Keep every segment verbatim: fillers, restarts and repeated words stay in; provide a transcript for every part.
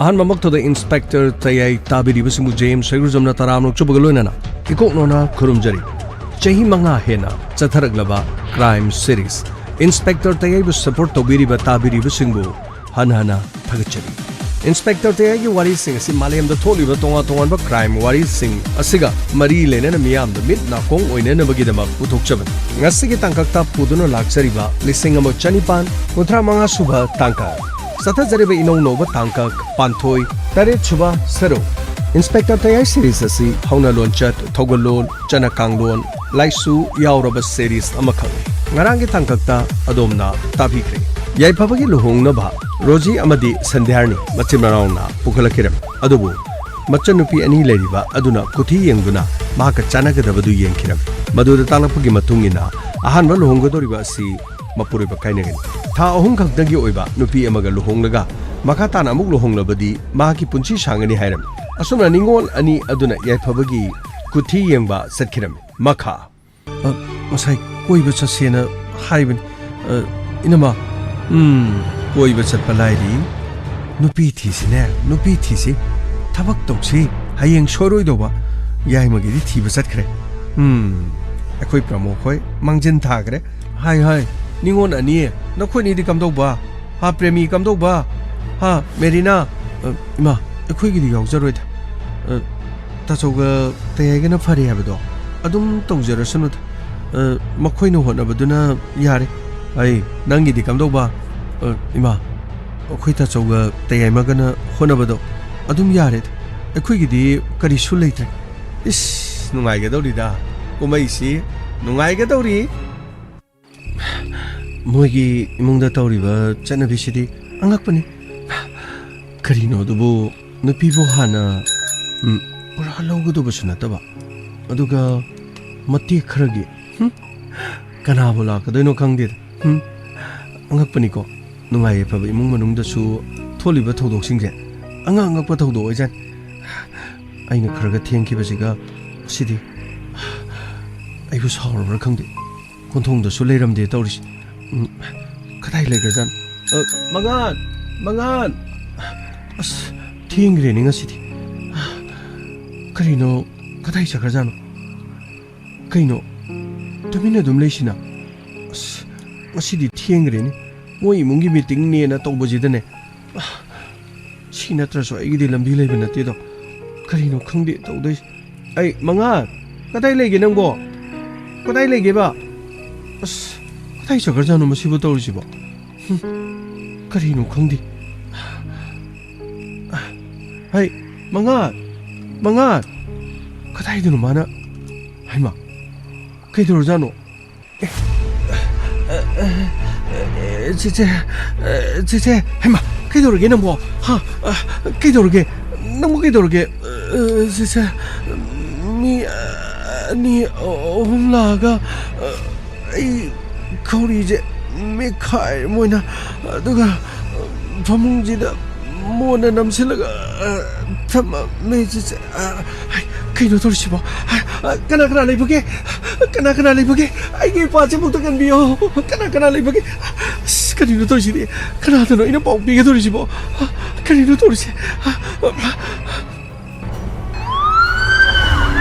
ꯑꯍꯥꯟꯕ ꯃꯛꯇꯗ inspector ꯇꯌꯥꯏ ꯇꯥꯕꯤꯔꯤꯕꯁꯤꯡꯕꯨ James ꯁꯩꯒꯨꯖꯝꯅ ꯇꯔꯥꯝꯅ ꯑꯣꯛꯆꯕꯒ ꯂꯣꯏꯅꯅ ꯏꯀꯣꯛ ꯅꯣꯅ ꯈꯨꯔꯨꯝꯖꯔꯤ꯫ ꯆꯍꯤ ꯃꯉꯥ ꯍꯦꯟꯅ ꯆꯠꯊꯔꯛꯂꯕ ꯀ꯭ꯔꯥꯏꯝ ꯁꯤꯔꯤꯁ ꯏꯟꯁꯄꯦꯛꯇꯔ ꯇꯌꯥꯏꯕꯨ ꯁꯄꯣꯔꯠ ꯇꯧꯕꯤꯔꯤꯕ ꯇꯥꯕꯤꯔꯤꯕꯁꯤꯡꯕꯨ ꯍꯟꯅ ꯍꯟꯅ ꯊꯥꯒꯠꯆꯔꯤ꯫ ꯏꯟꯁꯄꯦꯛꯇꯔ ꯇꯌꯥꯏꯒꯤ ꯋꯥꯔꯤꯁꯤꯡ ꯑꯁꯤ ꯃꯥꯂꯦꯝꯗ ꯊꯣꯛꯂꯤꯕ ꯇꯣꯉꯥꯟ ꯇꯣꯉꯥꯟꯕ ꯀ꯭ꯔꯥꯏꯝ ꯋꯥꯔꯤꯁꯤꯡ ꯑꯁꯤꯒ ꯃꯔꯤ ꯂꯩꯅꯅ ꯃꯤꯌꯥꯝꯗ ꯃꯤꯠ ꯅꯥꯀꯣꯡ ꯑꯣꯏꯅꯅꯕꯒꯤꯗꯃꯛ ꯄꯨꯊꯣꯛꯆꯕꯅꯤ꯫ ꯉꯁꯤꯒꯤ ꯇꯥꯡꯀꯛꯇ ꯄꯨꯗꯨꯅ ꯂꯥꯛꯆꯔꯤꯕ ꯂꯤꯁꯤꯡ ꯑꯃ ꯆꯅꯤꯄꯥꯟ ꯀꯨꯟꯊ꯭ꯔꯥ ꯃꯉꯥ ꯁꯨꯕ ꯇꯥꯡꯀꯛ꯫ ꯆꯠꯊꯖꯔꯤꯕ ꯏꯅꯧ ꯅꯧꯕ ꯇꯥꯡꯀꯛ ꯄꯥꯟꯊꯣꯏ ꯇꯔꯦꯠ ꯁꯨꯕ ꯁꯔꯨꯛ꯫ ꯏꯟꯁꯄꯦꯛꯇꯔ ꯇꯌꯥꯏ ꯁꯤꯔꯤꯁ ꯑꯁꯤ ꯍꯧꯅ ꯂꯣꯟꯆꯠ, ꯊꯧꯒꯜꯂꯣꯟ, ꯆꯠꯅ ꯀꯥꯡꯂꯣꯟ, ꯂꯥꯏꯁꯨ ꯌꯥꯎꯔꯕ ꯁꯤꯔꯤꯁ ꯑꯃꯈꯛꯅꯤ꯫ ꯉꯔꯥꯡꯒꯤ ꯇꯥꯡꯀꯛꯇ ꯑꯗꯣꯝꯅ ꯇꯥꯕꯤꯈ꯭ꯔꯦ꯫ ꯌꯥꯏꯐꯕꯒꯤ ꯂꯨꯍꯣꯡꯅꯕ ꯔꯣꯖꯤ ꯑꯃꯗꯤ ꯁꯟꯙ꯭ꯌꯥꯔꯅꯤ ꯃꯆꯤꯟ ꯃꯅꯥꯎꯅ ꯄꯨꯈꯠꯂꯛꯈꯤꯔꯝꯃꯤ꯫ ꯑꯗꯨꯕꯨ ꯃꯆꯟꯅꯨꯄꯤ ꯑꯅꯤ ꯂꯩꯔꯤꯕ ꯑꯗꯨꯅ ꯀꯨꯊꯤ ꯌꯦꯡꯗꯨꯅ ꯃꯍꯥꯛꯀ ꯆꯥꯟꯅꯒꯗꯕꯗꯨ ꯌꯦꯡꯈꯤꯔꯝꯃꯤ꯫ ꯃꯗꯨꯗ ꯇꯥꯛꯂꯛꯄꯒꯤ ꯃꯇꯨꯡ ꯏꯟꯅ ꯑꯍꯥꯟꯕ ꯂꯨꯍꯣꯡꯒꯗꯧꯔꯤꯕ ꯑꯁꯤ ꯃꯄꯨꯔꯣꯏꯕ ꯀꯥꯏꯅꯒꯅꯤ꯫ ꯊꯥ ꯑꯍꯨꯝ ꯈꯛꯇꯒꯤ ꯑꯣꯏꯕ ꯅꯨꯄꯤ ꯑꯃꯒ ꯂꯨꯍꯣꯡꯂꯒ ꯃꯈꯥ ꯇꯥꯅ ꯑꯃꯨꯛ ꯂꯨꯍꯣꯡꯂꯕꯗꯤ ꯃꯍꯥꯛꯀꯤ ꯄꯨꯟꯁꯤ ꯁꯥꯡꯒꯅꯤ ꯍꯥꯏꯔꯝꯃꯤ꯫ ꯑꯁꯨꯝꯅ ꯅꯤꯉꯣꯜ ꯑꯅꯤ ꯑꯗꯨꯅ ꯌꯥꯏꯐꯕꯒꯤ ꯀꯨꯊꯤ ꯌꯦꯡꯕ ꯆꯠꯈꯤꯔꯝꯃꯤ꯫ ꯃꯈꯥ꯫ ꯑ, ꯉꯁꯥꯏ ꯀꯣꯏꯕ ꯆꯠꯁꯦꯅ ꯍꯥꯏꯕꯅꯤ꯫ ꯑ, ꯏꯅꯝꯃ, ꯎꯝ, ꯀꯣꯏꯕ ꯆꯠꯄ ꯂꯥꯏꯔꯤ꯫ ꯅꯨꯄꯤ ꯊꯤꯁꯤꯅꯦ, ꯅꯨꯄꯤ ꯊꯤꯁꯤ꯫ ꯊꯕꯛ ꯇꯧꯁꯤ꯫ ꯍꯌꯦꯡ ꯁꯣꯏꯔꯣꯏꯗꯧꯕ꯫ ꯌꯥꯏꯃꯒꯤꯗꯤ ꯊꯤꯕ ꯆꯠꯈ꯭ꯔꯦ꯫ ꯎꯝ, ꯑꯩꯈꯣꯏ ꯄ꯭ꯔꯃꯣ ꯈꯣꯏ ꯃꯥꯡꯖꯤꯟ ꯊꯥꯈ꯭ꯔꯦ꯫ ꯍꯥꯏ, ꯍꯥꯏ, ꯅꯤꯉꯣꯜ ꯑꯅꯤ, ꯅꯈꯣꯏꯅꯤꯗꯤ ꯀꯝꯗꯧꯕ? ꯍꯥ, ꯄ꯭ꯔꯦꯃꯤ ꯀꯝꯗꯧꯕ? ꯍꯥ, ꯃꯦꯔꯤꯅꯥ? ꯑ, ꯏꯃꯥ, ꯑꯩꯈꯣꯏꯒꯤꯗꯤ ꯌꯥꯎꯖꯔꯣꯏꯗ꯫ ꯑ, ꯇꯥꯆꯧꯒ ꯇꯌꯥꯏꯒꯅ ꯐꯔꯦ ꯍꯥꯏꯕꯗꯣ ꯑꯗꯨꯝ ꯇꯧꯖꯔꯁꯅꯨꯗ꯫ ꯑ, ꯃꯈꯣꯏꯅ ꯍꯣꯠꯅꯕꯗꯨꯅ ꯌꯥꯔꯦ꯫ ꯑꯩ, ꯅꯪꯒꯤꯗꯤ ꯀꯝꯗꯧꯕ? ꯑ, ꯏꯃꯥ, ꯑꯩꯈꯣꯏ ꯇꯥꯆꯧꯒ ꯇꯌꯥꯏꯃꯒꯅ ꯍꯣꯠꯅꯕꯗꯣ ꯑꯗꯨꯝ ꯌꯥꯔꯦꯗ꯫ ꯑꯩꯈꯣꯏꯒꯤꯗꯤ ꯀꯔꯤꯁꯨ ꯂꯩꯇ꯭ꯔꯦ꯫ ꯏꯁ, ꯅꯨꯡꯉꯥꯏꯒꯗꯧꯔꯤꯗ꯫ ꯀꯨꯝꯍꯩꯁꯤ ꯅꯨꯡꯉꯥꯏꯒꯗꯧꯔꯤ꯫ ꯃꯣꯏꯒꯤ ꯏꯃꯨꯡꯗ ꯇꯧꯔꯤꯕ ꯆꯠꯅꯕꯤꯁꯤꯗꯤ ꯑꯉꯛꯄꯅꯤ꯫ ꯀꯔꯤꯅꯣ ꯑꯗꯨꯕꯨ, ꯅꯨꯄꯤꯕꯨ ꯍꯥꯟꯅ, ꯎꯝ, ꯄꯨꯔꯥ ꯂꯧꯒꯗꯧꯕꯁꯨ ꯅꯠꯇꯕ, ꯑꯗꯨꯒ ꯃꯇꯦꯛ ꯈꯔꯒꯤ, ꯍꯨꯝ, ꯀꯅꯥꯕꯨ ꯂꯥꯛꯀꯗꯣꯏꯅꯣ ꯈꯪꯗꯦꯗ꯫ ꯍꯨꯝ, ꯑꯉꯛꯄꯅꯤꯀꯣ꯫ ꯅꯨꯡꯉꯥꯏ ꯌꯥꯏꯐꯕ ꯏꯃꯨꯡ ꯃꯅꯨꯡꯗꯁꯨ ꯊꯣꯛꯂꯤꯕ ꯊꯧꯗꯣꯛꯁꯤꯡꯁꯦ ꯑꯉꯛ ꯑꯉꯛꯄ ꯊꯧꯗꯣꯛ ꯑꯣꯏꯖꯥꯠꯅꯤ꯫ ꯑꯩꯅ ꯈꯔꯒ ꯊꯦꯡꯈꯤꯕꯁꯤꯒ ꯁꯤꯗꯤ ꯑꯩꯕꯨ ꯁꯥꯎꯔꯕ꯭ꯔꯥ ꯈꯪꯗꯦ꯫ ꯀꯣꯟꯊꯣꯡꯗꯁꯨ ꯂꯩꯔꯝꯗꯦ ꯇꯧꯔꯤꯁꯦ꯫ ꯎꯝ, ꯀꯗꯥꯏ ꯂꯩꯈ꯭ꯔꯖꯥꯠꯅꯣ? ꯑ, ꯃꯉꯥꯟ! ꯃꯉꯥꯟ! ꯑꯁ, ꯊꯦꯡꯈ꯭ꯔꯦꯅꯦ ꯉꯁꯤꯗꯤ꯫ ꯀꯔꯤꯅꯣ, ꯀꯗꯥꯏ ꯆꯠꯈ꯭ꯔꯖꯥꯠꯅꯣ? ꯀꯩꯅꯣ, ꯇꯨꯃꯤꯟꯅ ꯑꯗꯨꯝ ꯂꯩꯁꯤꯅ? ꯑꯁ, ꯉꯁꯤꯗꯤ ꯊꯦꯡꯈ꯭ꯔꯦꯅꯦ꯫ ꯃꯣꯏ ꯏꯃꯨꯡꯒꯤ ꯃꯤꯇꯤꯡꯅꯦꯅ ꯇꯧꯕꯁꯤꯗꯅꯦ꯫ ꯑ, ꯁꯤ ꯅꯠꯇ꯭ꯔꯁꯨ ꯑꯩꯒꯤꯗꯤ ꯂꯝꯕꯤ ꯂꯩꯕ ꯅꯠꯇꯦꯗꯣ꯫ ꯀꯔꯤꯅꯣ ꯈꯪꯗꯦ ꯇꯧꯗꯣꯏꯁꯦ꯫ ꯑꯩ, ꯃꯉꯥ, ꯀꯗꯥꯏ ꯂꯩꯒꯦ ꯅꯪꯕꯣ? ꯀꯗꯥꯏ ꯂꯩꯒꯦꯕ? ꯑꯁ, ꯀꯗꯥꯏ ꯆꯠꯈ꯭ꯔꯖꯥꯠꯅꯣ ꯃꯁꯤꯕꯨ ꯇꯧꯔꯤꯁꯤꯕꯣ? ꯍꯨꯝ, ꯀꯔꯤꯅꯣ ꯈꯪꯗꯦ꯫ ꯍꯩ, ꯃꯉꯥ, ꯃꯉꯥ, ꯀꯗꯥꯏꯗꯅꯣ ꯃꯥꯅ? ꯍꯩꯃꯥ, ꯀꯩꯗꯧꯔꯖꯥꯠꯅꯣ? ꯆꯤꯆꯦ, ꯆꯤꯆꯦ, ꯍꯩꯃꯥ, ꯀꯩꯗꯧꯔꯒꯦ ꯅꯪꯕꯣ? ꯍꯥ? ꯀꯩꯗꯧꯔꯒꯦ? ꯅꯪꯕꯨ ꯀꯩꯗꯧꯔꯒꯦ? ꯆꯤꯆꯦ, ꯃꯤ ꯑꯅꯤ ꯑꯍꯨꯝ ꯂꯥꯛꯑꯒ ꯑꯩ ꯈꯧꯔꯤꯁꯦ ꯃꯦꯠꯈꯥꯏꯔꯦ ꯃꯣꯏꯅ, ꯑꯗꯨꯒ ꯐꯃꯨꯡꯁꯤꯗ ꯃꯣꯟꯅ ꯅꯝꯁꯤꯜꯂꯒ ꯊꯝꯃꯝꯃꯦ꯫ ꯆꯤꯆꯦ, ꯍꯩ, ꯀꯩꯅꯣ ꯇꯧꯔꯤꯁꯤꯕꯣ? ꯀꯅꯥ ꯀꯅꯥ ꯂꯩꯕꯒꯦ? ꯀꯅꯥ ꯀꯅꯥ ꯂꯩꯕꯒꯦ? ꯑꯩꯒꯤ ꯏꯄꯥꯁꯤꯕꯨ ꯑꯝꯇ ꯀꯟꯕꯤꯌꯣ꯫ ꯀꯅꯥ ꯀꯅꯥ ꯂꯩꯕꯒꯦ? ꯑꯁ, ꯀꯔꯤꯅꯣ ꯇꯧꯔꯤꯁꯤꯗꯤ? ꯀꯅꯥꯗꯅꯣ ꯑꯩꯅ ꯄꯥꯎ ꯄꯤꯒꯗꯧꯔꯤꯁꯤꯕꯣ? ꯀꯔꯤꯅꯣ ꯇꯧꯔꯤꯁꯦ?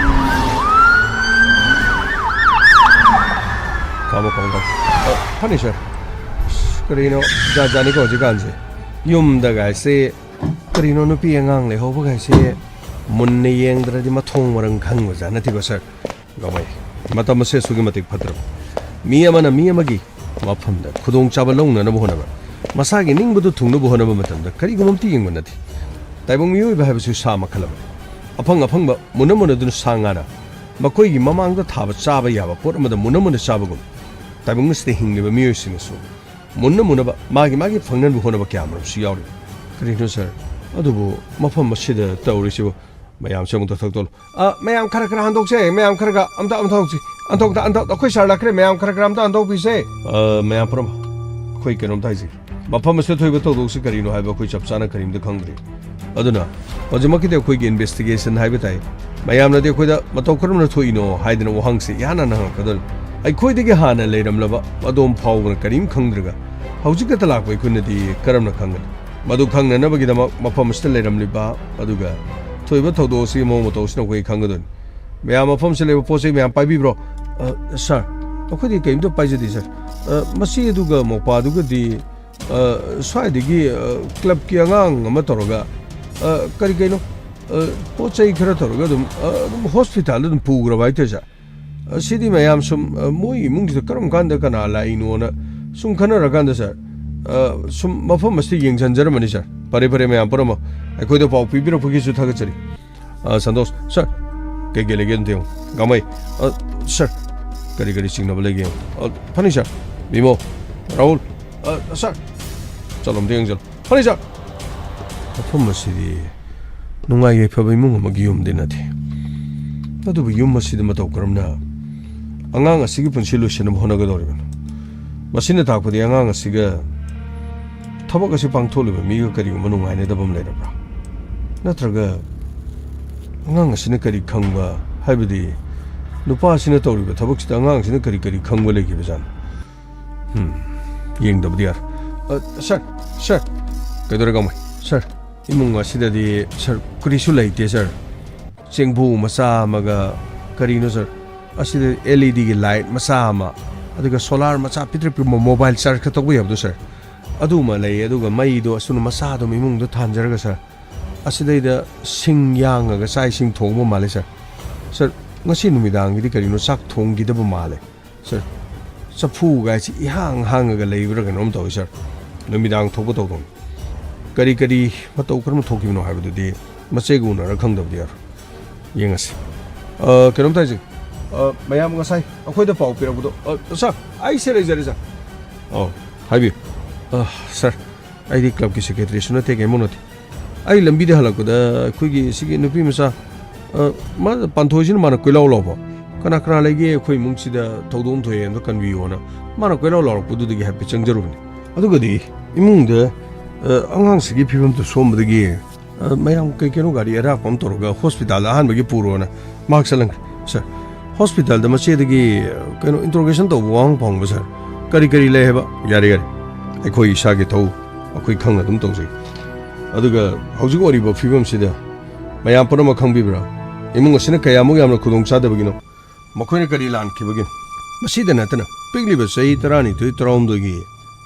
ꯈꯥꯝꯃꯣ, ꯈꯥꯝꯃꯣ, ꯈꯥꯝꯃꯣ꯫ ꯑ, ꯐꯅꯤ, ꯁꯥꯔ꯫ ꯑꯁ, ꯀꯔꯤꯅꯣ, ꯖꯥꯠ ꯖꯥꯠꯅꯤꯀꯣ ꯍꯧꯖꯤꯛꯀꯥꯟꯁꯦ꯫ ꯌꯨꯝꯗꯒꯥꯏꯁꯦ ꯀꯔꯤꯅꯣ, ꯅꯨꯄꯤ ꯑꯉꯥꯡ ꯂꯩꯍꯧꯕꯒꯥꯏꯁꯦ ꯃꯨꯟꯅ ꯌꯦꯡꯗ꯭ꯔꯗꯤ ꯃꯊꯣꯡ ꯃꯔꯝ ꯈꯪꯕꯖꯥꯠ ꯅꯠꯇꯦꯀꯣ, ꯁꯥꯔ꯫ ꯒꯃꯩ, ꯃꯇꯝ ꯑꯁꯤ ꯑꯁꯨꯛꯀꯤ ꯃꯇꯤꯛ ꯐꯠꯇ꯭ꯔꯕ꯫ ꯃꯤ ꯑꯃꯅ ꯃꯤ ꯑꯃꯒꯤ ꯃꯐꯝꯗ ꯈꯨꯗꯣꯡꯆꯥꯕ ꯂꯧꯅꯅꯕ ꯍꯣꯠꯅꯕ, ꯃꯁꯥꯒꯤ ꯅꯤꯡꯕꯗꯨ ꯊꯨꯡꯅꯕ ꯍꯣꯠꯅꯕ ꯃꯇꯝꯗ ꯀꯔꯤꯒꯨꯝꯕ ꯑꯃꯠꯇ ꯌꯦꯡꯕ ꯅꯠꯇꯦ꯫ ꯇꯥꯏꯕꯪ ꯃꯤꯑꯣꯏꯕ ꯍꯥꯏꯕꯁꯤ ꯁꯥ ꯃꯈꯜ ꯑꯃꯅꯤ꯫ ꯑꯐꯪ ꯑꯐꯪꯕ ꯃꯨꯟꯅ ꯃꯨꯟꯅꯗꯨꯅ ꯁꯥ ꯉꯥꯅ ꯃꯈꯣꯏꯒꯤ ꯃꯃꯥꯡꯗ ꯊꯥꯕ ꯆꯥꯕ ꯌꯥꯕ ꯄꯣꯠ ꯑꯃꯗ ꯃꯨꯟꯅ ꯃꯨꯟꯅ ꯆꯥꯕꯒꯨꯝ, ꯇꯥꯏꯕꯪ ꯑꯁꯤꯗ ꯍꯤꯡꯂꯤꯕ ꯃꯤꯑꯣꯏꯁꯤꯡꯅꯁꯨ ꯃꯨꯟꯅ ꯃꯨꯟꯅꯕ ꯃꯥꯒꯤ ꯃꯥꯒꯤ ꯐꯪꯅꯅꯕ ꯍꯣꯠꯅꯕ ꯀꯌꯥ ꯑꯃꯔꯣꯝꯁꯨ ꯌꯥꯎꯔꯤ꯫ ꯀꯔꯤꯅꯣ ꯁꯥꯔ? ꯑꯗꯨꯕꯨ ꯃꯐꯝ ꯑꯁꯤꯗ ꯇꯧꯔꯤꯁꯤꯕꯨ? ꯃꯌꯥꯝꯁꯦ ꯑꯃꯨꯛꯇ ꯊꯛꯇꯣꯛꯂꯣ꯫ ꯑ, ꯃꯌꯥꯝ ꯈꯔ ꯈꯔ ꯍꯟꯗꯣꯛꯁꯦ, ꯃꯌꯥꯝ ꯈꯔ ꯈꯔ ꯑꯝꯇ, ꯑꯝꯇ ꯍꯟꯗꯣꯛꯁꯤ꯫ ꯍꯟꯗꯣꯛꯇ, ꯍꯟꯗꯣꯛ-, ꯑꯩꯈꯣꯏ ꯁꯥꯔ ꯂꯥꯛꯈ꯭ꯔꯦ, ꯃꯌꯥꯝ ꯈꯔ ꯈꯔ ꯑꯝꯇ ꯍꯟꯗꯣꯛꯄꯤꯁꯦ꯫ ꯑ, ꯃꯌꯥꯝ ꯄꯨꯔꯝ-, ꯑꯩꯈꯣꯏ ꯀꯩꯅꯣꯝꯇ ꯍꯥꯏꯖꯒꯦ꯫ ꯃꯐꯝ ꯑꯁꯤꯗ ꯊꯣꯛꯏꯕ ꯊꯧꯗꯣꯛꯁꯤ ꯀꯔꯤꯅꯣ ꯍꯥꯏꯕ ꯑꯩꯈꯣꯏ ꯆꯞ ꯆꯥꯅ ꯀꯔꯤꯝꯇ ꯈꯪꯗ꯭ꯔꯤ꯫ ꯑꯗꯨꯅ ꯍꯧꯖꯤꯛꯃꯛꯀꯤꯗꯤ ꯑꯩꯈꯣꯏꯒꯤ investigation ꯍꯥꯏꯕ ꯇꯥꯏ꯫ ꯃꯌꯥꯝꯅꯗꯤ ꯑꯩꯈꯣꯏꯗ ꯃꯇꯧ ꯀꯔꯝꯅ ꯊꯣꯛꯏꯅꯣ ꯍꯥꯏꯗꯅ ꯋꯥꯍꯪꯁꯤ ꯏꯍꯥꯟ ꯍꯥꯟꯅ ꯍꯪꯉꯛꯀꯗꯧꯔꯤ꯫ ꯑꯩꯈꯣꯏꯗꯒꯤ ꯍꯥꯟꯅ ꯂꯩꯔꯝꯂꯕ ꯑꯗꯣꯝ ꯐꯥꯎꯕꯅ ꯀꯔꯤꯝ ꯈꯪꯗ꯭ꯔꯒ ꯍꯧꯖꯤꯛ ꯈꯛꯇ ꯂꯥꯛꯄ ꯑꯩꯈꯣꯏꯅꯗꯤ ꯀꯔꯝꯅ ꯈꯪꯒꯅꯤ? ꯃꯗꯨ ꯈꯪꯅꯅꯕꯒꯤꯗꯃꯛ ꯃꯐꯝ ꯑꯁꯤꯗ ꯂꯩꯔꯝꯂꯤꯕ ꯑꯗꯨꯒ ꯊꯣꯛꯏꯕ ꯊꯧꯗꯣꯛ ꯑꯁꯤꯒꯤ ꯃꯑꯣꯡ ꯃꯇꯧ ꯑꯁꯤꯅ ꯑꯩꯈꯣꯏ ꯈꯪꯒꯗꯣꯏꯅꯤ꯫ ꯃꯌꯥꯝ ꯃꯐꯝꯁꯤꯗ ꯂꯩꯕ ꯄꯣꯠ ꯆꯩ ꯃꯌꯥꯝ ꯄꯥꯏꯕꯤꯕ꯭ꯔꯣ? ꯑ, ꯁꯥꯔ, ꯑꯩꯈꯣꯏꯗꯤ ꯀꯔꯤꯝꯇ ꯄꯥꯏꯖꯗꯦ, ꯁꯥꯔ꯫ ꯑ, ꯃꯁꯤ ꯑꯗꯨꯒ ꯃꯣꯄꯥꯗꯨꯒꯗꯤ, ꯑ, ꯁ꯭ꯋꯥꯏꯗꯒꯤ, ꯑ, ꯀ꯭ꯂꯕꯀꯤ ꯑꯉꯥꯡ ꯑꯃ ꯇꯧꯔꯒ, ꯑ, ꯀꯔꯤ ꯀꯩꯅꯣ, ꯑ, ꯄꯣꯠ ꯆꯩ ꯈꯔ ꯇꯧꯔꯒ ꯑꯗꯨꯝ, ꯑ, ꯑꯗꯨꯝ ꯍꯣꯁꯄꯤꯇꯥꯜꯗ ꯑꯗꯨꯝ ꯄꯨꯈ꯭ꯔꯕ ꯍꯥꯏꯇꯥꯔꯦ, ꯁꯥꯔ꯫ ꯑ, ꯁꯤꯗꯤ ꯃꯌꯥꯝ ꯁꯨꯝ, ꯑ, ꯃꯣꯏ ꯏꯃꯨꯡꯁꯤꯗ ꯀꯔꯝ ꯀꯥꯟꯗ ꯀꯅꯥ ꯂꯥꯛꯏꯅꯣꯅ ꯁꯨꯝ ꯈꯟꯅꯔꯀꯥꯟꯗ, ꯁꯥꯔ, ꯑ, ꯁꯨꯝ ꯃꯐꯝ ꯑꯁꯤꯗ ꯌꯦꯡꯁꯤꯟꯖꯔꯝꯕꯅꯤ, ꯁꯥꯔ꯫ ꯐꯔꯦ, ꯐꯔꯦ, ꯃꯌꯥꯝ ꯄꯨꯝꯅꯃꯛ ꯑꯩꯈꯣꯏꯗ ꯄꯥꯎ ꯄꯤꯕꯤꯔꯛꯄꯒꯤꯁꯨ ꯊꯥꯒꯠꯆꯔꯤ꯫ ꯑ, ꯁꯟꯇꯣꯁ, ꯁꯥꯔ, ꯀꯩ ꯀꯩ ꯂꯩꯒꯦ ꯑꯝꯇ ꯌꯦꯡꯉꯨ꯫ ꯒꯥꯃꯩ, ꯑ, ꯁꯥꯔ, ꯀꯔꯤ ꯀꯔꯤ ꯆꯤꯡꯅꯕ ꯂꯩꯒꯦ ꯌꯦꯡꯉꯨ꯫ ꯑ, ꯐꯅꯤ, ꯁꯥꯔ꯫ ꯕꯤꯃꯣ, ꯔꯥꯍꯨꯜ, ꯑ, ꯁꯥꯔ, ꯆꯠꯂꯣ, ꯑꯝꯇ ꯌꯦꯡꯁꯤꯜꯂꯣ꯫ ꯐꯅꯤ, ꯁꯥꯔ꯫ ꯃꯐꯝ ꯑꯁꯤꯗꯤ ꯅꯨꯡꯉꯥꯏ ꯌꯥꯏꯐꯕ ꯏꯃꯨꯡ ꯑꯃꯒꯤ ꯌꯨꯝꯗꯤ ꯅꯠꯇꯦ꯫ ꯑꯗꯨꯕꯨ ꯌꯨꯝ ꯑꯁꯤꯗ ꯃꯇꯧ ꯀꯔꯝꯅ ꯑꯉꯥꯡ ꯑꯁꯤꯒꯤ ꯄꯨꯟꯁꯤ ꯂꯣꯏꯁꯤꯟꯅꯕ ꯍꯣꯠꯅꯒꯗꯧꯔꯤꯕꯅꯣ? ꯃꯁꯤꯅ ꯇꯥꯛꯄꯗꯤ ꯑꯉꯥꯡ ꯑꯁꯤꯒ ꯊꯕꯛ ꯑꯁꯤ ꯄꯥꯡꯊꯣꯛꯂꯤꯕ ꯃꯤꯒ ꯀꯔꯤꯒꯨꯝꯕ ꯅꯨꯡꯉꯥꯏꯅꯗꯕ ꯑꯃ ꯂꯩꯔꯕ꯭ꯔꯥ? ꯅꯠꯇ꯭ꯔꯒ ꯑꯉꯥꯡ ꯑꯁꯤꯅ ꯀꯔꯤ ꯈꯪꯕ, ꯍꯥꯏꯕꯗꯤ ꯅꯨꯄꯥ ꯑꯁꯤꯅ ꯇꯧꯔꯤꯕ ꯊꯕꯛꯁꯤꯗ ꯑꯉꯥꯡꯁꯤꯅ ꯀꯔꯤ ꯀꯔꯤ ꯈꯪꯕ ꯂꯩꯈꯤꯕꯖꯥꯠꯅꯣ? ꯎꯝ, ꯌꯦꯡꯗꯕꯗꯤ ꯌꯥꯔꯣꯏ꯫ ꯑ, ꯁꯥꯔ, ꯁꯥꯔ, ꯀꯩꯗꯧꯔꯦ ꯒꯥꯃꯩ? ꯁꯥꯔ, ꯏꯃꯨꯡ ꯑꯁꯤꯗꯗꯤ, ꯁꯥꯔ, ꯀꯔꯤꯁꯨ ꯂꯩꯇꯦ, ꯁꯥꯔ꯫ ꯆꯦꯡꯕꯨ ꯃꯆꯥ ꯑꯃꯒ, ꯀꯔꯤꯅꯣ, ꯁꯥꯔ? ꯑꯁꯤꯗ L E D ꯒꯤ ꯂꯥꯏꯠ ꯃꯆꯥ ꯑꯃ, ꯑꯗꯨꯒ ꯁꯣꯂꯥꯔ ꯃꯆꯥ ꯄꯤꯛꯇ꯭ꯔꯨ ꯄꯤꯛꯄ ꯃꯣꯕꯥꯏꯜ ꯆꯥꯔꯖ ꯈꯔ ꯇꯧꯕ ꯌꯥꯕꯗꯣ, ꯁꯥꯔ, ꯑꯗꯨꯃ ꯂꯩ꯫ ꯑꯗꯨꯒ ꯃꯩꯗꯣ ꯑꯁꯨꯝꯅ ꯃꯆꯥ ꯑꯗꯨꯝ ꯏꯃꯨꯡꯗ ꯊꯥꯟꯖꯔꯒ, ꯁꯥꯔ, ꯑꯁꯤꯗꯩꯗ ꯁꯤꯡ ꯌꯥꯡꯉꯒ ꯆꯥꯛ ꯏꯁꯤꯡ ꯊꯣꯡꯕ ꯃꯥꯜꯂꯦ, ꯁꯥꯔ꯫ ꯁꯥꯔ, ꯉꯁꯤ ꯅꯨꯃꯤꯗꯥꯡꯒꯤꯗꯤ ꯀꯔꯤꯅꯣ ꯆꯥꯛ ꯊꯣꯡꯈꯤꯗꯕ ꯃꯥꯜꯂꯦ꯫ ꯁꯥꯔ, ꯆꯐꯨꯒꯥꯏꯁꯤ ꯏꯍꯥꯡ ꯍꯥꯡꯉꯒ ꯂꯩꯕ꯭ꯔꯥ ꯀꯩꯅꯣꯝ ꯇꯧꯋꯤ, ꯁꯥꯔ꯫ ꯅꯨꯃꯤꯗꯥꯡ ꯊꯣꯛꯄ ꯇꯧꯗꯧꯅꯤ꯫ ꯀꯔꯤ ꯀꯔꯤ ꯃꯇꯧ ꯀꯔꯝꯅ ꯊꯣꯛꯈꯤꯕꯅꯣ ꯍꯥꯏꯕꯗꯨꯗꯤ ꯃꯆꯦꯒ ꯎꯅꯔ ꯈꯪꯗꯕꯗꯤ ꯌꯥꯔꯣꯏ꯫ ꯌꯦꯡꯉꯁꯤ꯫ ꯑ, ꯀꯩꯅꯣꯝꯇ ꯍꯥꯏꯖꯒꯦ꯫ ꯑ, ꯃꯌꯥꯝ ꯉꯁꯥꯏ ꯑꯩꯈꯣꯏꯗ ꯄꯥꯎ ꯄꯤꯔꯛꯄꯗꯣ, ꯑ, ꯁꯥꯔ, ꯑꯩ ꯁꯦ ꯂꯩꯖꯔꯦ, ꯁꯥꯔ꯫ ꯑꯧ, ꯍꯥꯏꯕꯤꯌꯨ꯫ ꯑ, ꯁꯥꯔ, ꯑꯩꯗꯤ ꯀ꯭ꯂꯕꯀꯤ ꯁꯦꯀ꯭ꯔꯦꯇꯔꯤꯁꯨ ꯅꯠꯇꯦ, ꯀꯩꯝꯕꯨ ꯅꯠꯇꯦ꯫ ꯑꯩ ꯂꯝꯕꯤꯗ ꯍꯜꯂꯛꯄꯗ ꯑꯩꯈꯣꯏꯒꯤ ꯁꯤꯒꯤ ꯅꯨꯄꯤ ꯃꯆꯥ, ꯑ, ꯃꯥ, ꯄꯥꯟꯊꯣꯏꯁꯤꯅ ꯃꯥꯅ ꯀꯣꯏꯂꯥꯎ ꯂꯥꯎꯕ, "ꯀꯅꯥ ꯀꯅꯥ ꯂꯩꯒꯦ ꯑꯩꯈꯣꯏ ꯏꯃꯨꯡꯁꯤꯗ, ꯊꯧꯗꯣꯛ ꯑꯃ ꯊꯣꯛꯑꯦ, ꯑꯝꯇ ꯀꯟꯕꯤꯌꯣꯅ" ꯃꯥꯅ ꯀꯣꯏꯂꯥꯎ ꯂꯥꯎꯔꯛꯄꯗꯨꯗꯒꯤ ꯍꯥꯏꯐꯦꯠ ꯆꯪꯖꯔꯨꯕꯅꯤ꯫ ꯑꯗꯨꯒꯗꯤ ꯏꯃꯨꯡꯗ, ꯑ, ꯑꯉꯥꯡꯁꯤꯒꯤ ꯐꯤꯕꯝꯗꯨ ꯁꯣꯝꯕꯗꯒꯤ, ꯑ, ꯃꯌꯥꯝ ꯀꯩ ꯀꯩꯅꯣ ꯒꯥꯔꯤ ꯑꯔꯥꯞꯄ ꯑꯃ ꯇꯧꯔꯒ ꯍꯣꯁꯄꯤꯇꯥꯜꯗ ꯑꯍꯥꯟꯕꯒꯤ ꯄꯨꯔꯣꯅ ꯃꯍꯥꯛ ꯆꯠꯂꯝꯈ꯭ꯔꯦ꯫ ꯁꯥꯔ, ꯍꯣꯁꯄꯤꯇꯥꯜꯗ ꯃꯆꯦꯗꯒꯤ, ꯑ, ꯀꯩꯅꯣ, ꯏꯟꯇ꯭ꯔꯣꯒꯦꯁꯟ ꯇꯧꯕ ꯋꯥꯍꯪ ꯐꯪꯕ, ꯁꯥꯔ꯫ ꯀꯔꯤ ꯀꯔꯤ ꯂꯩ ꯍꯥꯏꯕ? ꯌꯥꯔꯦ, ꯌꯥꯔꯦ, ꯑꯩꯈꯣꯏ ꯏꯁꯥꯒꯤ ꯊꯧ ꯑꯩꯈꯣꯏ ꯈꯪꯅ ꯑꯗꯨꯝ ꯇꯧꯖꯩ꯫ ꯑꯗꯨꯒ ꯍꯧꯖꯤꯛ ꯑꯣꯏꯔꯤꯕ ꯐꯤꯕꯝꯁꯤꯗ ꯃꯌꯥꯝ ꯄꯨꯝꯅꯃꯛ ꯈꯪꯕꯤꯕ꯭ꯔꯥ? ꯏꯃꯨꯡ ꯑꯁꯤꯅ ꯀꯌꯥꯃꯨꯛ ꯌꯥꯝꯅ ꯈꯨꯗꯣꯡ ꯆꯥꯗꯕꯒꯤꯅꯣ? ꯃꯈꯣꯏꯅ ꯀꯔꯤ ꯂꯥꯟꯈꯤꯕꯒꯤꯅꯣ? ꯃꯁꯤꯗ ꯅꯠꯇꯅ ꯄꯤꯛꯂꯤꯕ ꯆꯍꯤ ꯇꯔꯥꯅꯤꯊꯣꯏ, ꯇꯔꯥꯍꯨꯝꯗꯣꯏꯒꯤ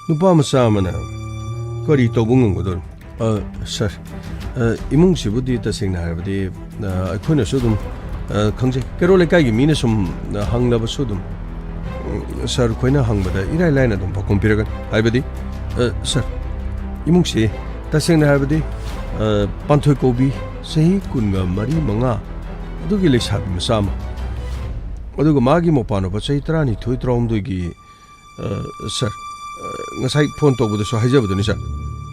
ꯅꯨꯄꯥ ꯃꯆꯥ ꯑꯃꯅ ꯀꯔꯤ ꯇꯧꯕ ꯉꯝꯒꯗꯧꯔꯤ? ꯑ, ꯁꯥꯔ, ꯑ, ꯏꯃꯨꯡꯁꯤꯕꯨꯗꯤ ꯇꯁꯦꯡꯅ ꯍꯥꯏꯔꯕꯗꯤ, ꯑ, ꯑꯩꯈꯣꯏꯅꯁꯨ ꯑꯗꯨꯝ, ꯑ, ꯈꯪꯖꯩ꯫ ꯀꯩꯔꯣꯜ ꯂꯩꯀꯥꯏꯒꯤ ꯃꯤꯅ ꯁꯨꯝ, ꯑ, ꯍꯪꯂꯕꯁꯨ ꯑꯗꯨꯝ, ꯎꯝ, ꯁꯥꯔ, ꯑꯩꯈꯣꯏꯅ ꯍꯪꯕꯗ ꯏꯔꯥꯏ ꯂꯥꯏꯅ ꯑꯗꯨꯝ ꯄꯥꯎꯈꯨꯝ ꯄꯤꯔꯒꯅꯤ꯫ ꯍꯥꯏꯕꯗꯤ, ꯑ, ꯁꯥꯔ, ꯏꯃꯨꯡꯁꯤ ꯇꯁꯦꯡꯅ ꯍꯥꯏꯔꯕꯗꯤ, ꯑ, ꯄꯥꯟꯊꯣꯏ ꯀꯧꯕꯤ ꯆꯍꯤ ꯀꯨꯟꯒ ꯃꯔꯤ ꯃꯉꯥ ꯑꯗꯨꯒꯤ ꯂꯩꯁꯥꯕꯤ ꯃꯆꯥ ꯑꯃ, ꯑꯗꯨꯒ ꯃꯥꯒꯤ ꯃꯄꯥꯟꯅꯨꯄꯥ ꯆꯍꯤ ꯇꯔꯥꯅꯤꯊꯣꯏ, ꯇꯔꯥꯍꯨꯝꯗꯣꯏꯒꯤ, ꯑ, ꯁꯥꯔ, ꯑ, ꯉꯁꯥꯏ ꯐꯣꯟ ꯇꯧꯕꯗꯁꯨ ꯍꯥꯏꯖꯕꯗꯨꯅꯤ, ꯁꯥꯔ꯫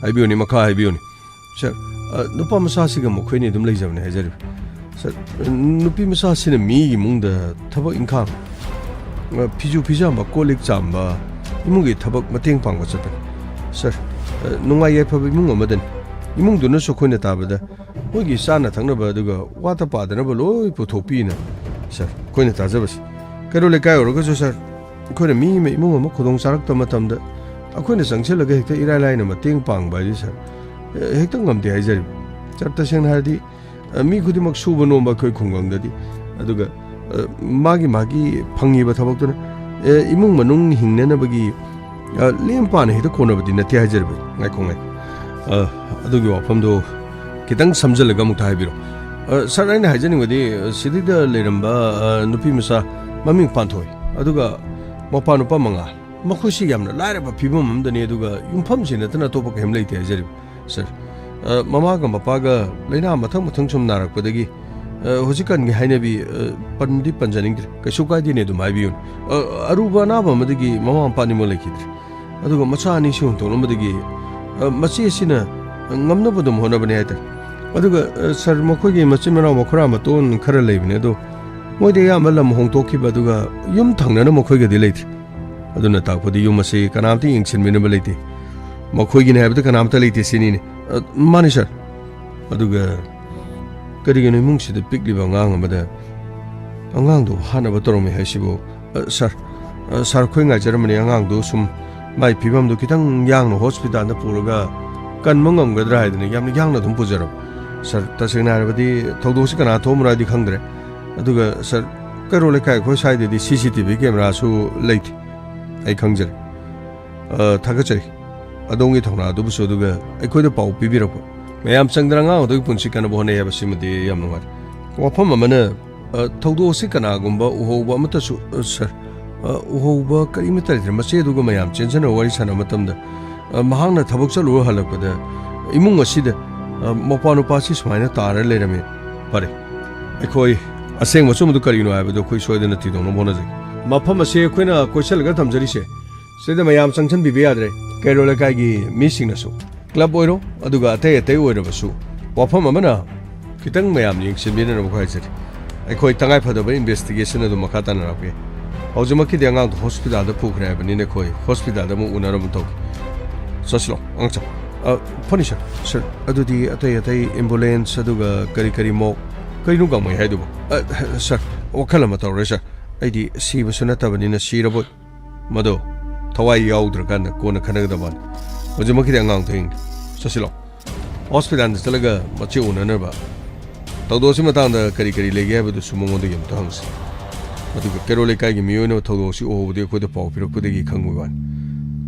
ꯍꯥꯏꯕꯤꯌꯨꯅꯦ, ꯃꯈꯥ ꯍꯥꯏꯕꯤꯌꯨꯅꯦ꯫ ꯁꯥꯔ, ꯑ, ꯅꯨꯄꯥ ꯃꯆꯥꯁꯤꯒ ꯃꯈꯣꯏꯅꯤ ꯑꯗꯨꯝ ꯂꯩꯖꯕꯅꯦ ꯍꯥꯏꯖꯔꯤꯕ꯫ ꯁꯥꯔ, ꯑ, ꯅꯨꯄꯤ ꯃꯆꯥꯁꯤꯅ ꯃꯤꯒꯤ ꯏꯃꯨꯡꯗ ꯊꯕꯛ ꯏꯪꯈꯥꯡ, ꯑ, ꯐꯤꯖꯨ ꯐꯤꯖꯥꯝꯕ, ꯀꯣꯜ ꯂꯤꯛ ꯆꯥꯝꯕ, ꯏꯃꯨꯡꯒꯤ ꯊꯕꯛ ꯃꯇꯦꯡ ꯄꯥꯡꯕ ꯆꯠꯄꯅꯤ꯫ ꯁꯥꯔ, ꯑ, ꯅꯨꯡꯉꯥꯏ ꯌꯥꯏꯐꯕ ꯏꯃꯨꯡ ꯑꯃꯗꯅꯤ꯫ ꯏꯃꯨꯡꯗꯨꯅꯁꯨ ꯑꯩꯈꯣꯏꯅ ꯇꯥꯕꯗ ꯃꯣꯏꯒꯤ ꯆꯥꯅ ꯊꯛꯅꯕ ꯑꯗꯨꯒ ꯋꯥꯠꯇ ꯄꯥꯗꯅꯕ ꯂꯣꯏ ꯄꯨꯊꯣꯛꯄꯤꯅ, ꯁꯥꯔ, ꯑꯩꯈꯣꯏꯅ ꯇꯥꯖꯕꯁꯤ꯫ ꯀꯩꯔꯣꯜ ꯂꯩꯀꯥꯏ ꯑꯣꯏꯔꯒꯁꯨ, ꯁꯥꯔ, ꯑꯩꯈꯣꯏꯅ ꯃꯤ ꯑꯃ, ꯏꯃꯨꯡ ꯑꯃ ꯈꯨꯗꯣꯡ ꯆꯥꯔꯛꯇꯕ ꯃꯇꯝꯗ ꯑꯩꯈꯣꯏꯅ ꯆꯪꯁꯤꯜꯂꯒ ꯍꯦꯛꯇ ꯏꯔꯥꯏ ꯂꯥꯏꯅ ꯃꯇꯦꯡ ꯄꯥꯡꯕ ꯍꯥꯏꯗꯤ, ꯁꯥꯔ, ꯑ, ꯍꯦꯛꯇ ꯉꯝꯗꯦ ꯍꯥꯏꯖꯔꯤꯕ꯫ ꯁꯥꯔ, ꯇꯁꯦꯡꯅ ꯍꯥꯏꯔꯗꯤ, ꯑ, ꯃꯤ ꯈꯨꯗꯤꯡꯃꯛ ꯁꯨꯕ ꯅꯣꯝꯕ ꯑꯩꯈꯣꯏ ꯈꯨꯡꯒꯪꯗꯗꯤ꯫ ꯑꯗꯨꯒ, ꯑ, ꯃꯥꯒꯤ, ꯃꯥꯒꯤ ꯐꯪꯉꯤꯕ ꯊꯕꯛꯇꯨꯅ, ꯑ, ꯏꯃꯨꯡ ꯃꯅꯨꯡ ꯍꯤꯡꯅꯅꯕꯒꯤ, ꯑ, ꯂꯦꯝ ꯄꯥꯅ ꯍꯦꯛꯇ ꯀꯣꯟꯅꯕꯗꯤ ꯅꯠꯇꯦ ꯍꯥꯏꯖꯔꯤꯕ꯫ ꯉꯥꯏꯈꯣ, ꯉꯥꯏꯈꯣ꯫ ꯑ, ꯑꯗꯨꯒꯤ ꯋꯥꯐꯝꯗꯣ ꯈꯤꯇꯪ ꯁꯝꯖꯜꯂꯒ ꯑꯃꯨꯛꯇ ꯍꯥꯏꯕꯤꯔꯣ꯫ ꯑ, ꯁꯥꯔ, ꯑꯩꯅ ꯍꯥꯏꯖꯅꯤꯡꯕꯗꯤ, ꯑ, ꯁꯤꯗꯩꯗ ꯂꯩꯔꯝꯕ, ꯑ, ꯅꯨꯄꯤ ꯃꯆꯥ ꯃꯃꯤꯡ ꯄꯥꯟꯊꯣꯏ, ꯑꯗꯨꯒ ꯃꯄꯥ ꯅꯨꯄꯥ ꯃꯉꯥ, ꯃꯈꯣꯏꯁꯤ ꯌꯥꯝꯅ ꯂꯥꯏꯔꯕ ꯐꯤꯕꯝ ꯑꯃꯗꯅꯤ, ꯑꯗꯨꯒ ꯌꯨꯝꯐꯝꯁꯤ ꯅꯠꯇꯅ ꯑꯇꯣꯞꯄ ꯀꯔꯤꯝ ꯂꯩꯇꯦ ꯍꯥꯏꯖꯔꯤꯕ, ꯁꯥꯔ꯫ ꯑ, ꯃꯃꯥꯒ ꯃꯄꯥꯒ ꯂꯥꯏꯅꯥ ꯃꯊꯪ ꯃꯊꯪ ꯁꯨꯝ ꯅꯥꯔꯛꯄꯗꯒꯤ, ꯑ, ꯍꯧꯖꯤꯛꯀꯥꯟꯒꯤ ꯍꯥꯏꯅꯕꯤ, ꯑ, ꯄꯟꯗꯤ ꯄꯟꯖꯅꯤꯡꯗ꯭ꯔꯦ, ꯀꯩꯁꯨ ꯀꯥꯏꯗꯦꯅꯦ ꯑꯗꯨꯝ ꯍꯥꯏꯕꯤꯌꯨꯅꯦ꯫ ꯑ, ꯑꯔꯨꯕ ꯑꯅꯥꯕ ꯑꯃꯗꯒꯤ ꯃꯃꯥ ꯃꯄꯥ ꯑꯅꯤꯃꯛ ꯂꯩꯈꯤꯗ꯭ꯔꯦ꯫ ꯑꯗꯨꯒ ꯃꯆꯥ ꯑꯅꯤꯁꯤ ꯍꯨꯟꯇꯣꯛꯂꯝꯕꯗꯒꯤ, ꯑ, ꯃꯆꯦ ꯑꯁꯤꯅ ꯉꯝꯅꯕ ꯑꯗꯨꯝ ꯍꯣꯠꯅꯕꯅꯦ ꯍꯥꯏꯇꯥꯔꯦ꯫ ꯑꯗꯨꯒ, ꯑ, ꯁꯥꯔ, ꯃꯈꯣꯏꯒꯤ ꯃꯆꯤꯟ ꯃꯅꯥꯎ ꯃꯈꯨꯔꯥ ꯃꯇꯣꯟ ꯈꯔ ꯂꯩꯕꯅꯦ, ꯑꯗꯣ ꯃꯣꯏꯗꯤ ꯑꯌꯥꯝꯕ ꯂꯝ ꯍꯣꯡꯗꯣꯛꯈꯤꯕ, ꯑꯗꯨꯒ ꯌꯨꯝ ꯊꯪꯅꯅ ꯃꯈꯣꯏꯒꯗꯤ ꯂꯩꯇ꯭ꯔꯦ꯫ ꯑꯗꯨꯅ ꯇꯥꯛꯄꯗꯤ ꯌꯨꯝ ꯑꯁꯤ ꯀꯅꯥꯝꯇ ꯌꯦꯡꯁꯤꯟꯕꯤꯅꯕ ꯂꯩꯇꯦ꯫ ꯃꯈꯣꯏꯒꯤꯅꯦ ꯍꯥꯏꯕꯗ ꯀꯅꯥꯝꯇ ꯂꯩꯇꯦ ꯁꯤꯅꯤꯅꯦ꯫ ꯑ, ꯃꯥꯅꯤ, ꯁꯥꯔ꯫ ꯑꯗꯨꯒ ꯀꯔꯤꯒꯤꯅꯣ ꯏꯃꯨꯡꯁꯤꯗ ꯄꯤꯛꯂꯤꯕ ꯑꯉꯥꯡ ꯑꯃꯗ ꯑꯉꯥꯡꯗꯣ ꯍꯥꯠꯅꯕ ꯇꯧꯔꯝꯃꯤ ꯍꯥꯏꯁꯤꯕꯨ? ꯑ, ꯁꯥꯔ, ꯑ, ꯁꯥꯔ, ꯑꯩꯈꯣꯏ ꯉꯥꯏꯖꯔꯝꯕꯅꯤ, ꯑꯉꯥꯡꯗꯣ ꯁꯨꯝ ꯃꯥꯏ ꯐꯤꯕꯝꯗꯨ ꯈꯤꯇꯪ ꯌꯥꯡꯅ ꯍꯣꯁꯄꯤꯇꯥꯜꯗ ꯄꯨꯔꯒ ꯀꯟꯕ ꯉꯝꯒꯗ꯭ꯔꯥ ꯍꯥꯏꯗꯅ ꯌꯥꯝꯅ ꯌꯥꯡꯅ ꯑꯗꯨꯝ ꯄꯨꯖꯔꯕ꯫ ꯁꯥꯔ, ꯇꯁꯦꯡꯅ ꯍꯥꯏꯔꯕꯗꯤ ꯊꯧꯗꯣꯛꯁꯤ ꯀꯅꯥ ꯊꯣꯛꯑꯝꯕꯅꯣ ꯍꯥꯏꯗꯤ ꯈꯪꯗ꯭ꯔꯦ꯫ ꯑꯗꯨꯒ ꯁꯥꯔ, ꯀꯩꯔꯣꯜ ꯂꯩꯀꯥꯏ ꯑꯩꯈꯣꯏ ꯁ꯭ꯋꯥꯏꯗꯗꯤ ꯁꯤ ꯁꯤ ꯇꯤ ꯚꯤ ꯀꯦꯃꯦꯔꯥꯁꯨ ꯂꯩꯇꯦ꯫ ꯑꯩ ꯈꯪꯖꯔꯦ꯫ ꯑ, ꯊꯥꯒꯠꯆꯔꯤ ꯑꯗꯣꯝꯒꯤ ꯊꯧꯅꯥ ꯑꯗꯨꯕꯨꯁꯨ, ꯑꯗꯨꯒ ꯑꯩꯈꯣꯏꯗ ꯄꯥꯎ ꯄꯤꯕꯤꯔꯛꯄ꯫ ꯃꯌꯥꯝ ꯆꯪꯗꯅ ꯑꯉꯥꯡ ꯑꯗꯨꯒꯤ ꯄꯨꯟꯁꯤ ꯀꯟꯅꯕ ꯍꯣꯠꯅꯩ ꯍꯥꯏꯕꯁꯤꯃꯗꯤ ꯌꯥꯝ ꯅꯨꯡꯉꯥꯏꯔꯦ꯫ ꯋꯥꯐꯝ ꯑꯃꯅ, ꯑ, ꯊꯧꯗꯣꯛ ꯑꯁꯤ ꯀꯅꯥꯒꯨꯝꯕ ꯎꯍꯧꯕ ꯑꯃꯠꯇꯁꯨ, ꯑ, ꯁꯥꯔ, ꯑ, ꯎꯍꯧꯕ ꯀꯔꯤꯃꯠꯇ ꯂꯩꯇ꯭ꯔꯦ꯫ ꯃꯆꯦ ꯑꯗꯨꯒ ꯃꯌꯥꯝ ꯆꯦꯟꯖꯟꯅꯕ ꯋꯥꯔꯤ ꯁꯥꯟꯅꯕ ꯃꯇꯝꯗ, ꯑ, ꯃꯍꯥꯛꯅ ꯊꯕꯛ ꯆꯠꯂꯨꯔ ꯍꯜꯂꯛꯄꯗ ꯏꯃꯨꯡ ꯑꯁꯤꯗ, ꯑ, ꯃꯧꯄ꯭ꯋꯥ ꯅꯨꯄꯥꯁꯤ ꯁꯨꯃꯥꯏꯅ ꯇꯥꯔ ꯂꯩꯔꯝꯃꯤ꯫ ꯐꯔꯦ, ꯑꯩꯈꯣꯏ ꯑꯁꯦꯡꯕ ꯑꯆꯨꯝꯕꯗꯨ ꯀꯔꯤꯅꯣ ꯍꯥꯏꯕꯗꯨ ꯑꯩꯈꯣꯏ ꯁꯣꯏꯗꯅ ꯊꯤꯗꯣꯛꯅꯕ ꯍꯣꯠꯅꯖꯒꯦ꯫ ꯃꯐꯝ ꯑꯁꯤ ꯑꯩꯈꯣꯏꯅ ꯀꯣꯏꯁꯜꯂꯒ ꯊꯝꯖꯔꯤꯁꯦ, ꯁꯤꯗ ꯃꯌꯥꯝ ꯆꯪꯁꯤꯟꯕꯤꯕ ꯌꯥꯗ꯭ꯔꯦ꯫ ꯀꯩꯔꯣꯜ ꯂꯩꯀꯥꯏꯒꯤ ꯃꯤꯁꯤꯡꯅꯁꯨ, ꯀ꯭ꯂꯕ ꯑꯣꯏꯔꯣ, ꯑꯗꯨꯒ ꯑꯇꯩ ꯑꯇꯩ ꯑꯣꯏꯔꯕꯁꯨ, ꯋꯥꯐꯝ ꯑꯃꯅ ꯈꯤꯇꯪ ꯃꯌꯥꯝ ꯌꯦꯡꯁꯤꯟꯕꯤꯅꯅꯕ ꯍꯥꯏꯖꯔꯤ꯫ ꯑꯩꯈꯣꯏ ꯇꯉꯥꯏ ꯐꯗꯕ ꯏꯟꯚꯦꯁꯇꯤꯒꯦꯁꯟ ꯑꯗꯨ ꯃꯈꯥ ꯇꯥꯅ ꯂꯥꯛꯄ ꯌꯥꯏ꯫ ꯍꯧꯖꯤꯛꯃꯛꯀꯤꯗꯤ ꯑꯉꯥꯡꯗꯣ ꯍꯣꯁꯄꯤꯇꯥꯜꯗ ꯄꯨꯈ꯭ꯔꯦ ꯍꯥꯏꯕꯅꯤꯅ ꯑꯩꯈꯣꯏ ꯍꯣꯁꯄꯤꯇꯥꯜꯗ ꯑꯃꯨꯛ ꯎꯅꯔꯝꯕ ꯇꯧꯒꯦ꯫ ꯆꯠꯁꯤꯂꯣ, ꯑꯉꯥꯡ ꯆꯠ꯫ ꯑ, ꯐꯅꯤ ꯁꯥꯔ꯫ ꯁꯥꯔ, ꯑꯗꯨꯗꯤ ꯑꯇꯩ ꯑꯇꯩ ꯑꯦꯝꯕꯨꯂꯦꯟꯁ ꯑꯗꯨꯒ ꯀꯔꯤ ꯀꯔꯤ ꯃꯣꯛ, ꯀꯔꯤꯅꯣ ꯒꯥꯡꯃꯩ ꯍꯥꯏꯗꯨꯕꯨ? ꯑ, ꯁꯥꯔ, ꯋꯥꯈꯜ ꯑꯃ ꯇꯧꯔꯦ ꯁꯥꯔ꯫ ꯑꯩꯗꯤ ꯁꯤꯕꯁꯨ ꯅꯠꯇꯕꯅꯤꯅ ꯁꯤꯔꯕꯣꯏ꯫ ꯃꯗꯣ ꯊꯋꯥꯏ ꯌꯥꯎꯗ꯭ꯔꯀꯥꯟꯗ ꯀꯣꯟꯅ ꯈꯟꯅꯒꯗꯕꯅꯤ꯫ ꯍꯧꯖꯤꯛꯃꯛꯀꯤꯗꯤ ꯑꯉꯥꯡꯗꯣ ꯌꯦꯡꯒꯦ꯫ ꯆꯠꯁꯤꯂꯣ꯫ ꯍꯣꯁꯄꯤꯇꯥꯜꯗ ꯆꯠꯂꯒ ꯃꯆꯦ ꯎꯅꯅꯕ꯫ ꯊꯧꯗꯣꯛ ꯑꯁꯤ ꯃꯇꯥꯡꯗ ꯀꯔꯤ ꯀꯔꯤ ꯂꯩꯒꯦ ꯍꯥꯏꯕꯗꯨꯁꯨ ꯃꯉꯣꯟꯗꯒꯤ ꯑꯃꯨꯛꯇ ꯍꯪꯁꯤ꯫ ꯑꯗꯨꯒ ꯀꯦꯔꯣꯜ ꯂꯩꯀꯥꯏꯒꯤ ꯃꯤꯑꯣꯏꯅ ꯊꯧꯗꯣꯛ ꯑꯁꯤ ꯎꯍꯧꯕꯗꯒꯤ ꯑꯩꯈꯣꯏꯗ ꯄꯥꯎ ꯄꯤꯔꯛꯄꯗꯒꯤ ꯈꯪꯕꯒꯤ ꯋꯥꯅꯤ꯫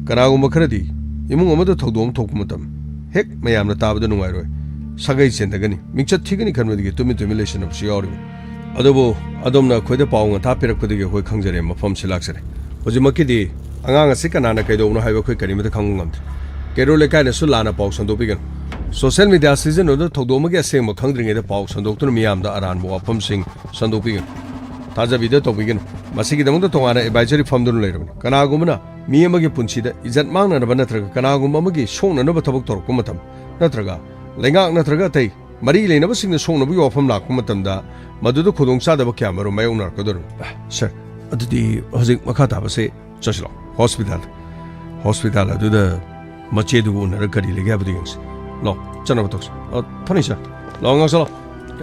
ꯀꯅꯥꯒꯨꯝꯕ ꯈꯔꯗꯤ ꯏꯃꯨꯡ ꯑꯃꯗ ꯊꯧꯗꯣꯛ ꯑꯃ ꯊꯣꯛꯄ ꯃꯇꯝ ꯍꯦꯛ ꯃꯌꯥꯝꯅ ꯇꯥꯕꯗ ꯅꯨꯡꯉꯥꯏꯔꯣꯏ, ꯁꯥꯒꯩ ꯆꯦꯟꯊꯒꯅꯤ, ꯃꯤꯡꯆꯠ ꯊꯤꯒꯅꯤ ꯈꯟꯕꯗꯒꯤ ꯇꯨꯃꯤꯟ ꯇꯨꯃꯤꯟ ꯂꯩꯁꯟꯅꯕꯁꯨ ꯌꯥꯎꯔꯤꯕꯅꯤ꯫ ꯑꯗꯨꯕꯨ ꯑꯗꯣꯝꯅ ꯑꯩꯈꯣꯏꯗ ꯄꯥꯎ ꯉꯟꯇꯥ ꯄꯤꯔꯛꯄꯗꯒꯤ ꯑꯩꯈꯣꯏ ꯈꯪꯖꯔꯦ, ꯃꯐꯝꯁꯤ ꯂꯥꯛꯆꯔꯦ꯫ ꯍꯧꯖꯤꯛꯃꯛꯀꯤꯗꯤ ꯑꯉꯥꯡ ꯑꯁꯤ ꯀꯅꯥꯅ ꯀꯩꯗꯧꯕꯅꯣ ꯍꯥꯏꯕ ꯑꯩꯈꯣꯏ ꯀꯔꯤꯃꯠꯇ ꯈꯪꯕ ꯉꯝꯗ꯭ꯔꯦ꯫ ꯀꯦꯔꯣꯜ ꯂꯩꯀꯥꯏꯅꯁꯨ ꯂꯥꯟꯅ ꯄꯥꯎ ꯁꯟꯗꯣꯛꯄꯤꯒꯅꯨ꯫ ꯁꯣꯁꯤꯌꯦꯜ ꯃꯤꯗꯤꯌꯥ ꯁꯤꯖꯤꯟꯅꯗꯨꯅ ꯊꯧꯗꯣꯛ ꯑꯃꯒꯤ ꯑꯁꯦꯡꯕ ꯈꯪꯗ꯭ꯔꯤꯉꯩꯗ ꯄꯥꯎ ꯁꯟꯗꯣꯛꯇꯨꯅ ꯃꯤꯌꯥꯝꯗ ꯑꯔꯥꯟꯕ ꯋꯥꯐꯝꯁꯤꯡ ꯁꯟꯗꯣꯛꯄꯤꯒꯅꯨ꯫ ꯊꯥꯖꯕꯤꯗ ꯇꯧꯕꯤꯒꯅꯨ꯫ ꯃꯁꯤꯒꯤꯗꯃꯛꯇ ꯇꯣꯉꯥꯟꯅ ꯑꯦꯗꯚꯥꯏꯖꯔꯤ ꯐꯝꯗꯨꯅ ꯂꯩꯔꯕꯅꯤ꯫ ꯀꯅꯥꯒꯨꯝꯕꯅ ꯃꯤ ꯑꯃꯒꯤ ꯄꯨꯟꯁꯤꯗ ꯏꯖꯠ ꯃꯥꯡꯅꯅꯕ ꯅꯠꯇ꯭ꯔꯒ ꯀꯅꯥꯒꯨꯝꯕ ꯑꯃꯒꯤ ꯁꯣꯛꯅꯅꯕ ꯊꯕꯛ ꯇꯧꯔꯛꯄ ꯃꯇꯝ, ꯅꯠꯇ꯭ꯔꯒ ꯂꯩꯉꯥꯛ ꯅꯠꯇ꯭ꯔꯒ ꯑꯇꯩ ꯃꯔꯤ ꯂꯩꯅꯕꯁꯤꯡꯅ ꯁꯣꯛꯅꯕꯒꯤ ꯋꯥꯐꯝ ꯂꯥꯛꯄ ꯃꯇꯝꯗ ꯃꯗꯨꯗ ꯈꯨꯗꯣꯡꯆꯥꯗꯕ ꯀꯌꯥ ꯃꯔꯨꯝ ꯃꯥꯌꯣꯛꯅꯔꯛꯀꯗꯧꯔꯤꯕꯅꯤ꯫ ꯑ, ꯁꯥꯔ, ꯑꯗꯨꯗꯤ ꯍꯧꯖꯤꯛ ꯃꯈꯥ ꯇꯥꯕꯁꯦ ꯆꯠꯁꯤꯂꯣ꯫ ꯍꯣꯁꯄꯤꯇꯥꯜ, ꯍꯣꯁꯄꯤꯇꯥꯜ ꯑꯗꯨꯗ ꯃꯆꯦꯗꯨꯒ ꯎꯅꯔꯒ ꯀꯔꯤ ꯂꯩꯒꯦ ꯍꯥꯏꯕꯗꯨ ꯌꯦꯡꯁꯤ꯫ ꯂꯥꯛꯑꯣ, ꯆꯠꯅꯕ ꯇꯧꯁꯤ꯫ ꯑ, ꯐꯅꯤ ꯁꯥꯔ꯫ ꯂꯥꯛꯑꯣ, ꯉꯥꯡꯁꯜꯂꯣ꯫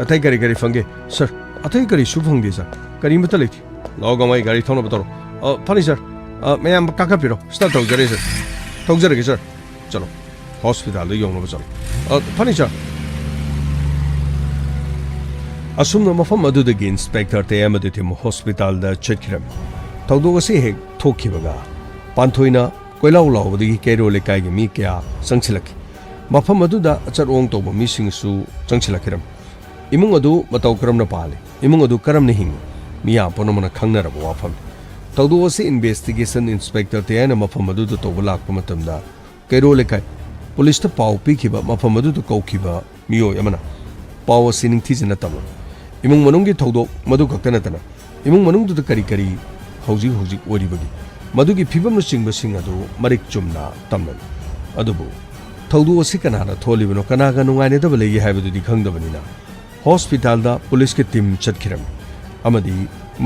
ꯑꯇꯩ ꯀꯔꯤ ꯀꯔꯤ ꯐꯪꯒꯦ? ꯁꯥꯔ, ꯑꯇꯩ ꯀꯔꯤꯁꯨ ꯐꯪꯗꯦ ꯁꯥꯔ꯫ ꯀꯔꯤꯃꯠꯇ ꯂꯩꯇꯦ꯫ ꯂꯥꯛꯑꯣ, ꯒꯥꯡꯃꯩ, ꯒꯥꯔꯤ ꯊꯧꯅꯕ ꯇꯧꯔꯣ꯫ ꯑ, ꯐꯅꯤ ꯁꯥꯔ꯫ ꯑ, ꯃꯌꯥꯝ ꯀꯥꯈꯠꯄꯤꯔꯣ꯫ ꯁꯤꯗ ꯇꯧꯖꯔꯦ, ꯁꯥꯔ꯫ ꯇꯧꯖꯔꯒꯦ, ꯁꯥꯔ꯫ ꯆꯠꯂꯣ꯫ ꯍꯣꯁꯄꯤꯇꯥꯜꯗ ꯌꯧꯅꯕ ꯆꯠꯂꯣ꯫ ꯑ, ꯐꯅꯤ, ꯁꯥꯔ꯫ ꯑꯁꯨꯝꯅ ꯃꯐꯝ ꯑꯗꯨꯗꯒꯤ ꯏꯟꯁꯄꯦꯛꯇꯔ ꯇꯌꯥꯏꯃ ꯇꯤꯝ ꯍꯣꯁꯄꯤꯇꯥꯜꯗ ꯆꯠꯈꯤꯔꯝꯃꯤ꯫ ꯊꯧꯗꯣꯛ ꯑꯁꯤ ꯍꯦꯛ ꯊꯣꯛꯈꯤꯕꯒ ꯄꯥꯟꯊꯣꯏꯅ ꯀꯣꯏꯂꯥꯎ ꯂꯥꯎꯕꯗꯒꯤ ꯀꯩꯔꯣꯜ ꯂꯩꯀꯥꯏꯒꯤ ꯃꯤ ꯀꯌꯥ ꯆꯪꯁꯤꯜꯂꯛꯈꯤ꯫ ꯃꯐꯝ ꯑꯗꯨꯗ ꯑꯆꯠ ꯑꯣꯡ ꯇꯧꯕ ꯃꯤꯁꯤꯡꯁꯨ ꯆꯪꯁꯤꯜꯂꯛꯈꯤꯔꯝꯃꯤ꯫ ꯏꯃꯨꯡ ꯑꯗꯨ ꯃꯇꯧ ꯀꯔꯝꯅ ꯄꯥꯜꯂꯤ? ꯏꯃꯨꯡ ꯑꯗꯨ ꯀꯔꯝꯅ ꯍꯤꯡꯏ? ꯃꯤꯌꯥꯝ ꯄꯨꯝꯅꯃꯛꯅ ꯈꯪꯅꯔꯕ ꯋꯥꯐꯝꯅꯤ꯫ ꯊꯧꯗꯣꯛ ꯑꯁꯤ ꯏꯟꯚꯦꯁꯇꯤꯒꯦꯁꯟ ꯏꯟꯁꯄꯦꯛꯇꯔ ꯇꯌꯥꯏꯅ ꯃꯐꯝ ꯑꯗꯨꯗ ꯇꯧꯕ ꯂꯥꯛꯄ ꯃꯇꯝꯗ, ꯀꯩꯔꯣꯜ ꯂꯩꯀꯥꯏ ꯄꯨꯂꯤꯁꯇ ꯄꯥꯎ ꯄꯤꯈꯤꯕ ꯃꯐꯝ ꯑꯗꯨꯗ ꯀꯧꯈꯤꯕ ꯃꯤꯑꯣꯏ ꯑꯃꯅ ꯄꯥꯎ ꯑꯁꯤ ꯅꯤꯡꯊꯤꯖꯅ ꯇꯝꯂꯝꯃꯤ꯫ ꯏꯃꯨꯡ ꯃꯅꯨꯡꯒꯤ ꯊꯧꯗꯣꯛ ꯃꯗꯨ ꯈꯛꯇ ꯅꯠꯇꯅ, ꯏꯃꯨꯡ ꯃꯅꯨꯡꯗꯨꯗ ꯀꯔꯤ ꯀꯔꯤ ꯍꯧꯖꯤꯛ ꯍꯧꯖꯤꯛ ꯑꯣꯏꯔꯤꯕꯒꯤ, ꯃꯗꯨꯒꯤ ꯐꯤꯕꯝꯅꯆꯤꯡꯕꯁꯤꯡ ꯑꯗꯨ ꯃꯔꯤꯛ ꯆꯨꯝꯅ ꯇꯝꯂꯝꯃꯤ꯫ ꯑꯗꯨꯕꯨ ꯊꯧꯗꯣꯛ ꯑꯁꯤ ꯀꯅꯥꯅ ꯊꯣꯛꯍꯜꯂꯤꯕꯅꯣ, ꯀꯅꯥꯒ ꯅꯨꯡꯉꯥꯏꯅꯗꯕ ꯂꯩꯒꯦ ꯍꯥꯏꯕꯗꯨꯗꯤ ꯈꯪꯗꯕꯅꯤꯅ, ꯍꯣꯁꯄꯤꯇꯥꯜꯗ ꯄꯨꯂꯤꯁꯀꯤ ꯇꯤꯝ ꯆꯠꯈꯤꯔꯝꯃꯤ ꯑꯃꯗꯤ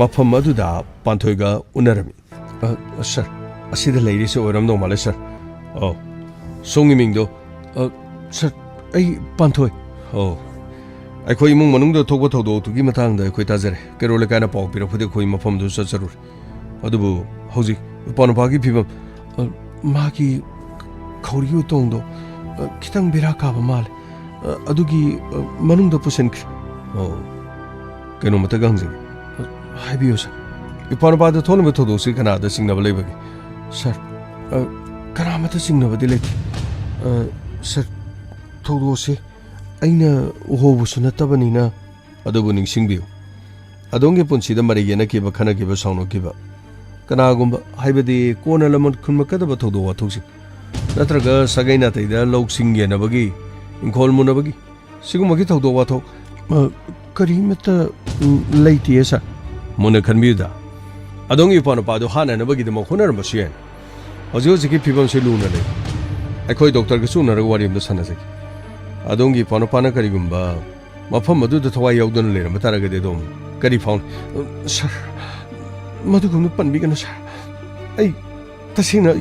ꯃꯐꯝ ꯑꯗꯨꯗ ꯄꯥꯟꯊꯣꯏꯒ ꯎꯅꯔꯝꯃꯤ꯫ "ꯑ, ꯁꯥꯔ, ꯑꯁꯤꯗ ꯂꯩꯔꯤꯁꯦ ꯑꯣꯏꯔꯝꯗꯧ ꯃꯥꯜꯂꯦ, ꯁꯥꯔ꯫ ꯑꯣ, ꯁꯣꯝꯒꯤ ꯃꯤꯡꯗꯣ?" "ꯑ, ꯁꯥꯔ, ꯑꯩ ꯄꯥꯟꯊꯣꯏ꯫" "ꯑꯣ, ꯑꯩꯈꯣꯏ ꯏꯃꯨꯡ ꯃꯅꯨꯡꯗ ꯊꯣꯛꯄ ꯊꯧꯗꯣꯛꯇꯨꯒꯤ ꯃꯇꯥꯡꯗ ꯑꯩꯈꯣꯏ ꯇꯥꯖꯔꯦ꯫ ꯀꯩꯔꯣꯜ ꯂꯩꯀꯥꯏꯅ ꯄꯥꯎ ꯄꯤꯔꯛꯄꯗꯒꯤ ꯑꯩꯈꯣꯏ ꯃꯐꯝꯗꯨ ꯆꯠꯆꯔꯨꯔꯦ꯫ ꯑꯗꯨꯕꯨ ꯍꯧꯖꯤꯛ ꯏꯄ꯭ꯋꯥꯅꯨꯄꯥꯒꯤ ꯐꯤꯕꯝ, ꯑ, ꯃꯥꯒꯤ ꯈꯧꯔꯤ ꯎꯇꯣꯡꯗꯣ, ꯑ, ꯈꯤꯇꯪ ꯕꯦꯔꯥ ꯀꯥꯕ ꯃꯥꯜꯂꯦ꯫ ꯑ, ꯑꯗꯨꯒꯤ, ꯑ, ꯃꯅꯨꯡꯗ ꯄꯨꯁꯤꯟꯈ꯭ꯔꯦ꯫" "ꯑꯣ, ꯀꯩꯅꯣꯝꯇꯒ ꯍꯪꯖꯒꯦ꯫" "ꯑ, ꯍꯥꯏꯕꯤꯌꯨ, ꯁꯥꯔ꯫" "ꯏꯄ꯭ꯋꯥꯅꯨꯄꯥꯗ ꯊꯣꯛꯂꯤꯕ ꯊꯧꯗꯣꯛꯁꯤ ꯀꯅꯥꯗ ꯆꯤꯡꯅꯕ ꯂꯩꯕꯒꯦ?" "ꯁꯥꯔ, ꯑ, ꯀꯅꯥꯃꯠꯇ ꯆꯤꯡꯅꯕꯗꯤ ꯂꯩꯇꯦ꯫ ꯑ, ꯁꯥꯔ, ꯊꯧꯗꯣꯛꯁꯤ ꯑꯩꯅ ꯎꯍꯧꯕꯁꯨ ꯅꯠꯇꯕꯅꯤꯅ꯫" "ꯑꯗꯨꯕꯨ ꯅꯤꯡꯁꯤꯡꯕꯤꯌꯨ, ꯑꯗꯣꯝꯒꯤ ꯄꯨꯟꯁꯤꯗ ꯃꯔꯩ ꯌꯦꯠꯅꯈꯤꯕ, ꯈꯠꯅꯈꯤꯕ, ꯁꯥꯎꯅꯈꯤꯕ, ꯀꯅꯥꯒꯨꯝꯕ, ꯍꯥꯏꯕꯗꯤ ꯀꯣꯟꯅ ꯂꯃꯟ ꯈꯨꯝꯂꯛꯀꯗꯕ ꯊꯧꯗꯣꯛ ꯋꯥꯊꯣꯛꯁꯤꯡ, ꯅꯠꯇ꯭ꯔꯒ ꯁꯥꯒꯩ ꯅꯥꯇꯩꯗ ꯂꯧꯁꯤꯡ ꯌꯦꯟꯅꯕꯒꯤ, ꯏꯪꯈꯣꯜ ꯃꯨꯟꯅꯕꯒꯤ, ꯁꯤꯒꯨꯝꯕꯒꯤ ꯊꯧꯗꯣꯛ ꯋꯥꯊꯣꯛ, ꯑ, ꯀꯔꯤꯃꯠꯇ, ꯎꯝ, ꯂꯩꯇꯦ, ꯁꯥꯔ꯫" "ꯃꯨꯟꯅ ꯈꯟꯕꯤꯌꯨꯗ, ꯑꯗꯣꯝꯒꯤ ꯏꯄ꯭ꯋꯥꯅꯨꯄꯥꯗꯨ ꯍꯥꯠꯅꯅꯕꯒꯤꯗꯃꯛ ꯍꯣꯠꯅꯔꯝꯕꯁꯨ ꯌꯥꯏ꯫ ꯍꯧꯖꯤꯛ ꯍꯧꯖꯤꯛꯀꯤ ꯐꯤꯕꯝꯁꯤ ꯂꯨꯅ ꯂꯩ꯫ ꯑꯩꯈꯣꯏ ꯗꯣꯛꯇꯔꯒꯁꯨ ꯎꯅꯔꯒ ꯋꯥꯔꯤ ꯑꯝꯇ ꯁꯥꯟꯅꯖꯒꯦ꯫ ꯑꯗꯣꯝꯒꯤ ꯏꯄ꯭ꯋꯥꯅꯨꯄꯥꯅ ꯀꯔꯤꯒꯨꯝꯕ ꯃꯐꯝ ꯑꯗꯨꯗ ꯊꯋꯥꯏ ꯌꯥꯎꯗꯅ ꯂꯩꯔꯝꯕ ꯇꯥꯔꯒꯗꯤ ꯑꯗꯣꯝ ꯀꯔꯤ ꯐꯥꯎꯅꯤ?" "ꯁꯥꯔ, ꯃꯗꯨꯒꯨꯝꯕ ꯄꯟꯕꯤꯒꯅꯨ, ꯁꯥꯔ꯫ ꯑꯩ ꯇꯁꯦꯡꯅ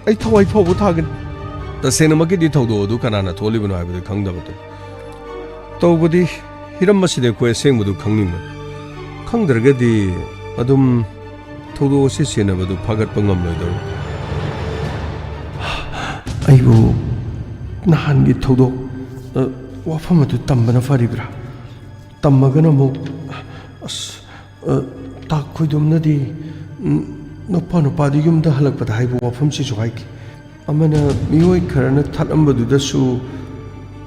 ꯑꯩ ꯊꯋꯥꯏ ꯐꯥꯎꯕ ꯊꯥꯒꯅꯤ꯫" ꯇꯁꯦꯡꯅꯃꯛꯀꯤꯗꯤ ꯊꯧꯗꯣꯛ ꯑꯗꯨ ꯀꯅꯥꯅ ꯊꯣꯛꯍꯜꯂꯤꯕꯅꯣ ꯍꯥꯏꯕꯗꯨ ꯈꯪꯗꯕꯗꯨ꯫ ꯇꯧꯕꯗꯤ ꯍꯤꯔꯝ ꯑꯁꯤꯗ ꯑꯩꯈꯣꯏ ꯑꯁꯦꯡꯕꯗꯨ ꯈꯪꯅꯤꯡꯕꯅꯤ꯫ ꯈꯪꯗ꯭ꯔꯒꯗꯤ ꯑꯗꯨꯝ ꯊꯧꯗꯣꯛ ꯑꯁꯤ ꯁꯦꯟꯅꯕꯗꯨ ꯐꯥꯒꯠꯄ ꯉꯝꯂꯣꯏꯗꯧꯔꯤ꯫ ꯑꯩꯕꯨ ꯅꯍꯥꯟꯒꯤ ꯊꯧꯗꯣꯛ, ꯑ, ꯋꯥꯐꯝ ꯑꯗꯨ ꯇꯝꯕꯅ ꯐꯔꯤꯕ꯭ꯔꯥ? ꯇꯝꯃꯒꯅ ꯑꯃꯨꯛ, ꯑꯁ, ꯑ, ꯇꯥꯛ ꯈꯣꯏꯗꯨꯝꯅꯗꯤ, ꯎꯝ, ꯅꯨꯄꯥ ꯅꯨꯄꯥꯗꯤ ꯌꯨꯝꯗ ꯍꯜꯂꯛꯄꯗ ꯍꯥꯏꯕ ꯋꯥꯐꯝꯁꯤꯁꯨ ꯍꯥꯏꯈꯤ꯫ ꯑꯃꯅ ꯃꯤꯑꯣꯏ ꯈꯔꯅ ꯊꯠꯂꯝꯕꯗꯨꯗꯁꯨ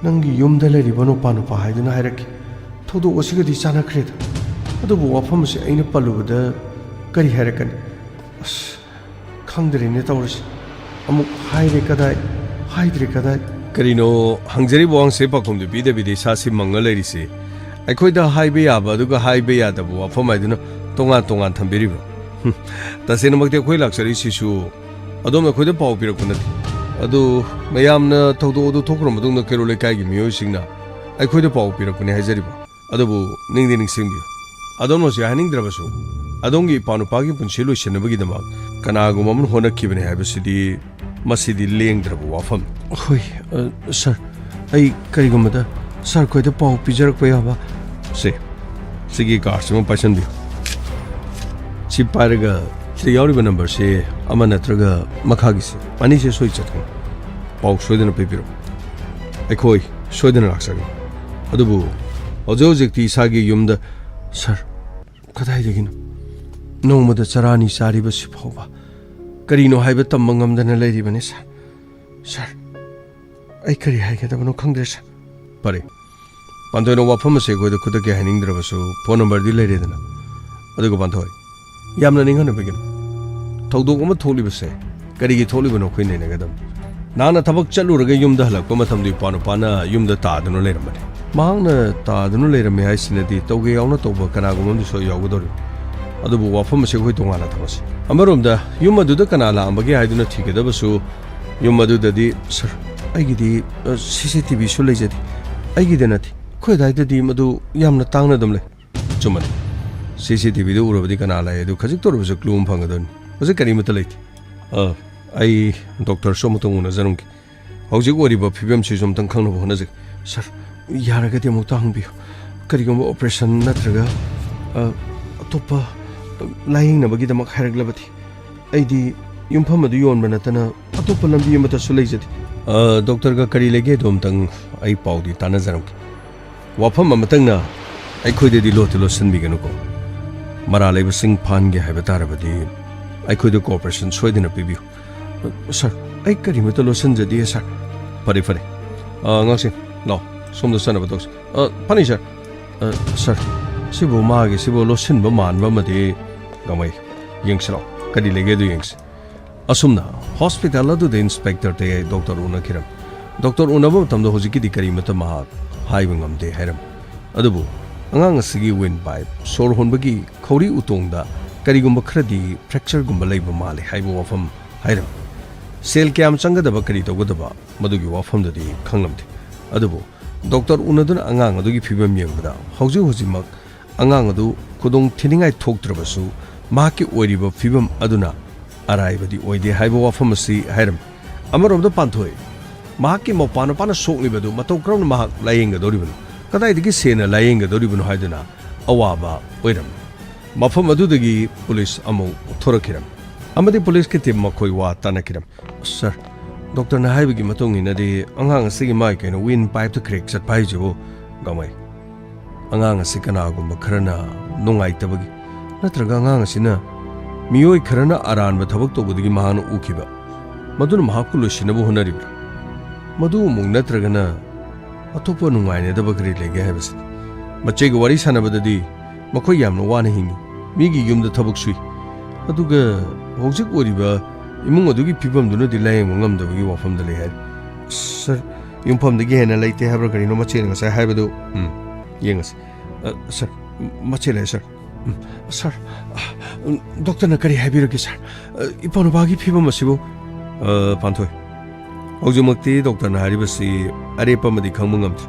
"ꯅꯪꯒꯤ ꯌꯨꯝꯗ ꯂꯩꯔꯤꯕ ꯅꯨꯄꯥ ꯅꯨꯄꯥ" ꯍꯥꯏꯗꯨꯅ ꯍꯥꯏꯔꯛꯈꯤ꯫ ꯊꯧꯗꯣꯛ ꯑꯁꯤꯒꯗꯤ ꯆꯥꯟꯅꯈ꯭ꯔꯦꯗ꯫ ꯑꯗꯨꯕꯨ ꯋꯥꯐꯝ ꯑꯁꯤ ꯑꯩꯅ ꯄꯜꯂꯨꯕꯗ ꯀꯔꯤ ꯍꯥꯏꯔꯛꯀꯅꯤ? ꯑꯁ, ꯈꯪꯗ꯭ꯔꯦꯅꯦ ꯇꯧꯔꯤꯁꯦ꯫ ꯑꯃꯨꯛ ꯍꯥꯏꯔꯦ ꯀꯗꯥꯏ, ꯍꯥꯏꯗ꯭ꯔꯦ ꯀꯗꯥꯏ? ꯀꯔꯤꯅꯣ ꯍꯪꯖꯔꯤꯕ ꯋꯥꯍꯪꯁꯦ ꯄꯥꯎꯈꯨꯝꯗꯨ ꯄꯤꯗꯕꯤꯗ ꯏꯁꯥꯁꯤ ꯃꯪꯉ ꯂꯩꯔꯤꯁꯤ? ꯑꯩꯈꯣꯏꯗ ꯍꯥꯏꯕ ꯌꯥꯕ ꯑꯗꯨꯒ ꯍꯥꯏꯕ ꯌꯥꯗꯕ ꯋꯥꯐꯝ ꯍꯥꯏꯗꯨꯅ ꯇꯣꯉꯥꯟ ꯇꯣꯉꯥꯟ ꯊꯝꯕꯤꯔꯤꯕ꯭ꯔꯣ? ꯍꯨꯝ, ꯇꯁꯦꯡꯅꯃꯛꯇꯤ ꯑꯩꯈꯣꯏ ꯂꯥꯛꯆꯔꯤꯁꯤꯁꯨ ꯑꯗꯣꯝꯅ ꯑꯩꯈꯣꯏꯗ ꯄꯥꯎ ꯄꯤꯔꯛꯄ ꯅꯠꯇꯦ꯫ ꯑꯗꯨ ꯃꯌꯥꯝꯅ ꯊꯧꯗꯣꯛ ꯑꯗꯨ ꯊꯣꯛꯈ꯭ꯔ ꯃꯇꯨꯡꯗ ꯀꯩꯔꯣꯜ ꯂꯩꯀꯥꯏꯒꯤ ꯃꯤꯑꯣꯏꯁꯤꯡꯅ ꯑꯩꯈꯣꯏꯗ ꯄꯥꯎ ꯄꯤꯔꯛꯄꯅꯤ ꯍꯥꯏꯖꯔꯤꯕ꯫ ꯑꯗꯨꯕꯨ ꯅꯤꯡꯗꯤ ꯅꯤꯡꯁꯤꯡꯕꯤꯌꯨ, ꯑꯗꯣꯝꯅ ꯍꯧꯖꯤꯛ ꯍꯥꯏꯅꯤꯡꯗ꯭ꯔꯕꯁꯨ, ꯑꯗꯣꯝꯒꯤ ꯏꯄꯥ ꯅꯨꯄꯥꯒꯤ ꯄꯨꯟꯁꯤ ꯂꯣꯏꯁꯤꯟꯅꯕꯒꯤꯗꯃꯛ ꯀꯅꯥꯒꯨꯝꯕ ꯑꯃꯅ ꯍꯣꯠꯅꯈꯤꯕꯅꯤ ꯍꯥꯏꯕꯁꯤꯗꯤ ꯃꯁꯤꯗꯤ ꯂꯦꯡꯗ꯭ꯔꯕ ꯋꯥꯐꯝꯅꯤ꯫ ꯍꯣꯏ, ꯑ, ꯁꯥꯔ, ꯑꯩ ꯀꯔꯤꯒꯨꯝꯕꯗ ꯁꯥꯔ ꯈꯣꯏꯗ ꯄꯥꯎ ꯄꯤꯖꯔꯛꯄ ꯌꯥꯕ? ꯁꯦ, ꯁꯤꯒꯤ ꯀꯥꯔꯗꯁꯤꯃ ꯄꯥꯏꯁꯟꯕꯤꯌꯨ꯫ ꯁꯤ ꯄꯥꯏꯔꯒ ꯁꯤꯗ ꯌꯥꯎꯔꯤꯕ ꯅꯝꯕꯔꯁꯦ ꯑꯃ ꯅꯠꯇ꯭ꯔꯒ ꯃꯈꯥꯒꯤꯁꯦ ꯑꯅꯤꯁꯦ ꯁꯣꯏ ꯆꯠꯀꯅꯤ꯫ ꯄꯥꯎ ꯁꯣꯏꯗꯅ ꯄꯤꯕꯤꯔꯛꯎ꯫ ꯑꯩꯈꯣꯏ ꯁꯣꯏꯗꯅ ꯂꯥꯛꯆꯒꯅꯤ꯫ ꯑꯗꯨꯕꯨ ꯍꯧꯖꯤꯛ ꯍꯧꯖꯤꯛꯇꯤ ꯏꯁꯥꯒꯤ ꯌꯨꯝꯗ, ꯁꯥꯔ, ꯀꯗꯥꯏꯗꯒꯤꯅꯣ? ꯅꯣꯡꯃꯗ ꯆꯔꯥ ꯑꯅꯤ ꯆꯥꯔꯤꯕꯁꯤ ꯐꯥꯎꯕ ꯀꯔꯤꯅꯣ ꯍꯥꯏꯕ ꯇꯝꯕ ꯉꯝꯗꯅ ꯂꯩꯔꯤꯕꯅꯤ, ꯁꯥꯔ꯫ ꯁꯥꯔ, ꯑꯩ ꯀꯔꯤ ꯍꯥꯏꯒꯗꯕꯅꯣ ꯈꯪꯗ꯭ꯔꯦ, ꯁꯥꯔ꯫ ꯐꯔꯦ, ꯄꯥꯟꯊꯣꯏꯅ ꯋꯥꯐꯝ ꯑꯁꯤ ꯑꯩꯈꯣꯏꯗ ꯈꯨꯗꯛꯀꯤ ꯍꯥꯏꯅꯤꯡꯗ꯭ꯔꯕꯁꯨ ꯐꯣꯟ ꯅꯝꯕꯔꯗꯤ ꯂꯩꯔꯦꯗꯅ꯫ ꯑꯗꯨꯒ ꯄꯥꯟꯊꯣꯏ, ꯌꯥꯝꯅ ꯅꯤꯡꯍꯟꯅꯕꯤꯒꯅꯨ꯫ ꯊꯧꯗꯣꯛ ꯑꯃ ꯊꯣꯛꯂꯤꯕꯁꯦ ꯀꯔꯤꯒꯤ ꯊꯣꯛꯂꯤꯕꯅꯣ ꯑꯩꯈꯣꯏ ꯅꯩꯅꯒꯗꯕꯅꯤ꯫ ꯅꯍꯥꯛꯅ ꯊꯕꯛ ꯆꯠꯂꯨꯔꯒ ꯌꯨꯝꯗ ꯍꯜꯂꯛꯄ ꯃꯇꯝꯗ ꯏꯄꯥ ꯅꯨꯄꯥꯅ ꯌꯨꯝꯗ ꯇꯥꯗꯨꯅ ꯂꯩꯔꯝꯕꯅꯤ꯫ ꯃꯍꯥꯛꯅ ꯇꯥꯗꯨꯅ ꯂꯩꯔꯝꯃꯤ ꯍꯥꯏꯁꯤꯅꯗꯤ ꯇꯧꯒꯦ ꯌꯥꯎꯅ ꯇꯧꯕ ꯀꯅꯥꯒꯨꯝꯕ ꯑꯃꯗꯤ ꯁꯣꯏ ꯌꯥꯎꯒꯗꯧꯔꯤꯕꯅꯤ꯫ ꯑꯗꯨꯕꯨ ꯋꯥꯐꯝ ꯑꯁꯤ ꯑꯩꯈꯣꯏ ꯇꯣꯉꯥꯟꯅ ꯊꯝꯃꯁꯤ꯫ ꯑꯃꯔꯣꯝꯗ ꯌꯨꯝ ꯑꯗꯨꯗ ꯀꯅꯥ ꯂꯥꯛꯑꯝꯕꯒꯦ ꯍꯥꯏꯗꯨꯅ ꯊꯤꯒꯗꯕꯁꯨ ꯌꯨꯝ ꯑꯗꯨꯗꯗꯤ, ꯁꯥꯔ, ꯑꯩꯒꯤꯗꯤ, ꯑ, ꯁꯤ ꯁꯤ ꯇꯤ ꯚꯤꯁꯨ ꯂꯩꯖꯗꯦ꯫ ꯑꯩꯒꯤꯗ ꯅꯠꯇꯦ꯫ ꯑꯩꯈꯣꯏ ꯑꯗꯥꯏꯗꯗꯤ ꯃꯗꯨ ꯌꯥꯝꯅ ꯇꯥꯡꯅ ꯑꯗꯨꯝ ꯂꯩ꯫ ꯆꯨꯝꯃꯅꯤ꯫ ꯁꯤ ꯁꯤ ꯇꯤ ꯚꯤꯗ ꯎꯔꯕꯗꯤ ꯀꯅꯥ ꯂꯥꯛꯑꯦ ꯑꯗꯨ ꯈꯖꯤꯛꯇ ꯑꯣꯏꯔꯕꯁꯨ ꯀ꯭ꯂꯨ ꯑꯃ ꯐꯪꯒꯗꯕꯅꯤ꯫ ꯍꯧꯖꯤꯛ ꯀꯔꯤꯃꯠꯇ ꯂꯩꯇꯦ꯫ ꯑ, ꯑꯩ ꯗꯣꯛꯇꯔꯁꯨ ꯑꯃꯨꯛꯇꯪ ꯎꯅꯖꯔꯝꯒꯦ꯫ ꯍꯧꯖꯤꯛ ꯑꯣꯏꯔꯤꯕ ꯐꯤꯕꯝꯁꯤꯁꯨ ꯑꯃꯨꯛꯇꯪ ꯈꯪꯅꯕ ꯍꯣꯠꯅꯖꯒꯦ꯫ ꯁꯥꯔ, ꯌꯥꯔꯒꯗꯤ ꯑꯃꯨꯛꯇ ꯍꯪꯕꯤꯌꯨ꯫ ꯀꯔꯤꯒꯨꯝꯕ ꯑꯣꯄꯔꯦꯁꯟ ꯅꯠꯇ꯭ꯔꯒ, ꯑ, ꯑꯇꯣꯞꯄ ꯂꯥꯌꯦꯡꯅꯕꯒꯤꯗꯃꯛ ꯍꯥꯏꯔꯛꯂꯕꯗꯤ? ꯑꯩꯗꯤ ꯌꯨꯝꯐꯝ ꯑꯗꯨ ꯌꯣꯟꯕ ꯅꯠꯇꯅ ꯑꯇꯣꯞꯄ ꯂꯝꯕꯤ ꯑꯃꯠꯇꯁꯨ ꯂꯩꯖꯗꯦ꯫ ꯑ, ꯗꯣꯛꯇꯔꯒ ꯀꯔꯤ ꯂꯩꯒꯦꯗꯣ ꯑꯝꯇꯪ ꯑꯩ ꯄꯥꯎꯗꯤ ꯇꯥꯟꯅꯖꯔꯝꯒꯦ꯫ ꯋꯥꯐꯝ ꯑꯃꯇꯪꯅ ꯑꯩꯈꯣꯏꯗꯗꯤ ꯂꯣꯠꯇꯤ ꯂꯣꯠꯁꯤꯟꯕꯤꯒꯅꯨꯀꯣ꯫ ꯃꯔꯥꯜ ꯂꯩꯕꯁꯤꯡ ꯐꯥꯍꯟꯒꯦ ꯍꯥꯏꯕ ꯇꯥꯔꯕꯗꯤ ꯑꯩꯈꯣꯏꯗ cooperation ꯁꯣꯏꯗꯅ ꯄꯤꯕꯤꯌꯨ꯫ ꯁꯥꯔ, ꯑꯩ ꯀꯔꯤꯃꯠꯇ ꯂꯣꯠꯁꯤꯟꯖꯗꯤꯌꯦ, ꯁꯥꯔ꯫ ꯐꯔꯦ, ꯐꯔꯦ꯫ ꯑ, ꯑꯉꯥꯡꯁꯤꯡ, ꯂꯥꯛꯑꯣ, ꯁꯣꯝꯗ ꯆꯠꯅꯕ ꯇꯧꯁꯤ꯫ ꯑ, ꯐꯅꯤ, ꯁꯥꯔ꯫ ꯑ, ꯁꯥꯔ, ꯁꯤꯕꯨ ꯃꯥꯒꯤ ꯁꯤꯕꯨ ꯂꯣꯠꯁꯤꯟꯕ ꯃꯥꯟꯕ ꯑꯃꯗꯤ ꯒꯥꯡꯃꯩ, ꯌꯦꯡꯁꯤ ꯂꯥꯛꯑꯣ꯫ ꯀꯔꯤ ꯂꯩꯒꯦ ꯑꯗꯨ ꯌꯦꯡꯁꯤ꯫ ꯑꯁꯨꯝꯅ ꯍꯣꯁꯄꯤꯇꯥꯜ ꯑꯗꯨꯗ ꯏꯟꯁꯄꯦꯛꯇꯔ ꯇꯌꯥꯏ ꯗꯣꯛꯇꯔ ꯎꯅꯈꯤꯔꯝꯃꯤ꯫ ꯗꯣꯛꯇꯔ ꯎꯅꯕ ꯃꯇꯝꯗ ꯍꯧꯖꯤꯛꯀꯤꯗꯤ ꯀꯔꯤꯃꯠꯇ ꯃꯍꯥꯛ ꯍꯥꯏꯕ ꯉꯝꯗꯦ ꯍꯥꯏꯔꯝꯃꯤ꯫ ꯑꯗꯨꯕꯨ ꯑꯉꯥꯡ ꯑꯁꯤꯒꯤ ꯋꯤꯟ ꯄꯥꯏꯞ, ꯁꯣꯔ ꯍꯣꯟꯕꯒꯤ ꯈꯧꯔꯤ ꯎꯇꯣꯡꯗ ꯀꯔꯤꯒꯨꯝꯕ ꯈꯔꯗꯤ ꯐ꯭ꯔꯦꯛꯆꯔꯒꯨꯝꯕ ꯂꯩꯕ ꯃꯥꯜꯂꯤ ꯍꯥꯏꯕ ꯋꯥꯐꯝ ꯍꯥꯏꯔꯝꯃꯤ꯫ ꯁꯦꯜ ꯀꯌꯥꯝ ꯆꯪꯒꯗꯕ, ꯀꯔꯤ ꯇꯧꯒꯗꯕ, ꯃꯗꯨꯒꯤ ꯋꯥꯐꯝꯗꯨꯗꯤ ꯈꯪꯂꯝꯗꯦ꯫ ꯑꯗꯨꯕꯨ ꯗꯣꯛꯇꯔ ꯎꯅꯗꯨꯅ ꯑꯉꯥꯡ ꯑꯗꯨꯒꯤ ꯐꯤꯕꯝ ꯌꯦꯡꯕꯗ ꯍꯧꯖꯤꯛ ꯍꯧꯖꯤꯛꯃꯛ ꯑꯉꯥꯡ ꯑꯗꯨ ꯈꯨꯗꯣꯡ ꯊꯤꯅꯤꯡꯉꯥꯏ ꯊꯣꯛꯇ꯭ꯔꯕꯁꯨ ꯃꯍꯥꯛꯀꯤ ꯑꯣꯏꯔꯤꯕ ꯐꯤꯕꯝ ꯑꯗꯨꯅ ꯑꯔꯥꯏꯕꯗꯤ ꯑꯣꯏꯗꯦ ꯍꯥꯏꯕ ꯋꯥꯐꯝ ꯑꯁꯤ ꯍꯥꯏꯔꯝꯃꯤ꯫ ꯑꯃꯔꯣꯝꯗ ꯄꯥꯟꯊꯣꯏ, ꯃꯍꯥꯛꯀꯤ ꯃꯧꯄꯥ ꯅꯨꯄꯥꯅ ꯁꯣꯛꯂꯤꯕꯗꯨ ꯃꯇꯧ ꯀꯔꯝꯅ ꯃꯍꯥꯛ ꯂꯥꯌꯦꯡꯒꯗꯧꯔꯤꯕꯅꯣ? ꯀꯗꯥꯏꯗꯒꯤ ꯁꯦꯜꯅ ꯂꯥꯌꯦꯡꯒꯗꯧꯔꯤꯕꯅꯣ ꯍꯥꯏꯗꯨꯅ ꯑꯋꯥꯕ ꯑꯣꯏꯔꯝꯃꯤ꯫ ꯃꯐꯝ ꯑꯗꯨꯗꯒꯤ ꯄꯨꯂꯤꯁ ꯑꯃꯨꯛ ꯊꯣꯔꯛꯈꯤꯔꯝꯃꯤ ꯑꯃꯗꯤ ꯄꯨꯂꯤꯁꯀꯤ ꯇꯤꯝ ꯃꯈꯣꯏ ꯋꯥ ꯇꯥꯅꯈꯤꯔꯝꯃꯤ꯫ "ꯁꯥꯔ, ꯗꯣꯛꯇꯔꯅ ꯍꯥꯏꯕꯒꯤ ꯃꯇꯨꯡ ꯏꯟꯅꯗꯤ ꯑꯉꯥꯡ ꯑꯁꯤꯒꯤ ꯃꯥꯏ ꯀꯩꯅꯣ ꯋꯤꯟ ꯄꯥꯏꯞꯇ ꯀ꯭ꯔꯦꯛ ꯆꯠꯄ ꯍꯥꯏꯁꯤꯕꯨ, ꯒꯥꯡꯃꯩ, ꯑꯉꯥꯡ ꯑꯁꯤ ꯀꯅꯥꯒꯨꯝꯕ ꯈꯔꯅ ꯅꯨꯡꯉꯥꯏꯇꯕꯒꯤ ꯅꯠꯇ꯭ꯔꯒ ꯑꯉꯥꯡ ꯑꯁꯤꯅ ꯃꯤꯑꯣꯏ ꯈꯔꯅ ꯑꯔꯥꯟꯕ ꯊꯕꯛ ꯇꯧꯕꯗꯒꯤ ꯃꯍꯥꯛꯅ ꯎꯈꯤꯕ, ꯃꯗꯨꯅ ꯃꯍꯥꯛꯄꯨ ꯂꯣꯏꯁꯤꯟꯅꯕ ꯍꯣꯠꯅꯔꯤꯕ꯭ꯔꯥ? ꯃꯗꯨ ꯑꯃꯨꯛ ꯅꯠꯇ꯭ꯔꯒꯅ ꯑꯇꯣꯞꯄ ꯅꯨꯡꯉꯥꯏꯅꯗꯕ ꯀꯔꯤ ꯂꯩꯒꯦ ꯍꯥꯏꯕꯁꯤꯅꯤ꯫ ꯃꯆꯦꯒ ꯋꯥꯔꯤ ꯁꯥꯟꯅꯕꯗꯗꯤ ꯃꯈꯣꯏ ꯌꯥꯝꯅ ꯋꯥꯅ ꯍꯤꯡꯉꯤ, ꯃꯤꯒꯤ ꯌꯨꯝꯗ ꯊꯕꯛ ꯁꯨꯏ, ꯑꯗꯨꯒ ꯍꯧꯖꯤꯛ ꯑꯣꯏꯔꯤꯕ ꯏꯃꯨꯡ ꯑꯗꯨꯒꯤ ꯐꯤꯕꯝꯗꯨꯅꯗꯤ ꯂꯥꯌꯦꯡꯕ ꯉꯝꯗꯕꯒꯤ ꯋꯥꯐꯝꯗ ꯂꯩ ꯍꯥꯏꯔꯤ"꯫ "ꯁꯥꯔ, ꯌꯨꯝꯐꯝꯗꯒꯤ ꯍꯦꯟꯅ ꯂꯩꯇꯦ ꯍꯥꯏꯕ꯭ꯔꯥ ꯀꯔꯤꯅꯣ ꯃꯆꯦꯅ ꯉꯁꯥꯏ ꯍꯥꯏꯕꯗꯨ?" "ꯎꯝ, ꯌꯦꯡꯉꯁꯤ꯫ ꯑ, ꯁꯥꯔ, ꯃꯆꯦ ꯂꯩ, ꯁꯥꯔ꯫ ꯎꯝ, ꯁꯥꯔ, ꯑ, ꯎꯝ, ꯗꯣꯛꯇꯔꯅ ꯀꯔꯤ ꯍꯥꯏꯕꯤꯔꯒꯦ, ꯁꯥꯔ? ꯑ, ꯏꯄ꯭ꯋꯥꯅꯨꯄꯥꯒꯤ ꯐꯤꯕꯝ ꯑꯁꯤꯕꯨ?" "ꯑ, ꯄꯥꯟꯊꯣꯏ, ꯍꯧꯖꯤꯛꯃꯛꯇꯤ ꯗꯣꯛꯇꯔꯅ ꯍꯥꯏꯔꯤꯕꯁꯤ ꯑꯔꯦꯞꯄ ꯑꯃꯗꯤ ꯈꯪꯕ ꯉꯝꯗ꯭ꯔꯤ꯫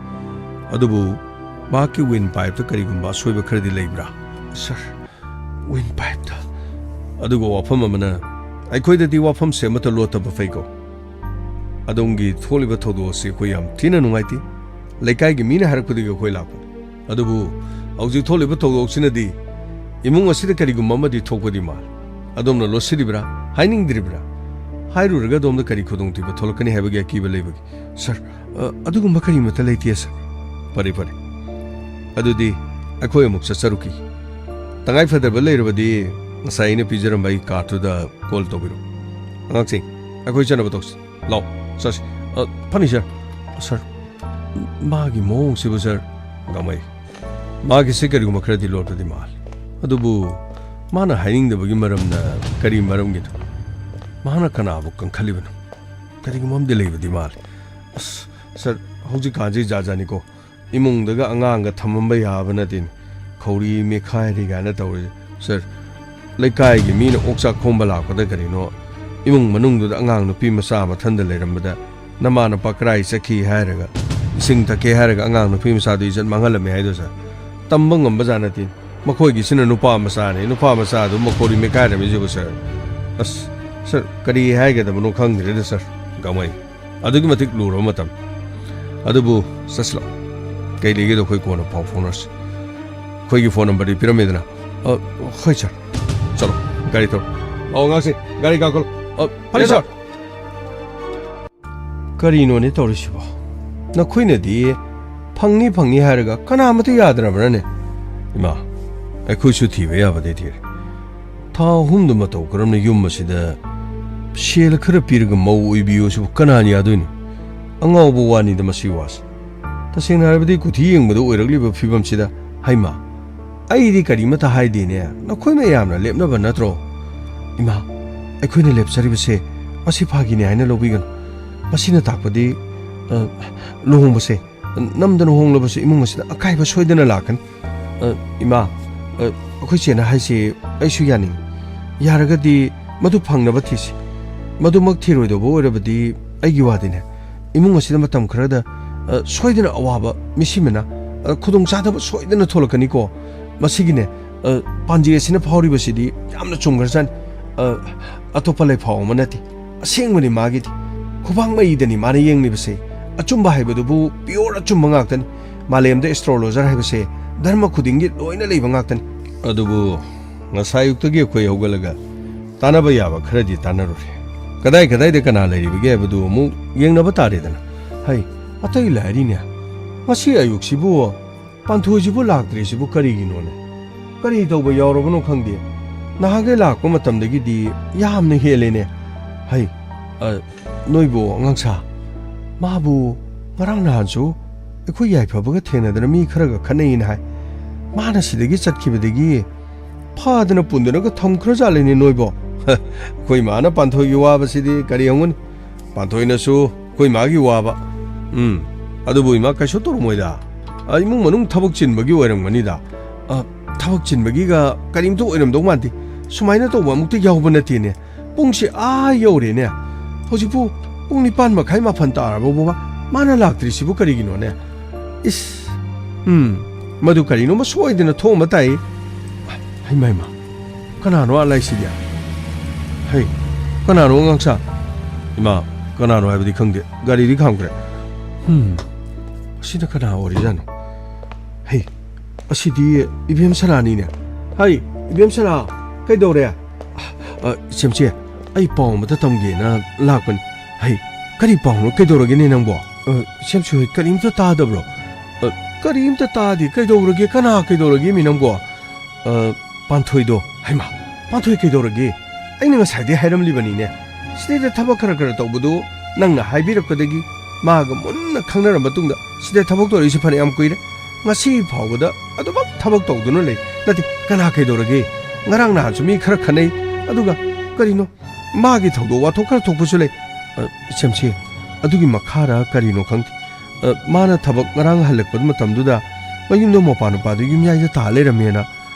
ꯑꯗꯨꯕꯨ ꯃꯍꯥꯛꯀꯤ ꯋꯤꯟ ꯄꯥꯏꯞꯇ ꯀꯔꯤꯒꯨꯝꯕ ꯑꯁꯣꯏꯕ ꯈꯔꯗꯤ ꯂꯩꯕ꯭ꯔꯥ?" "ꯁꯥꯔ, ꯋꯤꯟ ꯄꯥꯏꯞꯇ?" "ꯑꯗꯨꯒ ꯋꯥꯐꯝ ꯑꯃꯅ, ꯑꯩꯈꯣꯏꯗꯗꯤ ꯋꯥꯐꯝꯁꯦ ꯑꯃꯠꯇ ꯂꯣꯠꯇꯕ ꯐꯩꯀꯣ꯫ ꯑꯗꯣꯝꯒꯤ ꯊꯣꯛꯂꯤꯕ ꯊꯧꯗꯣꯛ ꯑꯁꯤ ꯑꯩꯈꯣꯏ ꯌꯥꯝ ꯊꯤꯅ ꯅꯨꯡꯉꯥꯏꯇꯦ꯫ ꯂꯩꯀꯥꯏꯒꯤ ꯃꯤꯅ ꯍꯥꯏꯔꯛꯄꯗꯒꯤ ꯑꯩꯈꯣꯏ ꯂꯥꯛꯄꯅꯤ꯫ ꯑꯗꯨꯕꯨ ꯍꯧꯖꯤꯛ ꯊꯣꯛꯂꯤꯕ ꯊꯧꯗꯣꯛꯁꯤꯅꯗꯤ ꯏꯃꯨꯡ ꯑꯁꯤꯗ ꯀꯔꯤꯒꯨꯝꯕ ꯑꯃꯗꯤ ꯊꯣꯛꯄꯗꯤ ꯃꯥꯜꯂꯤ꯫ ꯑꯗꯣꯝꯅ ꯂꯣꯠꯁꯤꯜꯂꯤꯕ꯭ꯔꯥ? ꯍꯥꯏꯅꯤꯡꯗ꯭ꯔꯤꯕ꯭ꯔꯥ? ꯍꯥꯏꯔꯨꯔꯒ ꯑꯗꯣꯝꯗ ꯀꯔꯤ ꯈꯨꯗꯣꯡꯊꯤꯕ ꯊꯣꯛꯂꯛꯀꯅꯤ ꯍꯥꯏꯕꯒꯤ ꯑꯀꯤꯕ ꯂꯩꯕꯒꯤ꯫ ꯁꯥꯔ, ꯑ, ꯑꯗꯨꯒꯨꯝꯕ ꯀꯔꯤꯃꯠꯇ ꯂꯩꯇꯦ, ꯁꯥꯔ꯫ ꯐꯔꯦ, ꯐꯔꯦ꯫ ꯑꯗꯨꯗꯤ ꯑꯩꯈꯣꯏ ꯑꯃꯨꯛ ꯆꯠꯆꯔꯨꯈꯤ꯫ ꯇꯉꯥꯏ ꯐꯗꯕ ꯂꯩꯔꯕꯗꯤ ꯉꯁꯥꯏ ꯑꯩꯅ ꯄꯤꯖꯔꯝꯕ ꯑꯩ ꯀꯥꯔꯠꯇꯨꯗ ꯀꯣꯜ ꯇꯧꯕꯤꯔꯣ꯫ ꯑꯉꯥꯡꯁꯤꯡ, ꯑꯩꯈꯣꯏ ꯆꯠꯅꯕ ꯇꯧꯁꯤ꯫ ꯂꯥꯎ, ꯆꯠꯁꯤ꯫ ꯑ, ꯐꯅꯤ, ꯁꯥꯔ꯫ ꯁꯥꯔ, ꯃꯥꯒꯤ ꯃꯑꯣꯡꯁꯤꯕꯨ, ꯁꯥꯔ꯫ ꯒꯥꯡꯃꯩ, ꯃꯥꯒꯤꯁꯤ ꯀꯔꯤꯒꯨꯝꯕ ꯈꯔꯗꯤ ꯂꯣꯠꯄꯗꯤ ꯃꯥꯜꯂꯤ꯫ ꯑꯗꯨꯕꯨ ꯃꯥꯅ ꯍꯥꯏꯅꯤꯡꯗꯕꯒꯤ ꯃꯔꯝꯅ ꯀꯔꯤ ꯃꯔꯝꯒꯤꯅꯣ? ꯃꯥꯅ ꯀꯅꯥꯕꯨ ꯀꯟꯈꯠꯂꯤꯕꯅꯣ? ꯀꯔꯤꯒꯨꯝꯕ ꯑꯃꯗꯤ ꯂꯩꯕꯗꯤ ꯃꯥꯜꯂꯤ꯫ ꯑꯁ, ꯁꯥꯔ, ꯍꯧꯖꯤꯛꯀꯥꯟꯁꯤ ꯖꯥꯠ ꯖꯥꯠꯅꯤꯀꯣ꯫ ꯏꯃꯨꯡꯗꯒ ꯑꯉꯥꯡꯒ ꯊꯝꯃꯝꯕ ꯌꯥꯕ ꯅꯠꯇꯦꯅꯦ꯫ ꯈꯧꯔꯤ ꯃꯦꯈꯥꯏꯔꯤ ꯀꯥꯏꯅ ꯇꯧꯔꯤꯁꯦ꯫ ꯁꯥꯔ, ꯂꯩꯀꯥꯏꯒꯤ ꯃꯤꯅ ꯑꯣꯛꯆꯥꯛ ꯈꯣꯝꯕ ꯂꯥꯛꯄꯗ ꯀꯔꯤꯅꯣ, ꯏꯃꯨꯡ ꯃꯅꯨꯡꯗꯨꯗ ꯑꯉꯥꯡ ꯅꯨꯄꯤ ꯃꯆꯥ ꯃꯊꯟꯗ ꯂꯩꯔꯝꯕꯗ ꯅꯃꯥ ꯅꯄꯥ ꯀꯔꯥꯏ ꯆꯠꯈꯤ ꯍꯥꯏꯔꯒ, ꯏꯁꯤꯡ ꯊꯛꯀꯦ ꯍꯥꯏꯔꯒ ꯑꯉꯥꯡ ꯅꯨꯄꯤ ꯃꯆꯥꯗꯨ ꯏꯖꯠ ꯃꯥꯡꯍꯜꯂꯝꯃꯦ ꯍꯥꯏꯗꯣ, ꯁꯥꯔ? ꯇꯝꯕ ꯉꯝꯕ ꯖꯥꯠ ꯅꯠꯇꯦ꯫ ꯃꯈꯣꯏꯒꯤꯁꯤꯅ ꯅꯨꯄꯥ ꯃꯆꯥꯅꯤ, ꯅꯨꯄꯥ ꯃꯆꯥꯗꯨ ꯃꯈꯣꯔꯤ ꯃꯦꯈꯥꯏꯔꯝꯃꯤꯁꯤꯕꯨ, ꯁꯥꯔ꯫ ꯑꯁ, ꯁꯥꯔ, ꯀꯔꯤ ꯍꯥꯏꯒꯗꯕꯅꯣ ꯈꯪꯗ꯭ꯔꯦꯗ, ꯁꯥꯔ꯫ ꯒꯥꯡꯃꯩ, ꯑꯗꯨꯛꯀꯤ ꯃꯇꯤꯛ ꯂꯨꯔꯕ ꯃꯇꯝ꯫ ꯑꯗꯨꯕꯨ ꯆꯠꯁꯤꯂꯥꯎ, ꯀꯩ ꯂꯩꯒꯦꯗꯣ ꯑꯩꯈꯣꯏ ꯀꯣꯟꯅ ꯄꯥꯎ ꯐꯥꯎꯅꯔꯁꯤ꯫ ꯑꯩꯈꯣꯏꯒꯤ ꯐꯣꯟ ꯅꯝꯕꯔꯗꯤ ꯄꯤꯔꯝꯃꯦꯗꯅ꯫ ꯑ, ꯍꯣꯏ, ꯁꯥꯔ꯫ ꯆꯠꯂꯣ, ꯒꯥꯔꯤ ꯊꯧꯔꯣ꯫ ꯑꯣ, ꯑꯉꯥꯡꯁꯦ, ꯒꯥꯔꯤ ꯀꯥꯈꯠꯂꯣ꯫ ꯑ, ꯐꯅꯤ, ꯁꯥꯔ꯫ ꯀꯔꯤꯅꯣꯅꯦ ꯇꯧꯔꯤꯁꯤꯕꯣ? ꯅꯈꯣꯏꯅꯗꯤ ꯐꯪꯅꯤ, ꯐꯪꯅꯤ ꯍꯥꯏꯔꯒ ꯀꯅꯥꯃꯠꯇ ꯌꯥꯗ꯭ꯔꯕ꯭ꯔꯥꯅꯦ? ꯏꯃꯥ, ꯑꯩꯈꯣꯏꯁꯨ ꯊꯤꯕ ꯌꯥꯕꯗꯤ ꯊꯤꯔꯦ꯫ ꯊꯥ ꯑꯍꯨꯝꯗ ꯃꯇꯧ ꯀꯔꯝꯅ ꯌꯨꯝ ꯑꯁꯤꯗ ꯁꯦꯜ ꯈꯔ ꯄꯤꯔꯒ ꯃꯧ ꯑꯣꯏꯕꯤꯌꯨ ꯁꯤꯕꯨ ꯀꯅꯥꯅ ꯌꯥꯗꯣꯏꯅꯣ? ꯑꯉꯥꯎꯕ ꯋꯥꯅꯤꯗ ꯃꯁꯤ ꯋꯥꯁꯦ꯫ ꯇꯁꯦꯡꯅ ꯍꯥꯏꯔꯕꯗꯤ ꯀꯨꯊꯤ ꯌꯦꯡꯕꯗ ꯑꯣꯏꯔꯛꯂꯤꯕ ꯐꯤꯕꯝꯁꯤꯗ, ꯍꯩꯃꯥ, ꯑꯩꯗꯤ ꯀꯔꯤꯃꯠꯇ ꯍꯥꯏꯗꯦꯅꯦ, ꯅꯈꯣꯏ ꯃꯌꯥꯝꯅ ꯂꯦꯞꯅꯕ ꯅꯠꯇ꯭ꯔꯣ? ꯏꯃꯥ, ꯑꯩꯈꯣꯏꯅ ꯂꯦꯞꯆꯔꯤꯕꯁꯦ ꯃꯁꯤ ꯐꯥꯒꯤꯅꯤ ꯍꯥꯏꯅ ꯂꯧꯕꯤꯒꯅꯨ꯫ ꯃꯁꯤꯅ ꯇꯥꯛꯄꯗꯤ, ꯑ, ꯂꯨꯍꯣꯡꯕꯁꯦ ꯅꯝꯗꯅ ꯍꯣꯡꯂꯕꯁꯨ ꯏꯃꯨꯡ ꯑꯁꯤꯗ ꯑꯀꯥꯏꯕ ꯁꯣꯏꯗꯅ ꯂꯥꯛꯀꯅꯤ꯫ ꯑ, ꯏꯃꯥ, ꯑ, ꯑꯩꯈꯣꯏ ꯆꯦꯅ ꯍꯥꯏꯁꯤ ꯑꯩꯁꯨ ꯌꯥꯅꯤꯡꯏ꯫ ꯌꯥꯔꯒꯗꯤ ꯃꯗꯨ ꯐꯪꯅꯕ ꯊꯤꯁꯤ꯫ ꯃꯗꯨꯃꯛ ꯊꯤꯔꯣꯏꯗꯧꯕ ꯑꯣꯏꯔꯕꯗꯤ ꯑꯩꯒꯤ ꯋꯥꯗꯤꯅꯦ, ꯏꯃꯨꯡ ꯑꯁꯤꯗ ꯃꯇꯝ ꯈꯔꯗ, ꯑ, ꯁꯣꯏꯗꯅ ꯑꯋꯥꯕ, ꯃꯤꯁꯤꯃꯅ, ꯑ, ꯈꯨꯗꯣꯡꯆꯥꯗꯕ ꯁꯣꯏꯗꯅ ꯊꯣꯛꯂꯛꯀꯅꯤꯀꯣ꯫ ꯃꯁꯤꯒꯤꯅꯦ, ꯑ, ꯄꯥꯟꯖꯤ ꯑꯁꯤꯅ ꯐꯥꯎꯔꯤꯕꯁꯤꯗꯤ ꯌꯥꯝꯅ ꯆꯨꯝꯈ꯭ꯔꯖꯥꯠꯅꯤ꯫ ꯑ, ꯑꯇꯣꯞꯄ ꯂꯩꯐꯥꯎ ꯑꯃ ꯅꯠꯇꯦ꯫ ꯑꯁꯦꯡꯕꯅꯤ ꯃꯥꯒꯤꯗꯤ꯫ ꯈꯨꯕꯥꯛ ꯃꯩꯗꯅꯤ ꯃꯥꯅ ꯌꯦꯡꯂꯤꯕꯁꯦ꯫ ꯑꯆꯨꯝꯕ ꯍꯥꯏꯕꯗꯨꯕꯨ pure ꯑꯆꯨꯝꯕ ꯉꯥꯛꯇꯅꯤ꯫ ꯃꯥꯂꯦꯝꯗ astrologer ꯍꯥꯏꯕꯁꯦ ꯙꯔꯃ ꯈꯨꯗꯤꯡꯒꯤ ꯂꯣꯏꯅ ꯂꯩꯕ ꯉꯥꯛꯇꯅꯤ꯫ ꯑꯗꯨꯕꯨ ꯉꯁꯥꯏ ꯑꯌꯨꯛꯇꯒꯤ ꯑꯩꯈꯣꯏ ꯍꯧꯒꯠꯂꯒ ꯇꯥꯟꯅꯕ ꯌꯥꯕ ꯈꯔꯗꯤ ꯇꯥꯟꯅꯔꯨꯔꯦ꯫ ꯀꯗꯥꯏ ꯀꯗꯥꯏꯗ ꯀꯅꯥ ꯂꯩꯔꯤꯕꯒꯦ ꯍꯥꯏꯕꯗꯨ ꯑꯃꯨꯛ ꯌꯦꯡꯅꯕ ꯇꯥꯔꯦꯗꯅ꯫ ꯍꯩ, ꯑꯇꯩ ꯂꯥꯏꯔꯤꯅꯦ꯫ ꯉꯁꯤ ꯑꯌꯨꯛꯁꯤꯕꯨ ꯄꯥꯟꯊꯣꯏꯁꯤꯕꯨ ꯂꯥꯛꯇ꯭ꯔꯤꯁꯤꯕꯨ ꯀꯔꯤꯒꯤꯅꯣꯅꯦ? ꯀꯔꯤ ꯇꯧꯕ ꯌꯥꯎꯔꯕꯅꯣ ꯈꯪꯗꯦ꯫ ꯅꯍꯥꯟꯒꯩ ꯂꯥꯛꯄ ꯃꯇꯝꯗꯒꯤꯗꯤ ꯌꯥꯝꯅ ꯍꯦꯜꯂꯦꯅꯦ꯫ ꯍꯩ, ꯑ, ꯅꯣꯏꯕꯨ ꯑꯉꯥꯡꯁꯥ, ꯃꯥꯕꯨ ꯉꯔꯥꯡ ꯅꯍꯥꯟꯁꯨ ꯑꯩꯈꯣꯏ ꯌꯥꯏꯐꯕꯒ ꯊꯦꯡꯅꯗꯅ ꯃꯤ ꯈꯔꯒ ꯈꯠꯅꯩꯅ ꯍꯥꯏ꯫ ꯃꯥꯅ ꯁꯤꯗꯒꯤ ꯆꯠꯈꯤꯕꯗꯒꯤ ꯐꯥꯗꯅ ꯄꯨꯟꯗꯨꯅꯒ ꯊꯝꯈ꯭ꯔꯖꯥꯠꯂꯦꯅꯦ ꯅꯣꯏꯕꯣ꯫ ꯑꯩꯈꯣꯏ ꯃꯥꯅ ꯄꯥꯟꯊꯣꯏꯒꯤ ꯋꯥꯕꯁꯤꯗꯤ ꯀꯔꯤ ꯍꯪꯉꯨꯅꯤ? ꯄꯥꯟꯊꯣꯏꯅꯁꯨ ꯑꯩꯈꯣꯏ ꯃꯥꯒꯤ ꯋꯥꯕ꯫ ꯎꯝ, ꯑꯗꯨꯕꯨ ꯏꯃꯥ ꯀꯩꯁꯨ ꯇꯧꯔꯝꯃꯣꯏꯗ꯫ ꯑ, ꯏꯃꯨꯡ ꯃꯅꯨꯡ ꯊꯕꯛ ꯆꯤꯟꯕꯒꯤ ꯑꯣꯏꯔꯝꯒꯅꯤꯗ꯫ ꯑ, ꯊꯕꯛ ꯆꯤꯟꯕꯒꯤꯒ ꯀꯔꯤꯝꯇ ꯑꯣꯏꯔꯝꯗꯧ ꯃꯥꯟꯗꯦ꯫ ꯁꯨꯃꯥꯏꯅ ꯇꯧꯕ ꯑꯃꯨꯛꯇ ꯌꯥꯎꯕ ꯅꯠꯇꯦꯅꯦ꯫ ꯄꯨꯡꯁꯤ ꯑꯥ ꯌꯧꯔꯦꯅꯦ꯫ ꯍꯧꯖꯤꯛꯄꯨ ꯄꯨꯡ ꯅꯤꯄꯥꯟ ꯃꯈꯥꯏ, ꯃꯥꯄꯟ ꯇꯥꯔꯕꯕꯨ ꯃꯥ-, ꯃꯥꯅ ꯂꯥꯛꯇ꯭ꯔꯤꯁꯤꯕꯨ ꯀꯔꯤꯒꯤꯅꯣꯅꯦ? ꯏꯁ, ꯎꯝ, ꯃꯗꯨ ꯀꯔꯤꯅꯣꯃ ꯁꯣꯏꯗꯅ ꯊꯣꯛꯑꯝꯕ ꯇꯥꯏ꯫ ꯍꯩꯃꯥ, ꯍꯩꯃꯥ, ꯀꯅꯥꯅꯣ ꯑꯥ ꯂꯥꯛꯏꯁꯤꯗꯤ? ꯍꯩ, ꯀꯅꯥꯅꯣ ꯑꯉꯥꯡꯁꯥ? ꯏꯃꯥ, ꯀꯅꯥꯅꯣ ꯍꯥꯏꯕꯗꯤ ꯈꯪꯗꯦ, ꯒꯥꯔꯤꯗꯤ ꯈꯥꯝꯈ꯭ꯔꯦ꯫ ꯍꯝ, ꯑꯁꯤꯅ ꯀꯅꯥ ꯑꯣꯏꯔꯤꯖꯥꯠꯅꯣ? ꯍꯩ, ꯑꯁꯤꯗꯤ ꯏꯕꯦꯝ ꯁꯅꯥꯅꯤꯅꯦ꯫ ꯍꯩ, ꯏꯕꯦꯝ ꯁꯅꯥ, ꯀꯩꯗꯧꯔꯦ? ꯑ, ꯏꯆꯦꯝꯆꯦ, ꯑꯩ ꯄꯥꯎ ꯑꯃꯇ ꯇꯝꯒꯦꯅ ꯂꯥꯛꯄꯅꯤ꯫ ꯍꯩ, ꯀꯔꯤ ꯄꯥꯎꯅꯣ? ꯀꯩꯗꯧꯔꯒꯦꯅꯦ ꯅꯪꯕꯣ? ꯑ, ꯏꯆꯦꯝꯆꯦ ꯍꯣꯏ ꯀꯔꯤꯝꯇ ꯇꯥꯗꯕ꯭ꯔꯣ? ꯑ, ꯀꯔꯤꯝꯇ ꯇꯥꯗꯦ꯫ ꯀꯩꯗꯧꯔꯒꯦ? ꯀꯅꯥ ꯀꯩꯗꯧꯔꯒꯦ ꯃꯤ ꯅꯪꯕꯣ? ꯑ, ꯄꯥꯟꯊꯣꯏꯗꯣ꯫ ꯍꯩꯃꯥ, ꯄꯥꯟꯊꯣꯏ ꯀꯩꯗꯧꯔꯒꯦ? ꯑꯩꯅ ꯉꯁꯥꯏꯗꯩ ꯍꯥꯏꯔꯝꯂꯤꯕꯅꯤꯅꯦ꯫ ꯁꯤꯗꯩꯗ ꯊꯕꯛ ꯈꯔ ꯈꯔ ꯇꯧꯕꯗꯨ ꯅꯪꯅ ꯍꯥꯏꯕꯤꯔꯛꯄꯗꯒꯤ ꯃꯥꯒ ꯃꯨꯟꯅ ꯈꯪꯅꯔ ꯃꯇꯨꯡꯗ ꯁꯤꯗ ꯊꯕꯛ ꯇꯧꯔꯛꯏꯁꯦ ꯐꯅꯌꯥꯝ ꯀꯨꯏꯔꯦ꯫ ꯉꯁꯤ ꯐꯥꯎꯕꯗ ꯑꯗꯨꯃꯛ ꯊꯕꯛ ꯇꯧꯗꯨꯅ ꯂꯩ꯫ ꯅꯠꯇꯦ, ꯀꯅꯥ ꯀꯩꯗꯧꯔꯒꯦ? ꯉꯔꯥꯡ ꯅꯍꯥꯟꯁꯨ ꯃꯤ ꯈꯔ ꯈꯠꯅꯩ꯫ ꯑꯗꯨꯒ ꯀꯔꯤꯅꯣ? ꯃꯥꯒꯤ ꯊꯧꯗꯣꯛ ꯋꯥꯊꯣꯛ ꯈꯔ ꯊꯣꯛꯄꯁꯨ ꯂꯩ꯫ ꯑ, ꯏꯆꯦꯝꯆꯦ, ꯑꯗꯨꯒꯤ ꯃꯈꯥꯔ ꯀꯔꯤꯅꯣ ꯈꯪꯗꯦ꯫ ꯑ, ꯃꯥꯅ ꯊꯕꯛ ꯉꯔꯥꯡ ꯍꯜꯂꯛꯄ ꯃꯇꯝꯗꯨꯗ ꯃꯌꯨꯝꯗ ꯃꯧꯄꯥ ꯅꯨꯄꯥꯗꯨ ꯌꯨꯝꯌꯥꯏꯗ ꯇꯥ ꯂꯩꯔꯝꯃꯦꯅ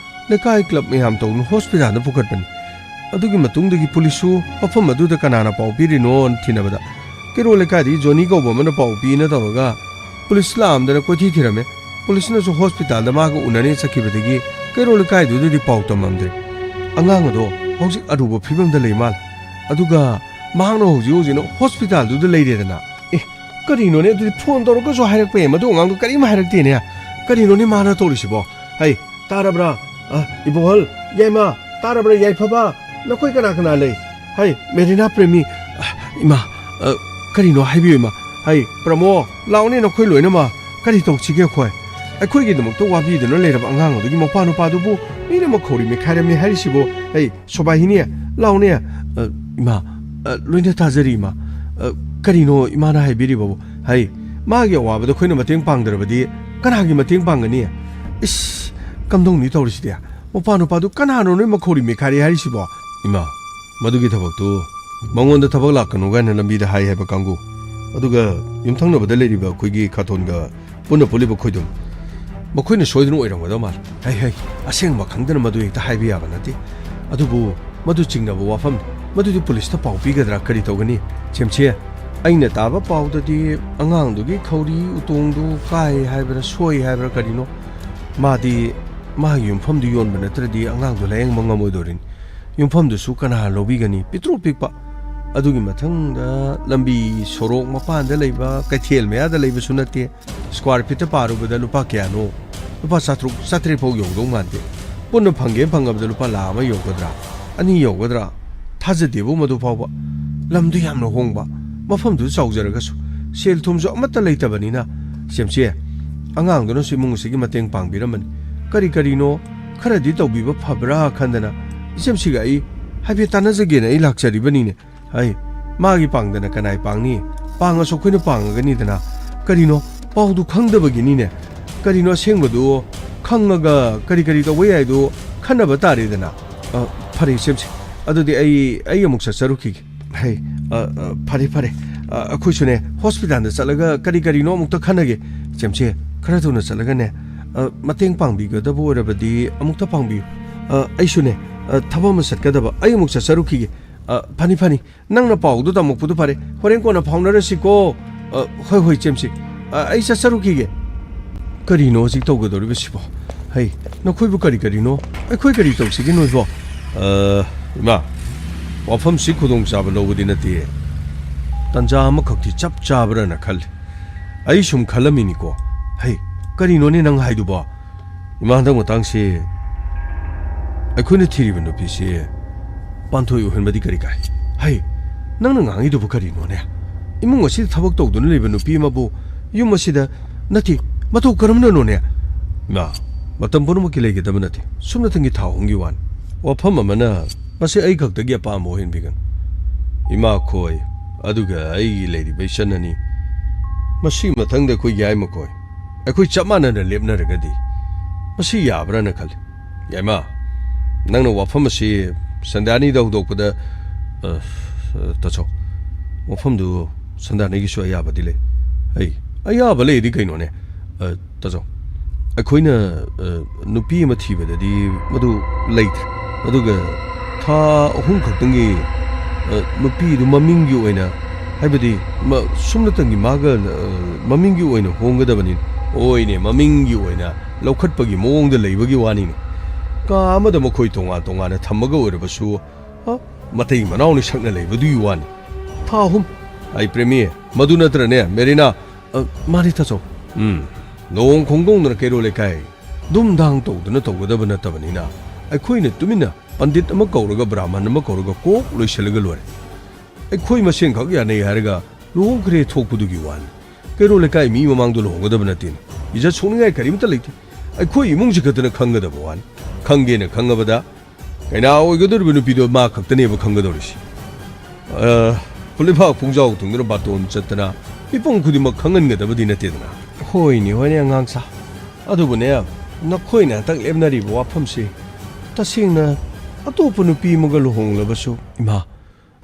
ꯂꯩꯀꯥꯏ ꯀ꯭ꯂꯕ ꯃꯌꯥꯝ ꯇꯧꯗꯨꯅ ꯍꯣꯁꯄꯤꯇꯥꯜꯗ ꯄꯨꯈꯠꯄꯅꯤ꯫ ꯑꯗꯨꯒꯤ ꯃꯇꯨꯡꯗꯒꯤ ꯄꯨꯂꯤꯁꯁꯨ ꯃꯐꯝ ꯑꯗꯨꯗ ꯀꯅꯥꯅ ꯄꯥꯎ ꯄꯤꯔꯤꯅꯣꯅ ꯊꯤꯅꯕꯗ ꯀꯩꯔꯣꯜ ꯂꯩꯀꯥꯏꯗꯒꯤ ꯖꯣꯅꯤ ꯀꯧꯕ ꯑꯃꯅ ꯄꯥꯎ ꯄꯤꯅ ꯇꯧꯔꯒ ꯄꯨꯂꯤꯁ ꯂꯥꯛꯑꯝꯗꯅ ꯀꯣꯏꯊꯤ ꯊꯤꯔꯝꯃꯦ꯫ ꯄꯨꯂꯤꯁꯅꯁꯨ ꯍꯣꯁꯄꯤꯇꯥꯜꯗ ꯃꯥꯒ ꯎꯅꯅꯤ ꯆꯠꯈꯤꯕꯗꯒꯤ ꯀꯩꯔꯣꯜ ꯂꯩꯀꯥꯏꯗꯨꯗꯗꯤ ꯄꯥꯎ ꯇꯝꯃꯝꯗ꯭ꯔꯦ꯫ ꯑꯉꯥꯡ ꯑꯗꯣ ꯍꯧꯖꯤꯛ ꯑꯔꯨꯕ ꯐꯤꯕꯝꯗ ꯂꯩ ꯃꯥꯜꯂꯦ꯫ ꯑꯗꯨꯒ ꯃꯍꯥꯛꯅ ꯍꯧꯖꯤꯛ ꯍꯧꯖꯤꯛꯅ ꯍꯣꯁꯄꯤꯇꯥꯜꯗꯨꯗ ꯂꯩꯔꯦꯗꯅ꯫ ꯑꯦ, ꯀꯔꯤꯅꯣꯅꯦ? ꯑꯗꯨꯗꯤ ꯐꯣꯟ ꯇꯧꯔꯒꯁꯨ ꯍꯥꯏꯔꯛꯄ ꯌꯥꯏ, ꯃꯗꯨ ꯑꯉꯥꯡꯗꯣ ꯀꯔꯤꯝ ꯍꯥꯏꯔꯛꯇꯦꯅꯦ꯫ ꯀꯔꯤꯅꯣꯅꯦ ꯃꯥꯅ ꯇꯧꯔꯤꯁꯤꯕꯣ? ꯍꯩ, ꯇꯥꯔꯕ꯭ꯔꯥ? ꯑ, ꯏꯕꯣꯍꯜ, ꯌꯥꯏꯃ, ꯇꯥꯔꯕ꯭ꯔꯥ ꯌꯥꯏꯐꯕ? ꯅꯈꯣꯏ ꯀꯅꯥ ꯀꯅꯥ ꯂꯩ? ꯍꯩ, ꯃꯦꯔꯤꯅꯥ ꯄ꯭ꯔꯦꯃꯤ, ꯑ, ꯏꯃꯥ, ꯑ, ꯀꯔꯤꯅꯣ ꯍꯥꯏꯕꯤꯌꯨ ꯏꯃꯥ꯫ ꯍꯩ, ꯄ꯭ꯔꯃꯣ, ꯂꯥꯛꯑꯣꯅꯦ ꯅꯈꯣꯏ ꯂꯣꯏꯅꯃꯛ꯫ ꯀꯔꯤ ꯇꯧꯁꯤꯒꯦ ꯑꯩꯈꯣꯏ? ꯑꯩꯈꯣꯏꯒꯤꯗꯃꯛꯇ ꯋꯥꯕꯤꯗꯨꯅ ꯂꯩꯔꯕ ꯑꯉꯥꯡ ꯑꯗꯨꯒꯤ ꯃꯄꯥ ꯅꯨꯄꯥꯗꯨꯕꯨ ꯃꯤꯅ ꯃꯈꯧꯔꯤ ꯃꯦꯠꯈꯥꯏꯔꯝꯃꯤ ꯍꯥꯏꯔꯤꯁꯤꯕꯨ? ꯍꯩ, ꯁꯣꯕꯥꯍꯤꯅꯤ, ꯂꯥꯎꯅꯦ꯫ ꯑ, ꯏꯃꯥ, ꯑ, ꯂꯣꯏꯅ ꯇꯥꯖꯔꯤ, ꯏꯃꯥ꯫ ꯑ, ꯀꯔꯤꯅꯣ ꯏꯃꯥꯅ ꯍꯥꯏꯕꯤꯔꯤꯕꯕꯨ? ꯍꯩ, ꯃꯥꯒꯤ ꯑꯋꯥꯕꯗ ꯑꯩꯈꯣꯏꯅ ꯃꯇꯦꯡ ꯄꯥꯡꯗ꯭ꯔꯕꯗꯤ ꯀꯅꯥꯒꯤ ꯃꯇꯦꯡ ꯄꯥꯡꯒꯅꯤ? ꯏꯁ, ꯀꯝꯗꯧꯅꯤ ꯇꯧꯔꯤꯁꯤꯗꯤ? ꯃꯄꯥ ꯅꯨꯄꯥꯗꯨ ꯀꯅꯥꯅꯣ ꯅꯣꯏ ꯃꯈꯧꯔꯤ ꯃꯦꯠꯈꯥꯏꯔꯤ ꯍꯥꯏꯔꯤꯁꯤꯕꯣ? ꯏꯃꯥ, ꯃꯗꯨꯒꯤ ꯊꯕꯛꯇꯨ ꯃꯉꯣꯟꯗ ꯊꯕꯛ ꯂꯥꯛꯀꯅꯨ ꯀꯥꯏꯅ ꯂꯝꯕꯤꯗ ꯍꯥꯏ ꯍꯥꯏꯕ ꯀꯥꯡꯕꯨ, ꯑꯗꯨꯒ ꯌꯨꯝꯊꯪꯅꯕꯗ ꯂꯩꯔꯤꯕ ꯑꯩꯈꯣꯏꯒꯤ ꯈꯥꯇꯣꯟꯒ ꯄꯨꯟꯅ ꯄꯨꯜꯂꯤꯕ ꯈꯣꯏꯗꯨꯝ, ꯃꯈꯣꯏꯅ ꯁꯣꯏꯗꯨꯅ ꯑꯣꯏꯔꯝꯒꯗꯧ ꯃꯥꯜꯂꯤ꯫ ꯍꯩ, ꯍꯩ, ꯑꯁꯦꯡꯕ ꯈꯪꯗꯅ ꯃꯗꯨ ꯍꯦꯛꯇ ꯍꯥꯏꯕ ꯌꯥꯕ ꯅꯠꯇꯦ꯫ ꯑꯗꯨꯕꯨ ꯃꯗꯨ ꯆꯤꯡꯅꯕ ꯋꯥꯐꯝꯅꯤ꯫ ꯃꯗꯨꯗꯤ ꯄꯨꯂꯤꯁꯇ ꯄꯥꯎ ꯄꯤꯒꯗ꯭ꯔꯥ ꯀꯔꯤ ꯇꯧꯒꯅꯤ? ꯁꯦꯝꯁꯦ, ꯑꯩꯅ ꯇꯥꯕ ꯄꯥꯎꯗꯗꯤ ꯑꯉꯥꯡꯗꯨꯒꯤ ꯈꯧꯔꯤ ꯎꯇꯣꯡꯗꯨ ꯀꯥꯏ ꯍꯥꯏꯕ꯭ꯔꯥ ꯁꯣꯏ ꯍꯥꯏꯕ꯭ꯔꯥ ꯀꯔꯤꯅꯣ, ꯃꯥꯗꯤ ꯃꯥꯒꯤ ꯌꯨꯝꯐꯝꯗꯨ ꯌꯣꯟꯕ ꯅꯠꯇ꯭ꯔꯗꯤ ꯑꯉꯥꯡꯗꯨ ꯂꯥꯌꯦꯡꯕ ꯉꯝꯃꯣꯏꯗꯧꯔꯤꯅꯤ꯫ ꯌꯨꯝꯐꯝꯗꯨꯁꯨ ꯀꯅꯥ ꯂꯧꯕꯤꯒꯅꯤ? ꯄꯤꯛꯇ꯭ꯔꯨ ꯄꯤꯛꯄ꯫ ꯑꯗꯨꯒꯤ ꯃꯊꯪꯗ ꯂꯝꯕꯤ ꯁꯣꯔꯣꯛ ꯃꯄꯥꯟꯗ ꯂꯩꯕ, ꯀꯩꯊꯦꯜ ꯃꯌꯥꯗ ꯂꯩꯕꯁꯨ ꯅꯠꯇꯦ꯫ ꯁ꯭ꯀ꯭ꯋꯥꯔ ꯐꯤꯠꯇ ꯄꯥꯔꯨꯕꯗ ꯂꯨꯄꯥ ꯀꯌꯥꯅꯣ? ꯂꯨꯄꯥ ꯆꯥꯇ꯭ꯔꯨꯛ, ꯆꯥꯇ꯭ꯔꯦꯠ ꯐꯥꯎ ꯌꯧꯗꯧ ꯃꯥꯟꯗꯦ꯫ ꯄꯨꯟꯅ ꯐꯪꯒꯦ ꯐꯪꯉꯕꯗ ꯂꯨꯄꯥ ꯂꯥꯈ ꯑꯃ ꯌꯧꯒꯗ꯭ꯔꯥ? ꯑꯅꯤ ꯌꯧꯒꯗ꯭ꯔꯥ? ꯊꯥꯖꯗꯦꯕꯨ ꯃꯗꯨ ꯐꯥꯎꯕ꯫ ꯂꯝꯗꯨ ꯌꯥꯝꯅ ꯍꯣꯡꯕ, ꯃꯐꯝꯗꯨ ꯆꯥꯎꯖꯔꯒꯁꯨ ꯁꯦꯜ ꯊꯨꯝꯁꯨ ꯑꯃꯠꯇ ꯂꯩꯇꯕꯅꯤꯅ, ꯁꯦꯝꯁꯦ, ꯑꯉꯥꯡꯗꯨꯅꯁꯨ ꯏꯃꯨꯡ ꯑꯁꯤꯒꯤ ꯃꯇꯦꯡ ꯄꯥꯡꯕꯤꯔꯝꯃꯅꯤ꯫ ꯀꯔꯤ ꯀꯔꯤꯅꯣ ꯈꯔꯗꯤ ꯇꯧꯕꯤꯕ ꯐꯕ꯭ꯔꯥ ꯈꯟꯗꯅ ꯏꯆꯦꯝꯁꯤꯒ ꯑꯩ ꯍꯥꯏꯐꯦꯠ ꯇꯥꯟꯅꯖꯒꯦꯅ ꯑꯩ ꯂꯥꯛꯆꯔꯤꯕꯅꯤꯅꯦ꯫ ꯍꯩ, ꯃꯥꯒꯤ ꯄꯥꯡꯗꯅ ꯀꯅꯥꯏ ꯄꯥꯡꯅꯤ? ꯄꯥꯡꯉꯁꯨ ꯑꯩꯈꯣꯏꯅ ꯄꯥꯡꯉꯒꯅꯤꯗꯅ꯫ ꯀꯔꯤꯅꯣ, ꯄꯥꯎꯗꯨ ꯈꯪꯗꯕꯒꯤꯅꯤꯅꯦ꯫ ꯀꯔꯤꯅꯣ ꯑꯁꯦꯡꯕꯗꯨ ꯈꯪꯉꯒ ꯀꯔꯤ ꯀꯔꯤ ꯇꯧꯕ ꯌꯥꯏꯗꯨ ꯈꯟꯅꯕ ꯇꯥꯔꯦꯗꯅ꯫ ꯑ, ꯐꯔꯦ, ꯏꯆꯦꯝꯁꯦ꯫ ꯑꯗꯨꯗꯤ ꯑꯩ, ꯑꯩ ꯑꯃꯨꯛ ꯆꯠꯆꯔꯨꯈꯤꯒꯦ꯫ ꯍꯩ, ꯑ, ꯑ, ꯐꯔꯦ, ꯐꯔꯦ꯫ ꯑ, ꯑꯩꯈꯣꯏꯁꯨꯅꯦ, ꯍꯣꯁꯄꯤꯇꯥꯜꯗ ꯆꯠꯂꯒ ꯀꯔꯤ ꯀꯔꯤꯅꯣ ꯑꯃꯨꯛꯇ ꯈꯟꯅꯒꯦ꯫ ꯏꯆꯦꯝꯁꯦ, ꯈꯔ ꯊꯨꯅ ꯆꯠꯂꯒꯅꯦ, ꯑ, ꯃꯇꯦꯡ ꯄꯥꯡꯕꯤꯒꯗꯕ ꯑꯣꯏꯔꯕꯗꯤ ꯑꯃꯨꯛꯇ ꯄꯥꯡꯕꯤꯌꯨ꯫ ꯑ, ꯑꯩꯁꯨꯅꯦ, ꯑ, ꯊꯕꯛ ꯑꯃ ꯆꯠꯀꯗꯕ꯫ ꯑꯩ ꯑꯃꯨꯛ ꯆꯠꯆꯔꯨꯈꯤꯒꯦ꯫ ꯑ, ꯐꯅꯤ, ꯐꯅꯤ꯫ ꯅꯪꯅ ꯄꯥꯎꯗꯨ ꯇꯝꯃꯛꯄꯗꯨ ꯐꯔꯦ꯫ ꯍꯣꯔꯦꯟ ꯀꯣꯟꯅ ꯐꯥꯎꯅꯔꯁꯤꯀꯣ꯫ ꯑ, ꯍꯣꯏ, ꯍꯣꯏ, ꯏꯆꯦꯝꯁꯤ꯫ ꯑ, ꯑꯩ ꯆꯠꯆꯔꯨꯈꯤꯒꯦ꯫ ꯀꯔꯤꯅꯣ ꯍꯧꯖꯤꯛ ꯇꯧꯒꯗꯧꯔꯤꯕꯁꯤꯕꯣ? ꯍꯩ, ꯅꯈꯣꯏꯕꯨ ꯀꯔꯤ ꯀꯔꯤꯅꯣ? ꯑꯩꯈꯣꯏ ꯀꯔꯤ ꯇꯧꯁꯤꯒꯦ ꯅꯣꯏꯕꯣ? ꯑ, ꯏꯃꯥ, ꯋꯥꯐꯝꯁꯤ ꯈꯨꯗꯣꯡꯆꯥꯕ ꯂꯧꯕꯗꯤ ꯅꯠꯇꯦ꯫ ꯇꯟꯖꯥ ꯑꯃꯈꯛꯇꯤ ꯆꯞ ꯆꯥꯕ꯭ꯔꯥꯅ ꯈꯜꯂꯤ꯫ ꯑꯩ ꯁꯨꯝ ꯈꯜꯂꯝꯃꯤꯅꯤꯀꯣ꯫ ꯍꯩ, ꯀꯔꯤꯅꯣꯅꯦ ꯅꯪ ꯍꯥꯏꯗꯨꯕꯣ? ꯏꯃꯥ, ꯍꯟꯗꯛ ꯃꯇꯥꯡꯁꯤ ꯑꯩꯈꯣꯏꯅ ꯊꯤꯔꯤꯕ ꯅꯨꯄꯤꯁꯤ ꯄꯥꯟꯊꯣꯏ ꯑꯣꯏꯍꯟꯕꯗꯤ ꯀꯔꯤ ꯀꯥꯏ? ꯍꯩ, ꯅꯪꯅ ꯉꯥꯡꯉꯤꯗꯨꯕꯨ ꯀꯔꯤꯅꯣꯅꯦ? ꯏꯃꯨꯡ ꯑꯁꯤꯗ ꯊꯕꯛ ꯇꯧꯗꯨꯅ ꯂꯩꯕ ꯅꯨꯄꯤ ꯑꯃꯕꯨ ꯌꯨꯝ ꯑꯁꯤꯗ, ꯅꯠꯇꯦ, ꯃꯇꯧ ꯀꯔꯝꯅꯅꯣꯅꯦ? ꯏꯃꯥ, ꯃꯇꯝ ꯄꯨꯝꯅꯃꯛꯀꯤ ꯂꯩꯒꯗꯕ ꯅꯠꯇꯦ꯫ ꯁꯨꯞꯅꯇꯪꯒꯤ ꯊꯥ ꯑꯍꯨꯝꯒꯤ ꯋꯥꯅꯤ꯫ ꯋꯥꯐꯝ ꯑꯃꯅ ꯃꯁꯤ ꯑꯩ ꯈꯛꯇꯒꯤ ꯑꯄꯥꯝꯕ ꯑꯣꯏꯍꯟꯕꯤꯒꯅꯨ꯫ ꯏꯃꯥ ꯈꯣꯏ, ꯑꯗꯨꯒ ꯑꯩꯒꯤ ꯂꯩꯔꯤꯕ ꯏꯆꯟ ꯑꯅꯤ, ꯃꯁꯤ ꯃꯊꯪꯗ ꯑꯩꯈꯣꯏ ꯌꯥꯏꯃ ꯈꯣꯏ, ꯑꯩꯈꯣꯏ ꯆꯞ ꯃꯥꯟꯅꯅ ꯂꯦꯞꯅꯔꯒꯗꯤ ꯃꯁꯤ ꯌꯥꯕ꯭ꯔꯥꯅ ꯈꯜꯂꯤ꯫ ꯌꯥꯏꯃ, ꯅꯪꯅ ꯋꯥꯐꯝ ꯑꯁꯤ ꯁꯟꯗ꯭ꯌꯥꯅꯤꯗ ꯍꯧꯗꯣꯛꯄꯗ, ꯑ, ꯑ, ꯇꯥꯆꯧ, ꯋꯥꯐꯝꯗꯨ ꯁꯟꯗ꯭ꯌꯥꯅꯤꯒꯤꯁꯨ ꯑꯌꯥꯕꯗꯤ ꯂꯩ꯫ ꯑꯩ, ꯑꯌꯥꯕ ꯂꯩꯗꯤ ꯀꯩꯅꯣꯅꯦ? ꯑ, ꯇꯥꯆꯧ, ꯑꯩꯈꯣꯏꯅ, ꯑ, ꯅꯨꯄꯤ ꯑꯃ ꯊꯤꯕꯗꯗꯤ ꯃꯗꯨ ꯂꯩꯇ꯭ꯔꯦ꯫ ꯑꯗꯨꯒ ꯊꯥ ꯑꯍꯨꯝ ꯈꯛꯇꯪꯒꯤ, ꯑ, ꯅꯨꯄꯤꯗꯨ ꯃꯃꯤꯡꯒꯤ ꯑꯣꯏꯅ, ꯍꯥꯏꯕꯗꯤ ꯃ-, ꯁꯨꯞꯅꯇꯪꯒꯤ ꯃꯥꯒ, ꯑ, ꯃꯃꯤꯡꯒꯤ ꯑꯣꯏꯅ ꯍꯣꯡꯒꯗꯕꯅꯤ꯫ ꯍꯣꯏꯅꯦ, ꯃꯃꯤꯡꯒꯤ ꯑꯣꯏꯅ ꯂꯧꯈꯠꯄꯒꯤ ꯃꯑꯣꯡꯗ ꯂꯩꯕꯒꯤ ꯋꯥꯅꯤꯅꯦ꯫ ꯀꯥ ꯑꯃꯗ ꯃꯈꯣꯏ ꯇꯣꯉꯥꯟ ꯇꯣꯉꯥꯟꯅ ꯊꯝꯃꯒ ꯑꯣꯏꯔꯕꯁꯨ, ꯑ, ꯃꯇꯩ ꯃꯅꯥꯎꯅꯤ ꯁꯛꯅ ꯂꯩꯕꯗꯨꯒꯤ ꯋꯥꯅꯤ꯫ ꯊꯥ ꯑꯍꯨꯝ꯫ ꯑꯩ ꯄ꯭ꯔꯦꯃꯤ, ꯃꯗꯨ ꯅꯠꯇ꯭ꯔꯅꯦ, ꯃꯦꯔꯤꯅꯥ? ꯑ, ꯃꯥꯅꯤ, ꯇꯥꯆꯧ꯫ ꯎꯝ, ꯂꯨꯍꯣꯡ ꯈꯣꯡꯗꯣꯡꯗꯅ ꯀꯩꯔꯣꯜ ꯂꯩꯀꯥꯏ ꯗꯨꯝꯗꯥꯡ ꯇꯧꯗꯅ ꯇꯧꯒꯗꯕ ꯅꯠꯇꯕꯅꯤꯅ, ꯑꯩꯈꯣꯏꯅ ꯇꯨꯃꯤꯟꯅ ꯄꯟꯗꯤꯠ ꯑꯃ ꯀꯧꯔꯒ ꯕ꯭ꯔꯥꯍꯃꯟ ꯑꯃ ꯀꯧꯔꯒ ꯀꯣꯛ ꯂꯣꯏꯁꯤꯜꯂꯒ ꯂꯣꯏꯔꯦ꯫ ꯑꯩꯈꯣꯏ ꯃꯁꯦꯟꯈꯛ ꯌꯥꯅꯩ ꯍꯥꯏꯔꯒ ꯂꯨꯍꯣꯡꯈ꯭ꯔꯦ ꯊꯣꯛꯄꯗꯨꯒꯤ ꯋꯥꯅꯤ꯫ ꯀꯩꯔꯣꯜ ꯂꯩꯀꯥꯏ ꯃꯤ ꯃꯃꯥꯡꯗ ꯂꯨꯍꯣꯡꯒꯗꯕ ꯅꯠꯇꯦꯅꯦ꯫ ꯏꯖꯠ ꯁꯣꯛꯅꯤꯡꯉꯥꯏ ꯀꯔꯤꯝꯇ ꯂꯩꯇꯦ꯫ ꯑꯩꯈꯣꯏ ꯏꯃꯨꯡꯁꯤ ꯈꯛꯇꯅ ꯈꯪꯒꯗꯕ ꯋꯥꯅꯤ꯫ ꯈꯪꯒꯦꯅ ꯈꯪꯉꯕꯗ ꯀꯩꯅꯥ ꯑꯣꯏꯒꯗꯧꯔꯤꯕ ꯅꯨꯄꯤꯗꯣ ꯃꯥ ꯈꯛꯇꯅꯦꯕ ꯈꯪꯒꯗꯧꯔꯤꯁꯤ꯫ ꯑ, ꯐꯨꯂꯩꯐꯥꯛ ꯄꯨꯡꯖꯥꯎ ꯊꯨꯡꯗꯨꯅ ꯕꯥꯇꯣꯟ ꯆꯠꯇꯅ ꯃꯤꯄꯨꯝ ꯈꯨꯗꯤꯡꯃꯛ ꯈꯪꯍꯟꯒꯗꯕꯗꯤ ꯅꯠꯇꯦꯗꯅ꯫ ꯍꯣꯏꯅꯦ, ꯍꯣꯏꯅꯦ, ꯑꯉꯥꯡ ꯁꯥ꯫ ꯑꯗꯨꯕꯨꯅꯦ, ꯅꯈꯣꯏꯅ ꯍꯟꯇꯛ ꯂꯦꯞꯅꯔꯤꯕ ꯋꯥꯐꯝꯁꯤ ꯇꯁꯦꯡꯅ ꯑꯇꯣꯞꯄ ꯅꯨꯄꯤ ꯑꯃꯒ ꯂꯨꯍꯣꯡꯂꯕꯁꯨ, ꯏꯃꯥ,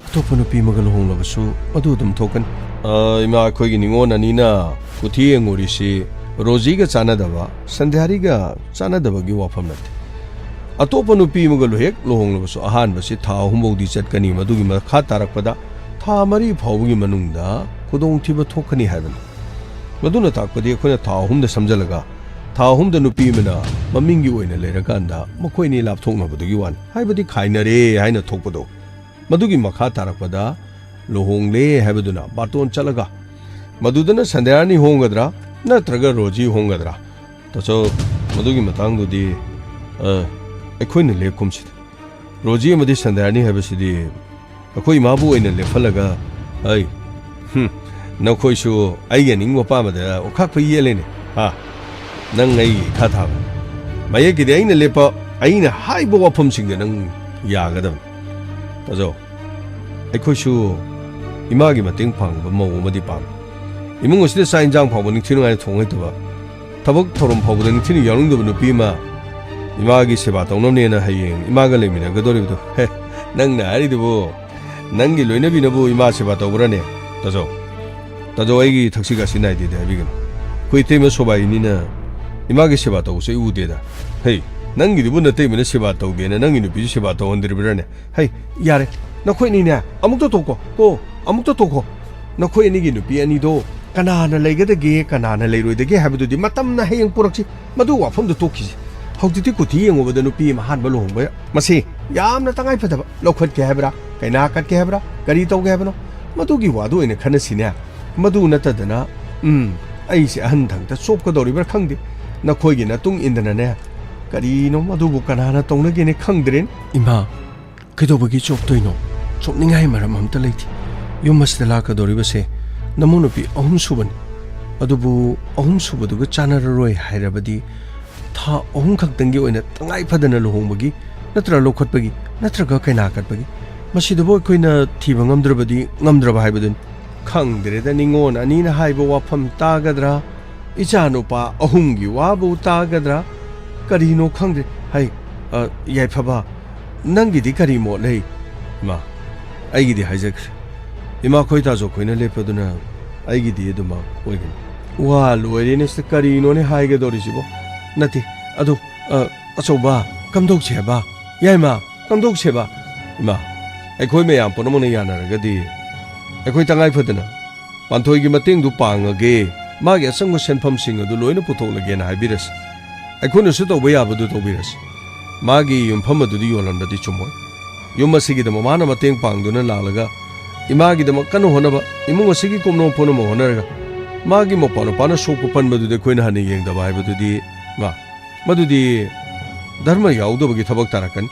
ꯑꯇꯣꯞꯄ ꯅꯨꯄꯤ ꯑꯃꯒ ꯂꯨꯍꯣꯡꯂꯕꯁꯨ ꯃꯗꯨ ꯑꯗꯨꯝ ꯊꯣꯛꯀꯅꯤ꯫ ꯑ, ꯏꯃꯥ, ꯑꯩꯈꯣꯏꯒꯤ ꯅꯤꯉꯣꯜ ꯑꯅꯤꯅ ꯀꯨꯊꯤ ꯌꯦꯡꯉꯨꯔꯤꯁꯤ ꯔꯣꯖꯤꯒ ꯆꯥꯟꯅꯗꯕ, ꯁꯟꯙ꯭ꯌꯥꯔꯤꯒ ꯆꯥꯟꯅꯗꯕꯒꯤ ꯋꯥꯐꯝ ꯅꯠꯇꯦ꯫ ꯑꯇꯣꯞꯄ ꯅꯨꯄꯤ ꯑꯃꯒ ꯂꯨ-, ꯍꯦꯛ ꯂꯨꯍꯣꯡꯂꯕꯁꯨ ꯑꯍꯥꯟꯕꯁꯤ ꯊꯥ ꯑꯍꯨꯝ ꯐꯥꯎꯗꯤ ꯆꯠꯀꯅꯤ, ꯃꯗꯨꯒꯤ ꯃꯈꯥ ꯇꯥꯔꯛꯄꯗ ꯊꯥ ꯃꯔꯤ ꯐꯥꯎꯕꯒꯤ ꯃꯅꯨꯡꯗ ꯈꯨꯗꯣꯡꯊꯤꯕ ꯊꯣꯛꯀꯅꯤ ꯍꯥꯏꯕꯅꯤ꯫ ꯃꯗꯨꯅ ꯇꯥꯛꯄꯗꯤ ꯑꯩꯈꯣꯏꯅ ꯊꯥ ꯑꯍꯨꯝꯗ ꯁꯝꯖꯜꯂꯒ ꯊꯥ ꯑꯍꯨꯝꯗ ꯅꯨꯄꯤ ꯑꯃꯅ ꯃꯃꯤꯡꯒꯤ ꯑꯣꯏꯅ ꯂꯩꯔꯀꯥꯟꯗ ꯃꯈꯣꯏ ꯑꯅꯤ ꯂꯥꯞꯊꯣꯛꯅꯕꯗꯨꯒꯤ ꯋꯥꯅꯤ, ꯍꯥꯏꯕꯗꯤ ꯈꯥꯏꯅꯔꯦ ꯍꯥꯏꯅ ꯊꯣꯛꯄꯗꯣ꯫ ꯃꯗꯨꯒꯤ ꯃꯈꯥ ꯇꯥꯔꯛꯄꯗ ꯂꯨꯍꯣꯡꯂꯦ ꯍꯥꯏꯕꯗꯨꯅ ꯕꯥꯇꯣꯟ ꯆꯠꯂꯒ ꯃꯗꯨꯗꯅ ꯁꯟꯙ꯭ꯌꯥꯔꯥꯅꯤ ꯍꯣꯡꯒꯗ꯭ꯔꯥ ꯅꯠꯇ꯭ꯔꯒ ꯔꯣꯖꯤ ꯍꯣꯡꯒꯗ꯭ꯔꯥ? ꯇꯥꯆꯧ, ꯃꯗꯨꯒꯤ ꯃꯇꯥꯡꯗꯨꯗꯤ, ꯑ, ꯑꯩꯈꯣꯏꯅ ꯂꯦꯞꯈꯨꯝꯁꯤꯗ꯫ ꯔꯣꯖꯤ ꯑꯃꯗꯤ ꯁꯟꯗꯌꯥꯅꯤ ꯍꯥꯏꯕꯁꯤꯗꯤ ꯑꯩꯈꯣꯏ ꯏꯃꯥꯕꯨ ꯑꯣꯏꯅ ꯂꯦꯞꯍꯜꯂꯒ, "ꯑꯩ, ꯍꯨꯝ, ꯅꯈꯣꯏꯁꯨ ꯑꯩꯒꯤ ꯑꯅꯤꯡꯕ ꯑꯄꯥꯝꯕꯗ ꯑꯣꯈꯥꯛꯄ ꯌꯦꯠꯂꯦꯅꯦ, ꯍꯥ? ꯅꯪ ꯑꯩꯒꯤ ꯏꯈꯥ ꯊꯥꯕ꯫ ꯃꯌꯦꯛꯀꯤꯗꯤ ꯑꯩꯅ ꯂꯦꯞꯄ, ꯑꯩꯅ ꯍꯥꯏꯕ ꯋꯥꯐꯝꯁꯤꯡꯗ ꯅꯪ ꯌꯥꯒꯗꯕꯅꯤ꯫ ꯇꯥꯖꯧ, ꯑꯩꯈꯣꯏꯁꯨ ꯏꯃꯥꯒꯤ ꯃꯇꯦꯡ ꯄꯥꯡꯕ ꯃꯧ ꯑꯃꯗꯤ ꯄꯥꯝꯃꯤ꯫ ꯏꯃꯨꯡ ꯑꯁꯤꯗ ꯆꯥꯛ ꯏꯟꯖꯥꯡ ꯐꯥꯎꯕ ꯅꯤꯡꯊꯤ ꯅꯨꯡꯉꯥꯏꯅ ꯊꯣꯡ ꯍꯩꯇꯕ, ꯊꯕꯛ ꯊꯧꯔꯝ ꯐꯥꯎꯕꯗ ꯅꯤꯡꯊꯤꯅ ꯌꯥꯎꯅꯤꯡꯗꯕ ꯅꯨꯄꯤ ꯑꯃ ꯏꯃꯥꯒꯤ ꯁꯦꯕꯥ ꯇꯧꯅꯕꯅꯦꯅ ꯍꯌꯦꯡ ꯏꯃꯥꯒ ꯂꯩꯃꯤꯟꯅꯒꯗꯧꯔꯤꯕꯗꯣ꯫ ꯍꯦ, ꯅꯪꯅ ꯍꯥꯏꯔꯤꯗꯨꯕꯨ ꯅꯪꯒꯤ ꯂꯣꯏꯅꯕꯤꯅꯕꯨ ꯏꯃꯥ ꯁꯦꯕꯥ ꯇꯧꯕ꯭ꯔꯥꯅꯦ? ꯇꯥꯖꯧ, ꯇꯥꯖꯧ, ꯑꯩꯒꯤ ꯊꯛꯁꯤ ꯈꯥꯁꯤ ꯅꯥꯏꯗꯦꯗꯤ ꯍꯥꯏꯕꯤꯒꯅꯨ꯫ ꯑꯩꯈꯣꯏ ꯏꯇꯩꯃ ꯁꯣꯕꯥꯏꯅꯤꯅ ꯏꯃꯥꯒꯤ ꯁꯦꯕꯥ ꯇꯧꯕꯁꯦ ꯑꯩ ꯎꯗꯦꯗ꯫ ꯍꯦ, ꯅꯪꯒꯤꯗꯨꯕꯨ ꯅꯇꯩꯃꯅ ꯁꯦꯕꯥ ꯇꯧꯒꯦꯅ ꯅꯪꯒꯤ ꯅꯨꯄꯤꯁꯨ ꯁꯦꯕꯥ ꯇꯧꯍꯟꯗ꯭ꯔꯤꯕ꯭ꯔꯥꯅꯦ? ꯍꯩ, ꯌꯥꯔꯦ, ꯅꯈꯣꯏꯅꯤꯅꯦ ꯑꯃꯨꯛꯇ ꯇꯣꯛꯈꯣ ꯀꯣ, ꯑꯃꯨꯛꯇ ꯇꯣꯛꯈꯣ꯫ ꯅꯈꯣꯏ ꯑꯅꯤꯒꯤ ꯅꯨꯄꯤ ꯑꯅꯤꯗꯣ ꯀꯅꯥꯅ ꯂꯩꯒꯗꯒꯦ, ꯀꯅꯥꯅ ꯂꯩꯔꯣꯏꯗꯒꯦ ꯍꯥꯏꯕꯗꯨꯗꯤ ꯃꯇꯝꯅ ꯍꯌꯦꯡ ꯄꯨꯔꯛꯁꯤ꯫ ꯃꯗꯨ ꯋꯥꯐꯝꯗꯨ ꯇꯣꯛꯈꯤꯁꯤ꯫ ꯍꯧꯖꯤꯛꯇꯤ ꯀꯨꯊꯤ ꯌꯦꯡꯉꯨꯕꯗ ꯅꯨꯄꯤ ꯑꯃ ꯑꯍꯥꯟꯕ ꯂꯨꯍꯣꯡꯕ, ꯃꯁꯤ ꯌꯥꯝꯅ ꯇꯉꯥꯏ ꯐꯗꯕ, ꯂꯧꯈꯠꯀꯦ ꯍꯥꯏꯕ꯭ꯔꯥ, ꯀꯩꯅꯥ ꯀꯠꯀꯦ ꯍꯥꯏꯕ꯭ꯔꯥ, ꯀꯔꯤ ꯇꯧꯒꯦ ꯍꯥꯏꯕꯅꯣ? ꯃꯗꯨꯒꯤ ꯋꯥꯗꯨ ꯑꯣꯏꯅ ꯈꯟꯅꯁꯤꯅꯦ꯫ ꯃꯗꯨ ꯅꯠꯇꯗꯅ, ꯎꯝ, ꯑꯩꯁꯦ ꯑꯍꯟ ꯊꯪꯇ ꯆꯣꯞꯀꯗꯧꯔꯤꯕ꯭ꯔꯥ ꯈꯪꯗꯦ꯫ ꯅꯈꯣꯏꯒꯤ ꯅꯇꯨꯡ ꯏꯟꯗꯅꯅꯦ꯫ ꯀꯔꯤꯅꯣ ꯃꯗꯨꯕꯨ ꯀꯅꯥꯅ ꯇꯧꯅꯒꯦꯅꯦ ꯈꯪꯗ꯭ꯔꯦꯅꯦ꯫ ꯏꯃꯥ, ꯀꯩꯗꯧꯕꯒꯤ ꯆꯣꯞꯇꯣꯏꯅꯣ? ꯆꯣꯞꯅꯤꯡꯉꯥꯏ ꯃꯔꯝ ꯑꯝꯇ ꯂꯩꯇꯦ꯫ ꯌꯨꯝ ꯑꯁꯤꯗ ꯂꯥꯛꯀꯗꯧꯔꯤꯕꯁꯦ ꯅꯃꯧ ꯅꯨꯄꯤ ꯑꯍꯨꯝ ꯁꯨꯕꯅꯤ꯫ ꯑꯗꯨꯕꯨ ꯑꯍꯨꯝ ꯁꯨꯕꯗꯨꯒ ꯆꯥꯟꯅꯔꯔꯣꯏ ꯍꯥꯏꯔꯕꯗꯤ ꯊꯥ ꯑꯍꯨꯝ ꯈꯛꯇꯪꯒꯤ ꯑꯣꯏꯅ ꯇꯉꯥꯏ ꯐꯗꯅ ꯂꯨꯍꯣꯡꯕꯒꯤ ꯅꯠꯇ꯭ꯔ ꯂꯧꯈꯠꯄꯒꯤ ꯅꯠꯇ꯭ꯔꯒ ꯀꯩꯅꯥ ꯀꯠꯄꯒꯤ, ꯃꯁꯤꯗꯕꯨ ꯑꯩꯈꯣꯏꯅ ꯊꯤꯕ ꯉꯝꯗ꯭ꯔꯕꯗꯤ ꯉꯝꯗ꯭ꯔꯕ ꯍꯥꯏꯕꯗꯨꯅꯤ꯫ ꯈꯪꯗ꯭ꯔꯦꯗ, ꯅꯤꯉꯣꯜ ꯑꯅꯤꯅ ꯍꯥꯏꯕ ꯋꯥꯐꯝ ꯇꯥꯒꯗ꯭ꯔꯥ, ꯏꯆꯥꯅꯨꯄꯥ ꯑꯍꯨꯝꯒꯤ ꯋꯥꯕꯨ ꯇꯥꯒꯗ꯭ꯔꯥ? ꯀꯔꯤꯅꯣ ꯈꯪꯗꯦ꯫ ꯍꯩ, ꯑ, ꯌꯥꯏꯐꯕ, ꯅꯪꯒꯤꯗꯤ ꯀꯔꯤ ꯃꯣꯠ ꯂꯩ? ꯏꯃꯥ, ꯑꯩꯒꯤꯗꯤ ꯍꯥꯏꯖꯈ꯭ꯔꯦ꯫ ꯏꯃꯥ ꯈꯣꯏ ꯇꯥꯖꯣ ꯈꯣꯏꯅ ꯂꯦꯞꯄꯗꯨꯅ ꯑꯩꯒꯤꯗꯤ ꯑꯗꯨꯃꯛ ꯑꯣꯏꯒꯅꯤ꯫ ꯋꯥ ꯂꯣꯏꯔꯦꯅꯦ ꯁꯤꯗ, ꯀꯔꯤꯅꯣꯅꯦ ꯍꯥꯏꯒꯗꯧꯔꯤꯁꯤꯕꯣ? ꯅꯠꯇꯦ, ꯑꯗꯨ, ꯑ, ꯑꯆꯧꯕ, ꯀꯝꯗꯧꯁꯦ ꯍꯥꯏꯕ? ꯌꯥꯏꯃ, ꯀꯝꯗꯧꯁꯦꯕ? ꯏꯃꯥ, ꯑꯩꯈꯣꯏ ꯃꯌꯥꯝ ꯄꯨꯝꯅꯃꯛꯅ ꯌꯥꯅꯔꯒꯗꯤ ꯑꯩꯈꯣꯏ ꯇꯉꯥꯏ ꯐꯗꯅ ꯄꯥꯟꯊꯣꯏꯒꯤ ꯃꯇꯦꯡꯗꯨ ꯄꯥꯡꯉꯒꯦ, ꯃꯥꯒꯤ ꯑꯆꯪꯕ ꯁꯦꯟꯐꯝꯁꯤꯡ ꯑꯗꯨ ꯂꯣꯏꯅ ꯄꯨꯊꯣꯛꯂꯒꯦꯅ ꯍꯥꯏꯕꯤꯔꯁꯤ꯫ ꯑꯩꯈꯣꯏꯅꯁꯨ ꯇꯧꯕ ꯌꯥꯕꯗꯨ ꯇꯧꯕꯤꯔꯁꯤ꯫ ꯃꯥꯒꯤ ꯌꯨꯝꯐꯝ ꯑꯗꯨꯗꯤ ꯌꯣꯜꯍꯟꯕꯗꯤ ꯆꯨꯝꯃꯣꯏ꯫ ꯌꯨꯝ ꯑꯁꯤꯒꯤꯗꯃꯛ ꯃꯥꯅ ꯃꯇꯦꯡ ꯄꯥꯡꯗꯨꯅ ꯂꯥꯛꯂꯒ ꯏꯃꯥꯒꯤꯗꯃꯛ ꯀꯟꯅ ꯍꯣꯠꯅꯕ, ꯏꯃꯨꯡ ꯑꯁꯤꯒꯤ ꯀꯨꯞꯅꯣꯝ ꯄꯨꯝꯅꯃꯛ ꯍꯣꯠꯅꯔꯒ ꯃꯥꯒꯤ ꯃꯧꯄꯥ ꯅꯨꯄꯥꯅ ꯁꯣꯛꯄ ꯄꯟꯕꯗꯨꯗꯤ ꯑꯩꯈꯣꯏꯅ ꯍꯟꯅ ꯌꯦꯡꯗꯕ ꯍꯥꯏꯕꯗꯨꯗꯤ, ꯃꯥ, ꯃꯗꯨꯗꯤ ꯙꯔꯃ ꯌꯥꯎꯗꯕꯒꯤ ꯊꯕꯛ ꯇꯥꯔꯛꯀꯅꯤ꯫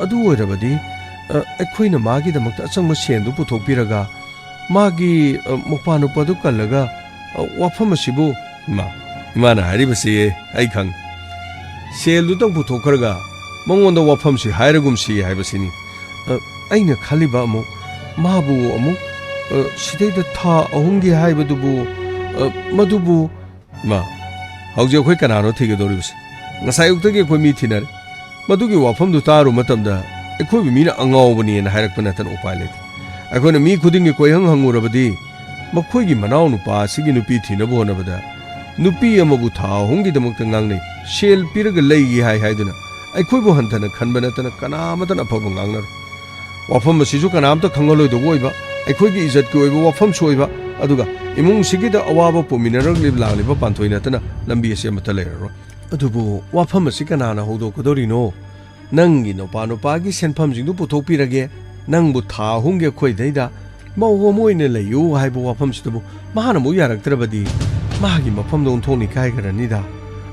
ꯑꯗꯨ ꯑꯣꯏꯔꯕꯗꯤ, ꯑ, ꯑꯩꯈꯣꯏꯅ ꯃꯥꯒꯤꯗꯃꯛꯇ ꯑꯆꯪꯕ ꯁꯦꯟꯗꯨ ꯄꯨꯊꯣꯛꯄꯤꯔꯒ, ꯃꯥꯒꯤ, ꯑ, ꯃꯧꯄꯥ ꯅꯨꯄꯥꯗꯨ ꯀꯜꯂꯒ, ꯑ, ꯋꯥꯐꯝ ꯑꯁꯤꯕꯨ, ꯏꯃꯥ, ꯏꯃꯥꯅ ꯍꯥꯏꯔꯤꯕꯁꯤ ꯑꯩ ꯈꯪ꯫ ꯁꯦꯜꯗꯨꯇꯪ ꯄꯨꯊꯣꯛꯈ꯭ꯔꯒ ꯃꯉꯣꯟꯗ ꯋꯥꯐꯝꯁꯤ ꯍꯥꯏꯔꯒꯨꯝꯁꯤ ꯍꯥꯏꯕꯁꯤꯅꯤ꯫ ꯑ, ꯑꯩꯅ ꯈꯜꯂꯤꯕ ꯑꯃꯨꯛ, ꯃꯥꯕꯨ ꯑꯃꯨꯛ, ꯑ, ꯁꯤꯗꯩꯗ ꯊꯥ ꯑꯍꯨꯝꯒꯤ ꯍꯥꯏꯕꯗꯨꯕꯨ, ꯑ, ꯃꯗꯨꯕꯨ ꯏꯃꯥ, ꯍꯧꯖꯤꯛ ꯑꯩꯈꯣꯏ ꯀꯅꯥꯅꯣ ꯊꯤꯒꯗꯧꯔꯤꯕꯁꯦ? ꯉꯁꯥꯏ ꯑꯌꯨꯛꯇꯒꯤ ꯑꯩꯈꯣꯏ ꯃꯤ ꯊꯤꯅꯔꯦ꯫ ꯃꯗꯨꯒꯤ ꯋꯥꯐꯝꯗꯨ ꯇꯥꯔꯨ ꯃꯇꯝꯗ ꯑꯩꯈꯣꯏꯕꯨ ꯃꯤꯅ ꯑꯉꯥꯎꯕꯅꯦꯅ ꯍꯥꯏꯔꯛꯄ ꯅꯠꯇꯅ ꯎꯄꯥꯏ ꯂꯩꯇꯦ꯫ ꯑꯩꯈꯣꯏꯅ ꯃꯤ ꯈꯨꯗꯤꯡꯒꯤ ꯀꯣꯏꯍꯪ ꯍꯪꯉꯨꯔꯕꯗꯤ ꯃꯈꯣꯏꯒꯤ ꯃꯅꯥꯎꯅꯨꯄꯥ ꯑꯁꯤꯒꯤ ꯅꯨꯄꯤ ꯊꯤꯅꯕ ꯍꯣꯠꯅꯕꯗ ꯅꯨꯄꯤ ꯑꯃꯕꯨ ꯊꯥ ꯑꯍꯨꯝꯒꯤꯗꯃꯛꯇ ꯉꯥꯡꯅꯩ, ꯁꯦꯜ ꯄꯤꯔꯒ ꯂꯩꯒꯦ ꯍꯥꯏ ꯍꯥꯏꯗꯨꯅ ꯑꯩꯈꯣꯏꯕꯨ ꯍꯟꯊꯅ ꯈꯟꯕ ꯅꯠꯇꯅ ꯀꯅꯥ ꯑꯃꯠꯇꯅ ꯑꯐꯕ ꯉꯥꯡꯅꯔꯣꯏ꯫ ꯋꯥꯐꯝ ꯑꯁꯤꯁꯨ ꯀꯅꯥꯝꯇ ꯈꯪꯍꯜꯂꯣꯏꯗꯧꯕ ꯑꯣꯏꯕ, ꯑꯩꯈꯣꯏꯒꯤ ꯏꯖꯠꯀꯤ ꯑꯣꯏꯕ ꯋꯥꯐꯝꯁꯨ ꯑꯣꯏꯕ, ꯑꯗꯨꯒ ꯏꯃꯨꯡꯁꯤꯒꯤꯗ ꯑꯋꯥꯕ ꯄꯨꯃꯤꯟꯅꯔꯛꯂꯤꯕ ꯂꯥꯛꯂꯤꯕ ꯄꯥꯟꯊꯣꯏ ꯅꯠꯇꯅ ꯂꯝꯕꯤ ꯑꯁꯤ ꯑꯃꯠꯇ ꯂꯩꯔꯔꯣꯏ꯫ ꯑꯗꯨꯕꯨ ꯋꯥꯐꯝ ꯑꯁꯤ ꯀꯅꯥꯅ ꯍꯧꯗꯣꯛꯀꯗꯧꯔꯤꯅꯣ? ꯅꯪꯒꯤ ꯅꯨꯄꯥ ꯅꯨꯄꯥꯒꯤ ꯁꯦꯟꯐꯝꯁꯤꯡꯗꯨ ꯄꯨꯊꯣꯛꯄꯤꯔꯒꯦ, ꯅꯪꯕꯨ ꯊꯥ ꯑꯍꯨꯝꯒꯤ ꯑꯩꯈꯣꯏꯗꯩꯗ ꯃꯧ ꯑꯃ ꯑꯣꯏꯅ ꯂꯩꯌꯨ ꯍꯥꯏꯕ ꯋꯥꯐꯝꯁꯤꯗꯕꯨ ꯃꯍꯥꯛꯅ ꯑꯃꯨꯛ ꯌꯥꯔꯛꯇ꯭ꯔꯕꯗꯤ ꯃꯥꯒꯤ ꯃꯐꯝꯗ ꯑꯣꯟꯊꯣꯛꯅꯤ ꯀꯥꯏꯈ꯭ꯔꯅꯤꯗ꯫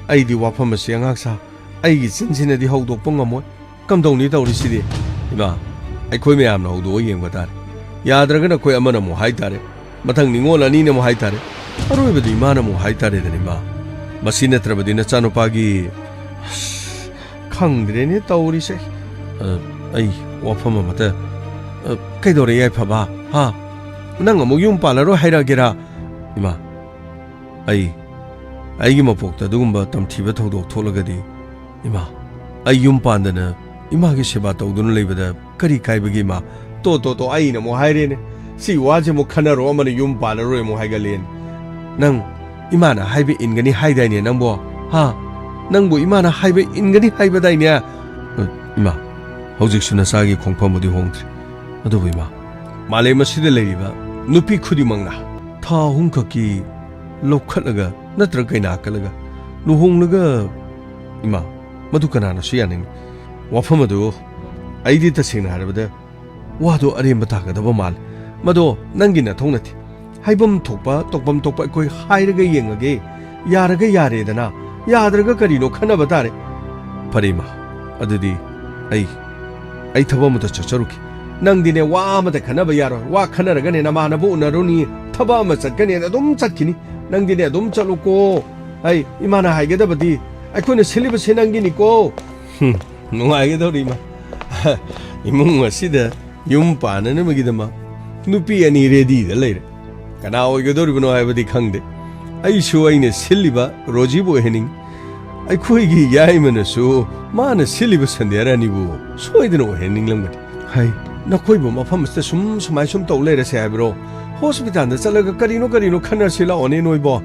ꯑꯩꯗꯤ ꯋꯥꯐꯝ ꯑꯁꯤ ꯑꯉꯥꯛ ꯁꯥ, ꯑꯩꯒꯤ ꯆꯤꯟꯁꯤꯅꯗꯤ ꯍꯧꯗꯣꯛꯄ ꯉꯝꯃꯣꯏ꯫ ꯀꯝꯗꯧꯅꯤ ꯇꯧꯔꯤꯁꯤꯗꯤ? ꯏꯃꯥ, ꯑꯩꯈꯣꯏ ꯃꯌꯥꯝꯅ ꯍꯧꯗꯣꯛꯑ ꯌꯦꯡꯕ ꯇꯥꯔꯦ꯫ ꯌꯥꯗ꯭ꯔꯒꯅ ꯑꯩꯈꯣꯏ ꯑꯃꯅ ꯑꯃꯨꯛ ꯍꯥꯏ ꯇꯥꯔꯦ꯫ ꯃꯊꯪ ꯅꯤꯉꯣꯜ ꯑꯅꯤꯅ ꯑꯃꯨꯛ ꯍꯥꯏ ꯇꯥꯔꯦ꯫ ꯑꯔꯣꯏꯕꯗ ꯏꯃꯥꯅ ꯑꯃꯨꯛ ꯍꯥꯏ ꯇꯥꯔꯦꯗꯅ, ꯏꯃꯥ꯫ ꯃꯁꯤ ꯅꯠꯇ꯭ꯔꯕꯗꯤ ꯅꯆꯥꯅꯨꯄꯥꯒꯤ, ꯑꯁ, ꯈꯪꯗ꯭ꯔꯦꯅꯦ ꯇꯧꯔꯤꯁꯦ꯫ ꯑ, ꯑꯩ ꯋꯥꯐꯝ ꯑꯃꯇ, ꯑ, ꯀꯩꯗꯧꯔꯦ ꯌꯥꯏꯐꯕ? ꯍꯥ? ꯅꯪ ꯑꯃꯨꯛ ꯌꯨꯝ ꯄꯥꯜꯂꯔꯣꯏ ꯍꯥꯏꯔꯛꯑꯒꯦꯔꯥ? ꯏꯃꯥ, ꯑꯩ, ꯑꯩꯒꯤ ꯃꯄꯣꯛꯇ ꯑꯗꯨꯒꯨꯝꯕ ꯇꯝꯊꯤꯕ ꯊꯧꯗꯣꯛ ꯊꯣꯛꯂꯒꯗꯤ, ꯏꯃꯥ, ꯑꯩ ꯌꯨꯝ ꯄꯥꯟꯗꯅ ꯏꯃꯥꯒꯤ ꯁꯦꯕꯥ ꯇꯧꯗꯨꯅ ꯂꯩꯕꯗ ꯀꯔꯤ ꯀꯥꯏꯕꯒꯦ, ꯏꯃꯥ? ꯇꯣ, ꯇꯣ, ꯇꯣ, ꯑꯩꯅ ꯑꯃꯨꯛ ꯍꯥꯏꯔꯦꯅꯦ꯫ ꯁꯤ ꯋꯥꯁꯦ ꯑꯃꯨꯛ ꯈꯟꯅꯔꯣ, ꯑꯃꯅ ꯌꯨꯝ ꯄꯥꯜꯂꯔꯣꯏ ꯑꯃꯨꯛ ꯍꯥꯏꯒꯠꯂꯦꯅꯦ꯫ ꯅꯪ ꯏꯃꯥꯅ ꯍꯥꯏꯕ ꯏꯟꯒꯅꯤ ꯍꯥꯏꯗꯥꯏꯅꯦ ꯅꯪꯕꯣ? ꯍꯥ? ꯅꯪꯕꯨ ꯏꯃꯥꯅ ꯍꯥꯏꯕ ꯏꯟꯒꯅꯤ ꯍꯥꯏꯕꯗꯥꯏꯅꯦ? ꯑ, ꯏꯃꯥ, ꯍꯧꯖꯤꯛꯁꯨ ꯅꯆꯥꯒꯤ ꯈꯣꯡꯐꯝꯕꯨꯗꯤ ꯍꯣꯡꯗ꯭ꯔꯤ꯫ ꯑꯗꯨꯕꯨ ꯏꯃꯥ, ꯃꯥꯂꯦꯝ ꯑꯁꯤꯗ ꯂꯩꯔꯤꯕ ꯅꯨꯄꯤ ꯈꯨꯗꯤꯡꯃꯛꯅ ꯊꯥ ꯑꯍꯨꯝꯈꯛꯀꯤ ꯂꯧꯈꯠꯂꯒ ꯅꯠꯇ꯭ꯔꯒ ꯀꯩꯅꯥ ꯀꯠꯂꯒ ꯂꯨꯍꯣꯡꯂꯒ, ꯏꯃꯥ, ꯃꯗꯨ ꯀꯅꯥꯅꯁꯨ ꯌꯥꯅꯤꯡꯏ꯫ ꯋꯥꯐꯝ ꯑꯗꯨ ꯑꯩꯗꯤ ꯇꯁꯦꯡꯅ ꯍꯥꯏꯔꯕꯗ ꯋꯥꯗꯣ ꯑꯔꯦꯝꯕ ꯇꯥꯒꯗꯕ ꯃꯥꯜꯂꯦ꯫ ꯃꯗꯣ ꯅꯪꯒꯤ ꯅꯊꯧ ꯅꯠꯇꯦ꯫ ꯍꯥꯏꯐꯝ ꯊꯣꯛꯄ, ꯇꯧꯐꯝ ꯊꯣꯛꯄ ꯑꯩꯈꯣꯏ ꯍꯥꯏꯔꯒ ꯌꯦꯡꯉꯒꯦ꯫ ꯌꯥꯔꯒ ꯌꯥꯔꯦꯗꯅ, ꯌꯥꯗ꯭ꯔꯒ ꯀꯔꯤꯅꯣ ꯈꯟꯅꯕ ꯇꯥꯔꯦ꯫ "ꯐꯔꯦ, ꯏꯃꯥ, ꯑꯗꯨꯗꯤ ꯑꯩ, ꯑꯩ ꯊꯕꯛ ꯑꯃꯇ ꯆꯠꯆꯔꯨꯈꯤ꯫ ꯅꯪꯗꯤꯅꯦ, ꯋꯥ ꯑꯃꯇ ꯈꯟꯅꯕ ꯌꯥꯔꯣꯏ꯫ ꯋꯥ ꯈꯟꯅꯔꯒꯅꯦ, ꯅꯃꯥꯟꯅꯕ ꯎꯅꯔꯨꯅꯤ, ꯊꯕꯛ ꯑꯃ ꯆꯠꯀꯅꯤ, ꯑꯗꯨꯝ ꯆꯠꯈꯤꯅꯤ꯫ ꯅꯪꯗꯤꯅꯦ, ꯑꯗꯨꯝ ꯆꯠꯂꯨꯀꯣ꯫ ꯑꯩ, ꯏꯃꯥꯅ ꯍꯥꯏꯒꯗꯕꯗꯤ, ꯑꯩꯈꯣꯏꯅ ꯁꯤꯜꯂꯤꯕꯁꯦ ꯅꯪꯒꯤꯅꯤꯀꯣ꯫" ꯍꯨꯝ, ꯅꯨꯡꯉꯥꯏꯒꯗꯧꯔꯤ, ꯏꯃꯥ꯫ ꯏꯃꯨꯡ ꯑꯁꯤꯗ ꯌꯨꯝ ꯄꯥꯟꯅꯅꯕꯒꯤꯗꯃꯛ ꯅꯨꯄꯤ ꯑꯅꯤ ꯔꯦꯗꯤꯗ ꯂꯩꯔꯦ꯫ ꯀꯅꯥ ꯑꯣꯏꯒꯗꯧꯔꯤꯕꯅꯣ ꯍꯥꯏꯕꯗꯤ ꯈꯪꯗꯦ꯫ ꯑꯩꯁꯨ ꯑꯩꯅ ꯁꯤꯜꯂꯤꯕ ꯔꯣꯖꯤꯕꯨ ꯑꯣꯏꯍꯟꯅꯤꯡꯉꯤ꯫ ꯑꯩꯈꯣꯏꯒꯤ ꯌꯥꯏꯃꯅꯁꯨ ꯃꯥꯅ ꯁꯤꯜꯂꯤꯕ ꯁꯟꯙ꯭ꯌꯥ ꯔꯥꯅꯤꯕꯨ ꯁꯣꯏꯗꯅ ꯑꯣꯏꯍꯟꯅꯤꯡꯂꯝꯒꯅꯤ꯫ ꯍꯩ, ꯅꯈꯣꯏꯕꯨ ꯃꯐꯝ ꯑꯁꯤꯗ ꯁꯨꯝ ꯁꯨꯃꯥꯏ ꯁꯨꯝ ꯇꯧ ꯂꯩꯔꯁꯦ ꯍꯥꯏꯕ꯭ꯔꯣ? ꯍꯣꯁꯄꯤꯇꯥꯜꯗ ꯆꯠꯂꯒ ꯀꯔꯤꯅꯣ ꯀꯔꯤꯅꯣ ꯈꯟꯅꯁꯤ ꯂꯥꯛꯑꯣꯅꯦ ꯅꯣꯏꯕꯣ꯫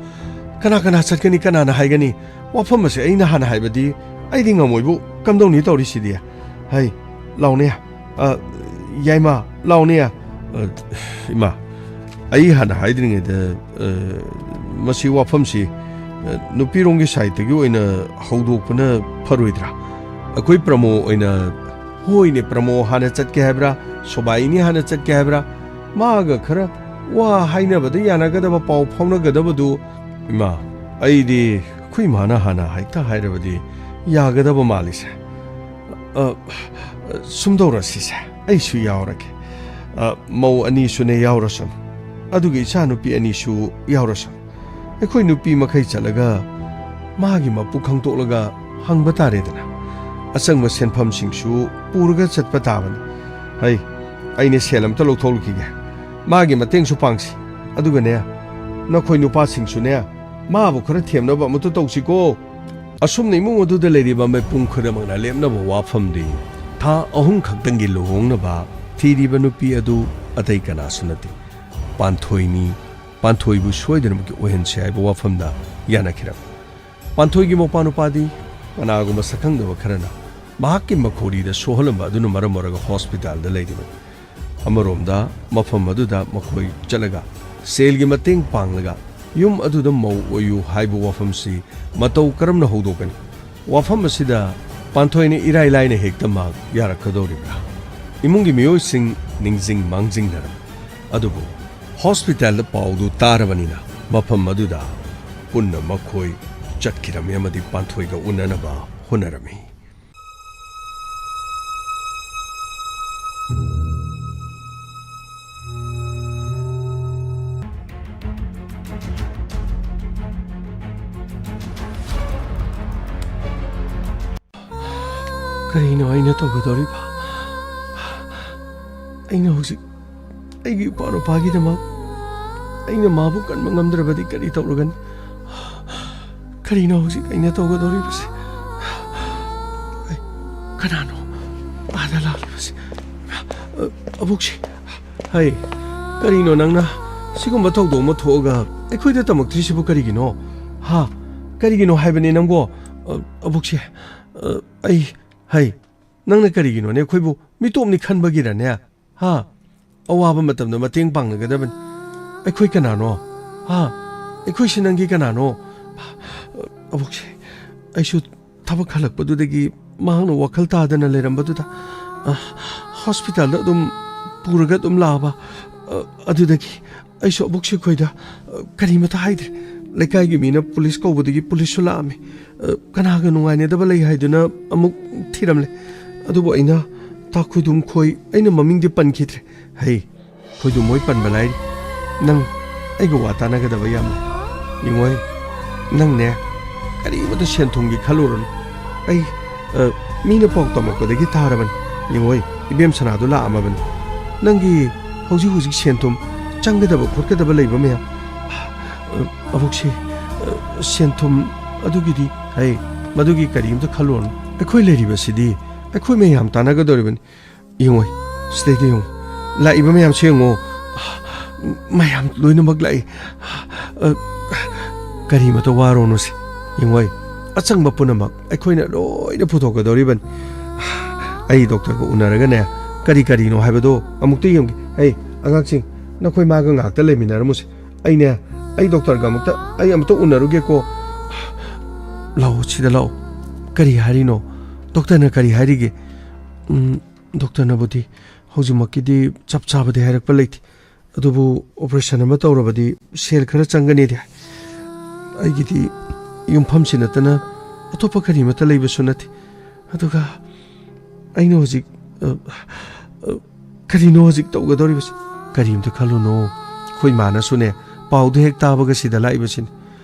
ꯀꯅꯥ ꯀꯅꯥ ꯆꯠꯀꯅꯤ, ꯀꯅꯥꯅ ꯍꯥꯏꯒꯅꯤ? ꯋꯥꯐꯝ ꯑꯁꯦ ꯑꯩꯅ ꯍꯥꯟꯅ ꯍꯥꯏꯕꯗꯤ ꯑꯩꯗꯤ ꯉꯝꯃꯣꯏꯕꯨ, ꯀꯝꯗꯧꯅꯤ ꯇꯧꯔꯤꯁꯤꯗꯤ? ꯍꯩ, ꯂꯥꯎꯅꯦ꯫ ꯑ, ꯌꯥꯏꯃ, ꯂꯥꯎꯅꯦ꯫ ꯑ, ꯏꯃꯥ, ꯑꯩ ꯍꯥꯟꯅ ꯍꯥꯏꯗ꯭ꯔꯤꯉꯩꯗ, ꯑ, ꯃꯁꯤ ꯋꯥꯐꯝꯁꯤ, ꯑ, ꯅꯨꯄꯤꯔꯣꯝꯒꯤ ꯁꯥꯏꯠꯇꯒꯤ ꯑꯣꯏꯅ ꯍꯧꯗꯣꯛꯄꯅ ꯐꯔꯣꯏꯗ꯭ꯔꯥ? ꯑꯩꯈꯣꯏ ꯄ꯭ꯔꯃꯣ ꯑꯣꯏꯅ, ꯍꯣꯏꯅꯦ, ꯄ꯭ꯔꯃꯣ ꯍꯥꯟꯅ ꯆꯠꯀꯦ ꯍꯥꯏꯕ꯭ꯔꯥ? ꯁꯣꯕꯥꯏꯅꯤ ꯍꯥꯟꯅ ꯆꯠꯀꯦ ꯍꯥꯏꯕ꯭ꯔꯥ? ꯃꯥꯒ ꯈꯔ ꯋꯥ ꯍꯥꯏꯅꯕꯗ ꯌꯥꯅꯒꯗꯕ, ꯄꯥꯎ ꯐꯥꯎꯅꯒꯗꯕꯗꯨ, ꯏꯃꯥ, ꯑꯩꯗꯤ ꯑꯩꯈꯣꯏ ꯏꯃꯥꯅ ꯍꯥꯟꯅ ꯍꯦꯛꯇ ꯍꯥꯏꯔꯕꯗꯤ ꯌꯥꯒꯗꯕ ꯃꯥꯜꯂꯤꯁꯦ꯫ ꯑ, ꯁꯨꯝ ꯇꯧꯔꯁꯤꯁꯦ, ꯑꯩꯁꯨ ꯌꯥꯎꯔꯒꯦ꯫ ꯑ, ꯃꯧ ꯑꯅꯤꯁꯨꯅꯦ ꯌꯥꯎꯔꯁꯅꯨ, ꯑꯗꯨꯒ ꯏꯆꯥꯅꯨꯄꯤ ꯑꯅꯤꯁꯨ ꯌꯥꯎꯔꯁꯅꯨ꯫ ꯑꯩꯈꯣꯏ ꯅꯨꯄꯤ ꯃꯈꯩ ꯆꯠꯂꯒ ꯃꯥꯒꯤ ꯃꯄꯨ ꯈꯪꯗꯣꯛꯂꯒ ꯍꯪꯕ ꯇꯥꯔꯦꯗꯅ꯫ ꯑꯆꯪꯕ ꯁꯦꯟꯐꯝꯁꯤꯡꯁꯨ ꯄꯨꯔꯒ ꯆꯠꯄ ꯇꯥꯕꯅꯤ꯫ ꯍꯩ, ꯑꯩꯅ ꯁꯦꯜ ꯑꯝꯇ ꯂꯧꯊꯣꯛꯂꯨꯈꯤꯒꯦ꯫ ꯃꯥꯒꯤ ꯃꯇꯦꯡꯁꯨ ꯄꯥꯡꯁꯤ꯫ ꯑꯗꯨꯒꯅꯦ, ꯅꯈꯣꯏ ꯅꯨꯄꯥꯁꯤꯡꯁꯨꯅꯦ, ꯃꯥꯕꯨ ꯈꯔ ꯊꯦꯝꯅꯕ ꯑꯃꯠꯇ ꯇꯧꯁꯤꯀꯣ꯫ ꯑꯁꯨꯝꯅ ꯏꯃꯨꯡ ꯑꯗꯨꯗ ꯂꯩꯔꯤꯕ ꯃꯤꯄꯨꯝ ꯈꯨꯗꯤꯡꯃꯛꯅ ꯂꯦꯞꯅꯕ ꯋꯥꯐꯝꯗꯤ, ꯊꯥ ꯑꯍꯨꯝ ꯈꯛꯇꯪꯒꯤ ꯂꯨꯍꯣꯡꯅꯕ ꯊꯤꯔꯤꯕ ꯅꯨꯄꯤ ꯑꯗꯨ ꯑꯇꯩ ꯀꯅꯥꯁꯨ ꯅꯠꯇꯦ, ꯄꯥꯟꯊꯣꯏꯅꯤ꯫ ꯄꯥꯟꯊꯣꯏꯕꯨ ꯁꯣꯏꯗꯅꯃꯛꯀꯤ ꯑꯣꯏꯍꯟꯁꯤ ꯍꯥꯏꯕ ꯋꯥꯐꯝꯗ ꯌꯥꯅꯈꯤꯔꯝꯃꯤ꯫ ꯄꯥꯟꯊꯣꯏꯒꯤ ꯃꯄꯥ ꯅꯨꯄꯥꯗꯤ ꯀꯅꯥꯒꯨꯝꯕ ꯁꯛꯈꯪꯗꯕ ꯈꯔꯅ ꯃꯍꯥꯛꯀꯤ ꯃꯈꯣꯔꯤꯗ ꯁꯣꯛꯍꯜꯂꯝꯕ ꯑꯗꯨꯅ ꯃꯔꯝ ꯑꯣꯏꯔꯒ ꯍꯣꯁꯄꯤꯇꯥꯜꯗ ꯂꯩꯔꯤꯕꯅꯤ꯫ ꯑꯃꯔꯣꯝꯗ ꯃꯐꯝ ꯑꯗꯨꯗ ꯃꯈꯣꯏ ꯆꯠꯂꯒ ꯁꯦꯜꯒꯤ ꯃꯇꯦꯡ ꯄꯥꯡꯂꯒ ꯌꯨꯝ ꯑꯗꯨꯗ ꯃꯧ ꯑꯣꯏꯌꯨ ꯍꯥꯏꯕ ꯋꯥꯐꯝꯁꯤ ꯃꯇꯧ ꯀꯔꯝꯅ ꯍꯧꯗꯣꯛꯀꯅꯤ? ꯋꯥꯐꯝ ꯑꯁꯤꯗ ꯄꯥꯟꯊꯣꯏꯅ ꯏꯔꯥꯏ ꯂꯥꯏꯅ ꯍꯦꯛꯇ ꯃꯍꯥꯛ ꯌꯥꯔꯛꯀꯗꯧꯔꯤꯕ꯭ꯔꯥ? ꯏꯃꯨꯡꯒꯤ ꯃꯤꯑꯣꯏꯁꯤꯡ ꯅꯤꯡꯁꯤꯡ ꯃꯥꯡꯖꯤꯡꯅꯔꯝꯃꯤ꯫ ꯑꯗꯨꯕꯨ ꯍꯣꯁꯄꯤꯇꯥꯜꯗ ꯄꯥꯎꯗꯨ ꯇꯥꯔꯕꯅꯤꯅ ꯃꯐꯝ ꯑꯗꯨꯗ ꯄꯨꯟꯅ ꯃꯈꯣꯏ ꯆꯠꯈꯤꯔꯝꯃꯤ ꯑꯃꯗꯤ ꯄꯥꯟꯊꯣꯏꯒ ꯎꯅꯅꯕ ꯍꯣꯠꯅꯔꯝꯃꯤ꯫ ꯑꯩꯅ ꯇꯧꯒꯗꯧꯔꯤꯕ? ꯑꯩꯅ ꯍꯧꯖꯤꯛ ꯑꯩꯒꯤ ꯏꯄꯥ ꯅꯨꯄꯥꯒꯤꯗꯃꯛ ꯑꯩꯅ ꯃꯥꯕꯨ ꯀꯟꯕ ꯉꯝꯗ꯭ꯔꯕꯗꯤ ꯀꯔꯤ ꯇꯧꯔꯒꯅꯤ? ꯀꯔꯤꯅꯣ ꯍꯧꯖꯤꯛ ꯑꯩꯅ ꯇꯧꯒꯗꯧꯔꯤꯕꯁꯦ? ꯑꯩ, ꯀꯅꯥꯅꯣ ꯑꯥꯗ ꯂꯥꯛꯂꯤꯕꯁꯦ? ꯑ, ꯑꯕꯣꯛꯁꯤ, ꯍꯩ, ꯀꯔꯤꯅꯣ ꯅꯪꯅ ꯁꯤꯒꯨꯝꯕ ꯊꯧꯗꯣꯛ ꯑꯃ ꯊꯣꯛꯑꯒ ꯑꯩꯈꯣꯏꯗ ꯇꯝꯃꯛꯇ꯭ꯔꯤꯁꯤꯕꯨ ꯀꯔꯤꯒꯤꯅꯣ? ꯍꯥ? ꯀꯔꯤꯒꯤꯅꯣ ꯍꯥꯏꯕꯅꯤ ꯅꯪꯕꯣ? ꯑ, ꯑꯕꯣꯛꯁꯤ, ꯑ, ꯑꯩ, ꯍꯩ, ꯅꯪꯅ ꯀꯔꯤꯒꯤꯅꯣꯅꯦ ꯑꯩꯈꯣꯏꯕꯨ ꯃꯤꯇꯣꯞꯅꯤ ꯈꯟꯕꯒꯤꯔꯅꯦ? ꯍꯥ? ꯑꯋꯥꯕ ꯃꯇꯝꯗ ꯃꯇꯦꯡ ꯄꯥꯡꯅꯒꯗꯕꯅꯤ꯫ ꯑꯩꯈꯣꯏ ꯀꯅꯥꯅꯣ? ꯍꯥ? ꯑꯩꯈꯣꯏꯁꯤ ꯅꯪꯒꯤ ꯀꯅꯥꯅꯣ? ꯑꯕꯣꯛꯁꯦ, ꯑꯩꯁꯨ ꯊꯕꯛ ꯍꯜꯂꯛꯄꯗꯨꯗꯒꯤ ꯃꯍꯥꯛꯅ ꯋꯥꯈꯜ ꯇꯥꯗꯅ ꯂꯩꯔꯝꯕꯗꯨꯗ, ꯑ, ꯍꯣꯁꯄꯤꯇꯥꯜꯗ ꯑꯗꯨꯝ ꯄꯨꯔꯒ ꯑꯗꯨꯝ ꯂꯥꯛꯑꯕ꯫ ꯑ, ꯑꯗꯨꯗꯒꯤ ꯑꯩꯁꯨ ꯑꯕꯣꯛꯁꯤ ꯈꯣꯏꯗ, ꯑ, ꯀꯔꯤꯃꯇ ꯍꯥꯏꯗ꯭ꯔꯦ꯫ ꯂꯩꯀꯥꯏꯒꯤ ꯃꯤꯅ ꯄꯨꯂꯤꯁ ꯀꯧꯕꯗꯒꯤ ꯄꯨꯂꯤꯁꯁꯨ ꯂꯥꯛꯑꯝꯃꯤ꯫ ꯑ, ꯀꯅꯥꯒ ꯅꯨꯡꯉꯥꯏꯅꯗꯕ ꯂꯩ ꯍꯥꯏꯗꯨꯅ ꯑꯃꯨꯛ ꯊꯤꯔꯝꯂꯦ꯫ ꯑꯗꯨꯕꯨ ꯑꯩꯅ ꯇꯥ ꯈꯣꯏꯗꯨꯝ ꯈꯣꯏ, ꯑꯩꯅ ꯃꯃꯤꯡꯗꯤ ꯄꯟꯈꯤꯗ꯭ꯔꯦ꯫ ꯍꯩ, ꯈꯣꯏꯗꯨꯝ ꯍꯣꯏ ꯄꯟꯕ ꯂꯥꯏꯔꯤ꯫ ꯅꯪ ꯑꯩꯒ ꯋꯥ ꯇꯥꯅꯒꯗꯕ ꯌꯥꯝ ꯂꯩ꯫ ꯌꯦꯡꯉꯣꯏ, ꯅꯪꯅꯦ, ꯀꯔꯤꯃꯇ ꯁꯦꯟ ꯊꯨꯝꯒꯤ ꯈꯜꯂꯨꯔꯅꯨ꯫ ꯑꯩ, ꯑ, ꯃꯤꯅ ꯄꯥꯎ ꯇꯝꯃꯛꯄꯗꯒꯤ ꯇꯥꯔꯕꯅꯤ꯫ ꯌꯦꯡꯉꯣꯏ, ꯏꯕꯦꯝ ꯁꯅꯥꯗꯣ ꯂꯥꯛꯑꯝꯃꯕꯅꯤ꯫ ꯅꯪꯒꯤ ꯍꯧꯖꯤꯛ ꯍꯧꯖꯤꯛ ꯁꯦꯟ ꯊꯨꯝ ꯆꯪꯒꯗꯕ ꯈꯣꯠꯀꯗꯕ ꯂꯩꯕ ꯃꯌꯥꯝ, ꯑ, ꯑꯕꯣꯛꯁꯤ, ꯑ, ꯁꯦꯟ ꯊꯨꯝ ꯑꯗꯨꯒꯤꯗꯤ, ꯍꯩ, ꯃꯗꯨꯒꯤ ꯀꯔꯤꯝꯇ ꯈꯜꯂꯨꯔꯅꯨ꯫ ꯑꯩꯈꯣꯏ ꯂꯩꯔꯤꯕꯁꯤꯗꯤ ꯑꯩꯈꯣꯏ ꯃꯌꯥꯝ ꯇꯥꯟꯅꯒꯗꯧꯔꯤꯕꯅꯤ꯫ ꯌꯦꯡꯉꯣ, ꯁꯤꯗꯩꯗ ꯌꯦꯡꯉꯣ꯫ ꯂꯥꯛꯏꯕ ꯃꯌꯥꯝꯁꯦ ꯌꯦꯡꯉꯣ꯫ ꯃꯌꯥꯝ ꯂꯣꯏꯅꯃꯛ ꯂꯥꯛꯏ꯫ ꯑ, ꯀꯔꯤꯃꯇ ꯋꯥꯔꯨꯅꯨꯁꯦ꯫ ꯌꯦꯡꯉꯣ, ꯑꯆꯪꯕ ꯄꯨꯝꯅꯃꯛ ꯑꯩꯈꯣꯏꯅ ꯂꯣꯏꯅ ꯄꯨꯊꯣꯛꯀꯗꯧꯔꯤꯕꯅꯤ꯫ ꯑꯩ ꯗꯣꯛꯇꯔꯒ ꯎꯅꯔꯒꯅꯦ, ꯀꯔꯤ ꯀꯔꯤꯅꯣ ꯍꯥꯏꯕꯗꯣ ꯑꯃꯨꯛꯇ ꯌꯦꯡꯒꯦ꯫ ꯑꯩ, ꯑꯉꯥꯡꯁꯤꯡ, ꯅꯈꯣꯏ ꯃꯥꯒ ꯉꯥꯏꯍꯥꯛꯇ ꯂꯩꯃꯤꯟꯅꯔꯝꯃꯨꯁꯦ꯫ ꯑꯩꯅꯦ, ꯑꯩ ꯗꯣꯛꯇꯔꯒ ꯑꯃꯨꯛꯇ, ꯑꯩ ꯑꯃꯨꯛꯇ ꯎꯅꯔꯨꯒꯦꯀꯣ꯫ ꯂꯥꯛꯑꯣ, ꯁꯤꯗ ꯂꯥꯛꯑꯣ꯫ ꯀꯔꯤ ꯍꯥꯏꯔꯤꯅꯣ? ꯗꯣꯛꯇꯔꯅ ꯀꯔꯤ ꯍꯥꯏꯔꯤꯒꯦ? ꯎꯝ, ꯗꯣꯛꯇꯔꯅꯕꯨꯗꯤ ꯍꯧꯖꯤꯛꯃꯛꯀꯤꯗꯤ ꯆꯞ ꯆꯥꯕꯗꯤ ꯍꯥꯏꯔꯛꯄ ꯂꯩꯇꯦ, ꯑꯗꯨꯕꯨ ꯑꯣꯄꯔꯦꯁꯟ ꯑꯃ ꯇꯧꯔꯕꯗꯤ ꯁꯦꯜ ꯈꯔ ꯆꯪꯒꯅꯤꯗꯤ ꯍꯥꯏ꯫ ꯑꯩꯒꯤꯗꯤ ꯌꯨꯝꯐꯝꯁꯤ ꯅꯠꯇꯅ ꯑꯇꯣꯞꯄ ꯀꯔꯤꯃꯠꯇ ꯂꯩꯕꯁꯨ ꯅꯠꯇꯦ꯫ ꯑꯗꯨꯒ ꯑꯩꯅ ꯍꯧꯖꯤꯛ, ꯑ, ꯑ, ꯀꯔꯤꯅꯣ ꯍꯧꯖꯤꯛ ꯇꯧꯒꯗꯧꯔꯤꯕꯁꯤ? ꯀꯔꯤꯝꯇ ꯈꯜꯂꯨꯅꯣ꯫ ꯑꯩꯈꯣꯏ ꯏꯃꯥꯅꯁꯨꯅꯦ, ꯄꯥꯎꯗꯨ ꯍꯦꯛ ꯇꯥꯕꯒ ꯁꯤꯗ ꯂꯥꯛꯏꯕꯁꯤꯅꯤ꯫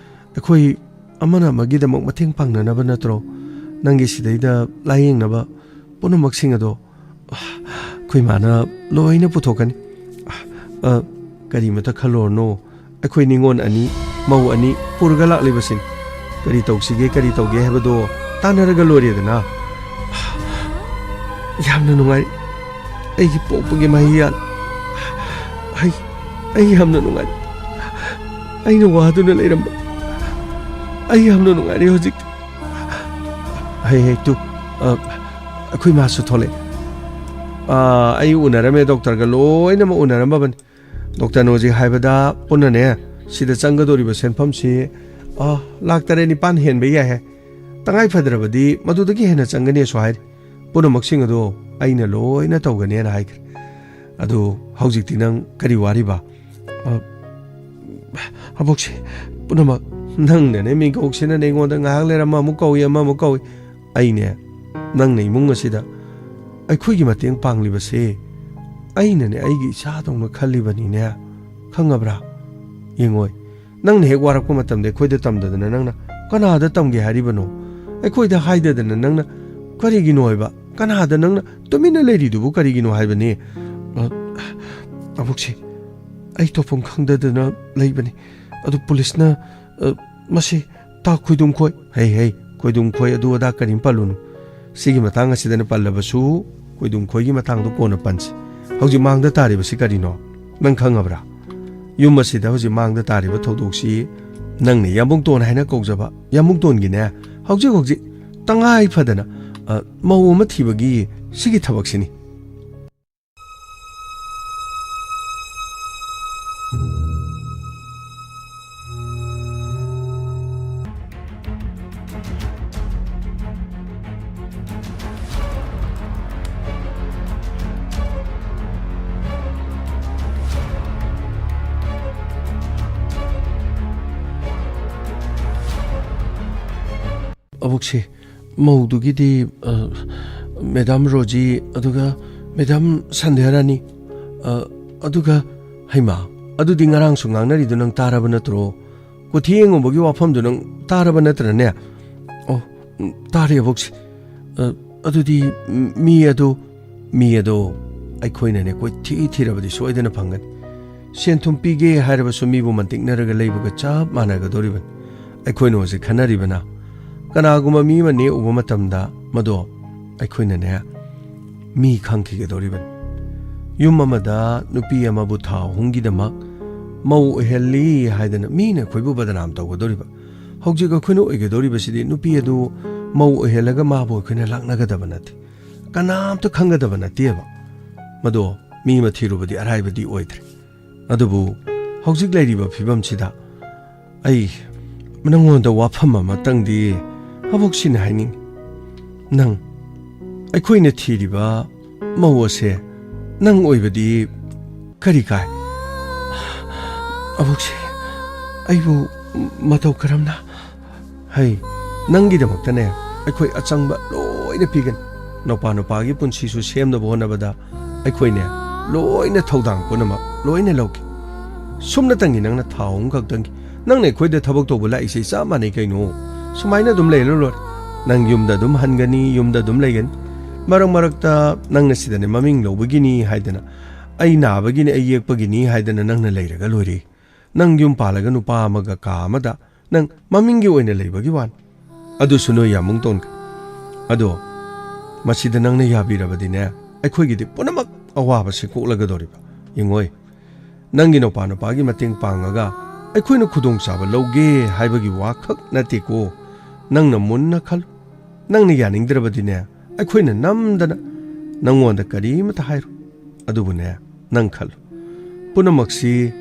ꯑꯩꯈꯣꯏ ꯑꯃꯅ ꯑꯃꯒꯤꯗꯃꯛ ꯃꯇꯦꯡ ꯄꯥꯡꯅꯅꯕ ꯅꯠꯇ꯭ꯔꯣ ꯅꯪꯒꯤ ꯁꯤꯗꯩꯗ ꯂꯥꯌꯦꯡꯅꯕ ꯄꯨꯝꯅꯃꯛꯁꯤꯡ ꯑꯗꯣ ꯑꯩꯈꯣꯏ ꯃꯥꯅ ꯂꯣꯏꯅ ꯄꯨꯊꯣꯛꯀꯅꯤ꯫ ꯑ, ꯀꯔꯤꯃꯇ ꯈꯜꯂꯨꯔꯅꯨ, ꯑꯩꯈꯣꯏ ꯅꯤꯉꯣꯜ ꯑꯅꯤ, ꯃꯧ ꯑꯅꯤ ꯄꯨꯔꯒ ꯂꯥꯛꯂꯤꯕꯁꯤꯅꯤ꯫ ꯀꯔꯤ ꯇꯧꯁꯤꯒꯦ, ꯀꯔꯤ ꯇꯧꯒꯦ ꯍꯥꯏꯕꯗꯣ ꯇꯥꯟꯅꯔꯒ ꯂꯣꯏꯔꯦꯗꯅ꯫ ꯌꯥꯝꯅ ꯅꯨꯡꯉꯥꯏ꯫ ꯑꯩꯒꯤ ꯄꯣꯛꯄꯒꯤ ꯃꯍꯩ ꯌꯥꯜ-, ꯑꯩ, ꯑꯩ ꯌꯥꯝꯅ ꯅꯨꯡꯉꯥꯏ꯫ ꯑꯩꯅ ꯋꯥꯗꯨꯅ ꯂꯩꯔꯝꯕ, ꯑꯩ ꯌꯥꯝꯅ ꯅꯨꯡꯉꯥꯏꯔꯦ ꯍꯧꯖꯤꯛꯇꯤ꯫ ꯍꯩ ꯍꯩ ꯇꯨ, ꯑ, ꯑꯩꯈꯣꯏ ꯃꯥꯁꯨ ꯊꯣꯛꯂꯛꯑꯦ꯫ ꯑ, ꯑꯩ ꯎꯅꯔꯝꯃꯦ, ꯗꯣꯛꯇꯔꯒ ꯂꯣꯏꯅꯃꯛ ꯎꯅꯔꯝꯃꯕꯅꯤ꯫ ꯗꯣꯛꯇꯔꯅ ꯍꯧꯖꯤꯛ ꯍꯥꯏꯕꯗ ꯄꯨꯟꯅꯅꯦ, ꯁꯤꯗ ꯆꯪꯒꯗꯧꯔꯤꯕ ꯁꯦꯟꯐꯝꯁꯤ, ꯑ, ꯂꯥꯈ ꯇꯔꯦꯠ ꯅꯤꯄꯥꯟ ꯍꯦꯟꯕ ꯌꯥꯏ ꯍꯥꯏ꯫ ꯇꯉꯥꯏ ꯐꯗ꯭ꯔꯕꯗꯤ ꯃꯗꯨꯗꯒꯤ ꯍꯦꯟꯅ ꯆꯪꯒꯅꯤꯁꯨ ꯍꯥꯏꯔꯤ꯫ ꯄꯨꯝꯅꯃꯛꯁꯤꯡ ꯑꯗꯣ ꯑꯩꯅ ꯂꯣꯏꯅ ꯇꯧꯒꯅꯦꯅ ꯍꯥꯏꯈ꯭ꯔꯦ꯫ ꯑꯗꯨ ꯍꯧꯖꯤꯛꯇꯤ ꯅꯪ ꯀꯔꯤ ꯋꯥꯔꯤꯕ? ꯑ, ꯑꯕꯣꯛꯁꯦ, ꯄꯨꯝꯅꯃꯛ ꯅꯪꯅꯅꯦ, ꯃꯤꯡꯀꯧꯁꯤꯅꯅꯦ ꯑꯩꯉꯣꯟꯗ ꯉꯥꯏꯍꯥꯛ ꯂꯩꯔ ꯑꯃꯃꯨꯛ ꯀꯧꯏ, ꯑꯃꯃꯨꯛ ꯀꯧꯏ꯫ ꯑꯩꯅꯦ, ꯅꯪꯅ ꯏꯃꯨꯡ ꯑꯁꯤꯗ ꯑꯩꯈꯣꯏꯒꯤ ꯃꯇꯦꯡ ꯄꯥꯡꯂꯤꯕꯁꯦ ꯑꯩꯅꯅꯦ ꯑꯩꯒꯤ ꯏꯆꯥꯗꯧꯅ ꯈꯜꯂꯤꯕꯅꯤꯅꯦ, ꯈꯪꯉꯕ꯭ꯔꯥ? ꯌꯦꯡꯉꯣꯏ, ꯅꯪꯅ ꯍꯦꯛ ꯋꯥꯔꯛꯄ ꯃꯇꯝꯗ ꯑꯩꯈꯣꯏꯗ ꯇꯝꯗꯗꯅ ꯅꯪꯅ ꯀꯅꯥꯗ ꯇꯝꯒꯦ ꯍꯥꯏꯔꯤꯕꯅꯣ? ꯑꯩꯈꯣꯏꯗ ꯍꯥꯏꯗꯗꯅ ꯅꯪꯅ ꯀꯔꯤꯒꯤꯅꯣ ꯍꯥꯏꯕ? ꯀꯅꯥꯗ ꯅꯪꯅ ꯇꯨꯃꯤꯟꯅ ꯂꯩꯔꯤꯗꯨꯕꯨ ꯀꯔꯤꯒꯤꯅꯣ ꯍꯥꯏꯕꯅꯤ? ꯑ, ꯑꯕꯣꯛꯁꯦ, ꯑꯩ ꯇꯧꯐꯝ ꯈꯪꯗꯗꯅ ꯂꯩꯕꯅꯤ꯫ ꯑꯗꯨ ꯄꯨꯂꯤꯁꯅ, ꯑ, ꯃꯁꯤ ꯇꯥ ꯈꯣꯏꯗꯨꯝ ꯈꯣꯏ, ꯍꯩ ꯍꯩ, ꯈꯣꯏꯗꯨꯝ ꯈꯣꯏ ꯑꯗꯨ ꯑꯗꯥ ꯀꯔꯤꯝ ꯄꯜꯂꯨꯅꯨ꯫ ꯁꯤꯒꯤ ꯃꯇꯥꯡ ꯑꯁꯤꯗꯅ ꯄꯜꯂꯕꯁꯨ, ꯈꯣꯏꯗꯨꯝ ꯈꯣꯏꯒꯤ ꯃꯇꯥꯡꯗꯣ ꯀꯣꯟꯅ ꯄꯟꯁꯤ꯫ ꯍꯧꯖꯤꯛ ꯃꯥꯡꯗ ꯇꯥꯔꯤꯕꯁꯤ ꯀꯔꯤꯅꯣ? ꯅꯪ ꯈꯪꯉꯕ꯭ꯔꯥ? ꯌꯨꯝ ꯑꯁꯤꯗ ꯍꯧꯖꯤꯛ ꯃꯥꯡꯗ ꯇꯥꯔꯤꯕ ꯊꯧꯗꯣꯛꯁꯤ ꯅꯪꯅ ꯌꯥꯝꯕꯨꯡꯇꯣꯟ ꯍꯥꯏꯅ ꯀꯧꯖꯕ ꯌꯥꯝꯕꯨꯡꯇꯣꯟꯒꯤꯅꯦ, ꯍꯧꯖꯤꯛ ꯍꯧꯖꯤꯛ ꯇꯉꯥꯏ ꯐꯗꯅ, ꯑ, ꯃꯧ ꯑꯃ ꯊꯤꯕꯒꯤ ꯁꯤꯒꯤ ꯊꯕꯛꯁꯤꯅꯤ꯫ ꯑꯕꯣꯛꯁꯦ, ꯃꯧꯗꯨꯒꯤꯗꯤ, ꯑ, ꯃꯦꯗꯥꯝ ꯔꯣꯖꯤ, ꯑꯗꯨꯒ ꯃꯦꯗꯥꯝ ꯁꯟꯙ꯭ꯌꯥꯔꯥꯅꯤ, ꯑ, ꯑꯗꯨꯒ ꯍꯩꯃꯥ, ꯑꯗꯨꯗꯤ ꯉꯔꯥꯡꯁꯨ ꯉꯥꯡꯅꯔꯤꯗꯨ ꯅꯪ ꯇꯥꯔꯕ ꯅꯠꯇ꯭ꯔꯣ? ꯀꯨꯊꯤ ꯌꯦꯡꯉꯨꯕꯒꯤ ꯋꯥꯐꯝꯗꯨ ꯅꯪ ꯇꯥꯔꯕ ꯅꯠꯇ꯭ꯔꯅꯦ? ꯑꯣ, ꯎꯝ, ꯇꯥꯔꯦ ꯑꯕꯣꯛꯁꯦ꯫ ꯑ, "ꯑꯗꯨꯗꯤ ꯃꯤ ꯑꯗꯨ, ꯃꯤ ꯑꯗꯣ ꯑꯩꯈꯣꯏꯅꯅꯦ ꯀꯣꯏꯊꯤ ꯊꯤꯔꯕꯗꯤ ꯁꯣꯏꯗꯅ ꯐꯪꯒꯅꯤ꯫ ꯁꯦꯟ ꯊꯨꯝ ꯄꯤꯒꯦ ꯍꯥꯏꯔꯕꯁꯨ ꯃꯤꯕꯨ ꯃꯟꯇꯤꯛꯅꯔꯒ ꯂꯩꯕꯒ ꯆꯞ ꯃꯥꯟꯅꯒꯗꯧꯔꯤꯕꯅꯤ꯫ ꯑꯩꯈꯣꯏꯅ ꯍꯧꯖꯤꯛ ꯈꯟꯅꯔꯤꯕꯅ ꯀꯅꯥꯒꯨꯝꯕ ꯃꯤ ꯑꯃ ꯅꯦꯛꯎꯕ ꯃꯇꯝꯗ ꯃꯗꯣ ꯑꯩꯈꯣꯏꯅꯅꯦ ꯃꯤ ꯈꯪꯈꯤꯒꯗꯧꯔꯤꯕꯅꯤ꯫ ꯌꯨꯝ ꯑꯃꯗ ꯅꯨꯄꯤ ꯑꯃꯕꯨ ꯊꯥ ꯑꯍꯨꯝꯒꯤꯗꯃꯛ ꯃꯧ ꯑꯣꯏꯍꯜꯂꯤ ꯍꯥꯏꯗꯅ ꯃꯤꯅ ꯑꯩꯈꯣꯏꯕꯨ ꯕꯗꯅꯥꯝ ꯇꯧꯒꯗꯧꯔꯤꯕ꯫ ꯍꯧꯖꯤꯛ ꯑꯩꯈꯣꯏꯅ ꯑꯣꯏꯒꯗꯧꯔꯤꯕꯁꯤꯗꯤ ꯅꯨꯄꯤ ꯑꯗꯨ ꯃꯧ ꯑꯣꯏꯍꯜꯂꯒ ꯃꯥꯕꯨ ꯑꯩꯈꯣꯏꯅ ꯂꯥꯛꯅꯒꯗꯕ ꯅꯠꯇꯦ, ꯀꯅꯥꯝꯇ ꯈꯪꯒꯗꯕ ꯅꯠꯇꯦꯕ꯫ ꯃꯗꯣ ꯃꯤ ꯑꯃ ꯊꯤꯔꯨꯕꯗꯤ ꯑꯔꯥꯏꯕꯗꯤ ꯑꯣꯏꯗ꯭ꯔꯦ꯫ ꯑꯗꯨꯕꯨ ꯍꯧꯖꯤꯛ ꯂꯩꯔꯤꯕ ꯐꯤꯕꯝꯁꯤꯗ ꯑꯩ ꯅꯪꯉꯣꯟꯗ ꯋꯥꯐꯝ ꯑꯃꯇꯪꯗꯤ ꯑꯕꯣꯛꯁꯤꯅ ꯍꯥꯏꯅꯤꯡꯉꯤ꯫ ꯅꯪ, ꯑꯩꯈꯣꯏꯅ ꯊꯤꯔꯤꯕ ꯃꯧ ꯑꯁꯦ ꯅꯪ ꯑꯣꯏꯕꯗꯤ ꯀꯔꯤ ꯀꯥꯏ?" "ꯑꯕꯣꯛꯁꯤ, ꯑꯩꯕꯨ ꯃꯇꯧ ꯀꯔꯝꯅ?" "ꯍꯩ, ꯅꯪꯒꯤꯗꯃꯛꯇꯅꯦ ꯑꯩꯈꯣꯏ ꯑꯆꯪꯕ ꯂꯣꯏꯅ ꯄꯤꯒꯅꯤ꯫ ꯅꯨꯄꯥ ꯅꯨꯄꯥꯒꯤ ꯄꯨꯟꯁꯤꯁꯨ ꯁꯦꯝꯅꯕ ꯍꯣꯠꯅꯕꯗ ꯑꯩꯈꯣꯏꯅꯦ ꯂꯣꯏꯅ ꯊꯧꯗꯥꯡ ꯄꯨꯝꯅꯃꯛ ꯂꯣꯏꯅ ꯂꯧꯒꯦ꯫ ꯁꯨꯞꯅꯇꯪꯒꯤ ꯅꯪꯅ ꯊꯥ ꯑꯍꯨꯝ ꯈꯛꯇꯪꯒꯤ, ꯅꯪꯅ ꯑꯩꯈꯣꯏꯗ ꯊꯕꯛ ꯇꯧꯕ ꯂꯥꯛꯏꯁꯦ ꯆꯞ ꯃꯥꯟꯅꯩ ꯀꯩꯅꯣ꯫ ꯁꯨꯃꯥꯏꯅ ꯑꯗꯨꯝ ꯂꯩꯔ ꯂꯣꯏꯔꯦ꯫ ꯅꯪ ꯌꯨꯝꯗ ꯑꯗꯨꯝ ꯍꯟꯒꯅꯤ, ꯌꯨꯝꯗ ꯑꯗꯨꯝ ꯂꯩꯒꯅꯤ꯫ ꯃꯔꯛ ꯃꯔꯛꯇ ꯅꯪꯅ ꯁꯤꯗꯅꯦ ꯃꯃꯤꯡ ꯂꯧꯕꯒꯤꯅꯤ ꯍꯥꯏꯗꯅ, ꯑꯩ ꯅꯥꯕꯒꯤꯅꯤ, ꯑꯩ ꯌꯦꯛꯄꯒꯤꯅꯤ ꯍꯥꯏꯗꯅ ꯅꯪꯅ ꯂꯩꯔꯒ ꯂꯣꯏꯔꯦ꯫ ꯅꯪ ꯌꯨꯝ ꯄꯥꯜꯂꯒ ꯅꯨꯄꯥ ꯑꯃꯒ ꯀꯥ ꯑꯃꯗ ꯅꯪ ꯃꯃꯤꯡꯒꯤ ꯑꯣꯏꯅ ꯂꯩꯕꯒꯤ ꯋꯥꯅꯤ꯫ ꯑꯗꯨꯁꯨ ꯅꯣꯏ ꯌꯥꯝꯕꯨꯡꯇꯣꯟꯒ꯫ ꯑꯗꯣ ꯃꯁꯤꯗ ꯅꯪꯅ ꯌꯥꯕꯤꯔꯕꯗꯤꯅꯦ, ꯑꯩꯈꯣꯏꯒꯤꯗꯤ ꯄꯨꯝꯅꯃꯛ ꯑꯋꯥꯕꯁꯦ ꯀꯣꯛꯂꯒꯗꯧꯔꯤꯕ꯫ ꯌꯦꯡꯉꯣꯏ, ꯅꯪꯒꯤ ꯅꯨꯄꯥ ꯅꯨꯄꯥꯒꯤ ꯃꯇꯦꯡ ꯄꯥꯡꯉꯒ ꯑꯩꯈꯣꯏꯅ ꯈꯨꯗꯣꯡꯆꯥꯕ ꯂꯧꯒꯦ ꯍꯥꯏꯕꯒꯤ ꯋꯥꯈꯛ ꯅꯠꯇꯦꯀꯣ꯫ ꯅꯪꯅ ꯃꯨꯟꯅ ꯈꯜꯂꯨ꯫ ꯅꯪꯅ ꯌꯥꯅꯤꯡꯗ꯭ꯔꯕꯗꯤꯅꯦ, ꯑꯩꯈꯣꯏꯅ ꯅꯝꯗꯅ ꯅꯪꯉꯣꯟꯗ ꯀꯔꯤꯃꯇ ꯍꯥꯏꯔꯣꯏ꯫ ꯑꯗꯨꯕꯨꯅꯦ, ꯅꯪ ꯈꯜꯂꯨ, ꯄꯨꯝꯅꯃꯛꯁꯤ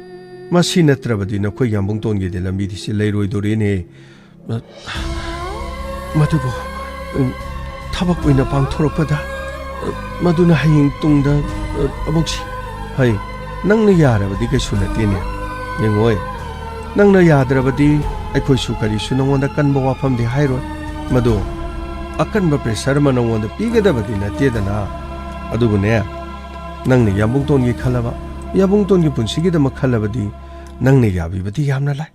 ꯃꯁꯤ ꯅꯠꯇ꯭ꯔꯕꯗꯤ ꯅꯈꯣꯏ ꯌꯥꯝꯕꯨꯡꯇꯣꯟꯒꯤꯗꯤ ꯂꯝꯕꯤꯗꯤ ꯁꯤ ꯂꯩꯔꯣꯏꯗꯣꯔꯤꯅꯦ꯫ ꯃꯗꯨꯕꯨ, ꯎꯝ, ꯊꯕꯛ ꯑꯣꯏꯅ ꯄꯥꯡꯊꯣꯔꯛꯄꯗ, ꯃꯗꯨꯅ ꯍꯌꯦꯡ ꯇꯨꯡꯗ, ꯑꯃꯨꯛꯁꯤ, ꯍꯩ, ꯅꯪꯅ ꯌꯥꯔꯕꯗꯤ ꯀꯩꯁꯨ ꯅꯠꯇꯦꯅꯦ꯫ ꯌꯦꯡꯉꯣꯏ, ꯅꯪꯅ ꯌꯥꯗ꯭ꯔꯕꯗꯤ ꯑꯩꯈꯣꯏꯁꯨ ꯀꯔꯤꯁꯨ ꯅꯉꯣꯟꯗ ꯀꯟꯕ ꯋꯥꯐꯝꯗꯤ ꯍꯥꯏꯔꯣꯏ꯫ ꯃꯗꯨ ꯑꯀꯟꯕ pressure ꯑꯃ ꯅꯉꯣꯟꯗ ꯄꯤꯒꯗꯕꯗꯤ ꯅꯠꯇꯦꯗꯅ꯫ ꯑꯗꯨꯕꯨꯅꯦ, ꯅꯪꯅ ꯌꯥꯝꯕꯨꯡꯇꯣꯟꯒꯤ ꯈꯜꯂꯕ, ꯌꯥꯝꯕꯨꯡꯇꯣꯟꯒꯤ ꯄꯨꯟꯁꯤꯒꯤꯗꯃꯛ ꯈꯜꯂꯕꯗꯤ ꯅꯪꯅ ꯌꯥꯕꯤꯕꯗꯤ ꯌꯥꯝꯅ ꯂꯥꯏ꯫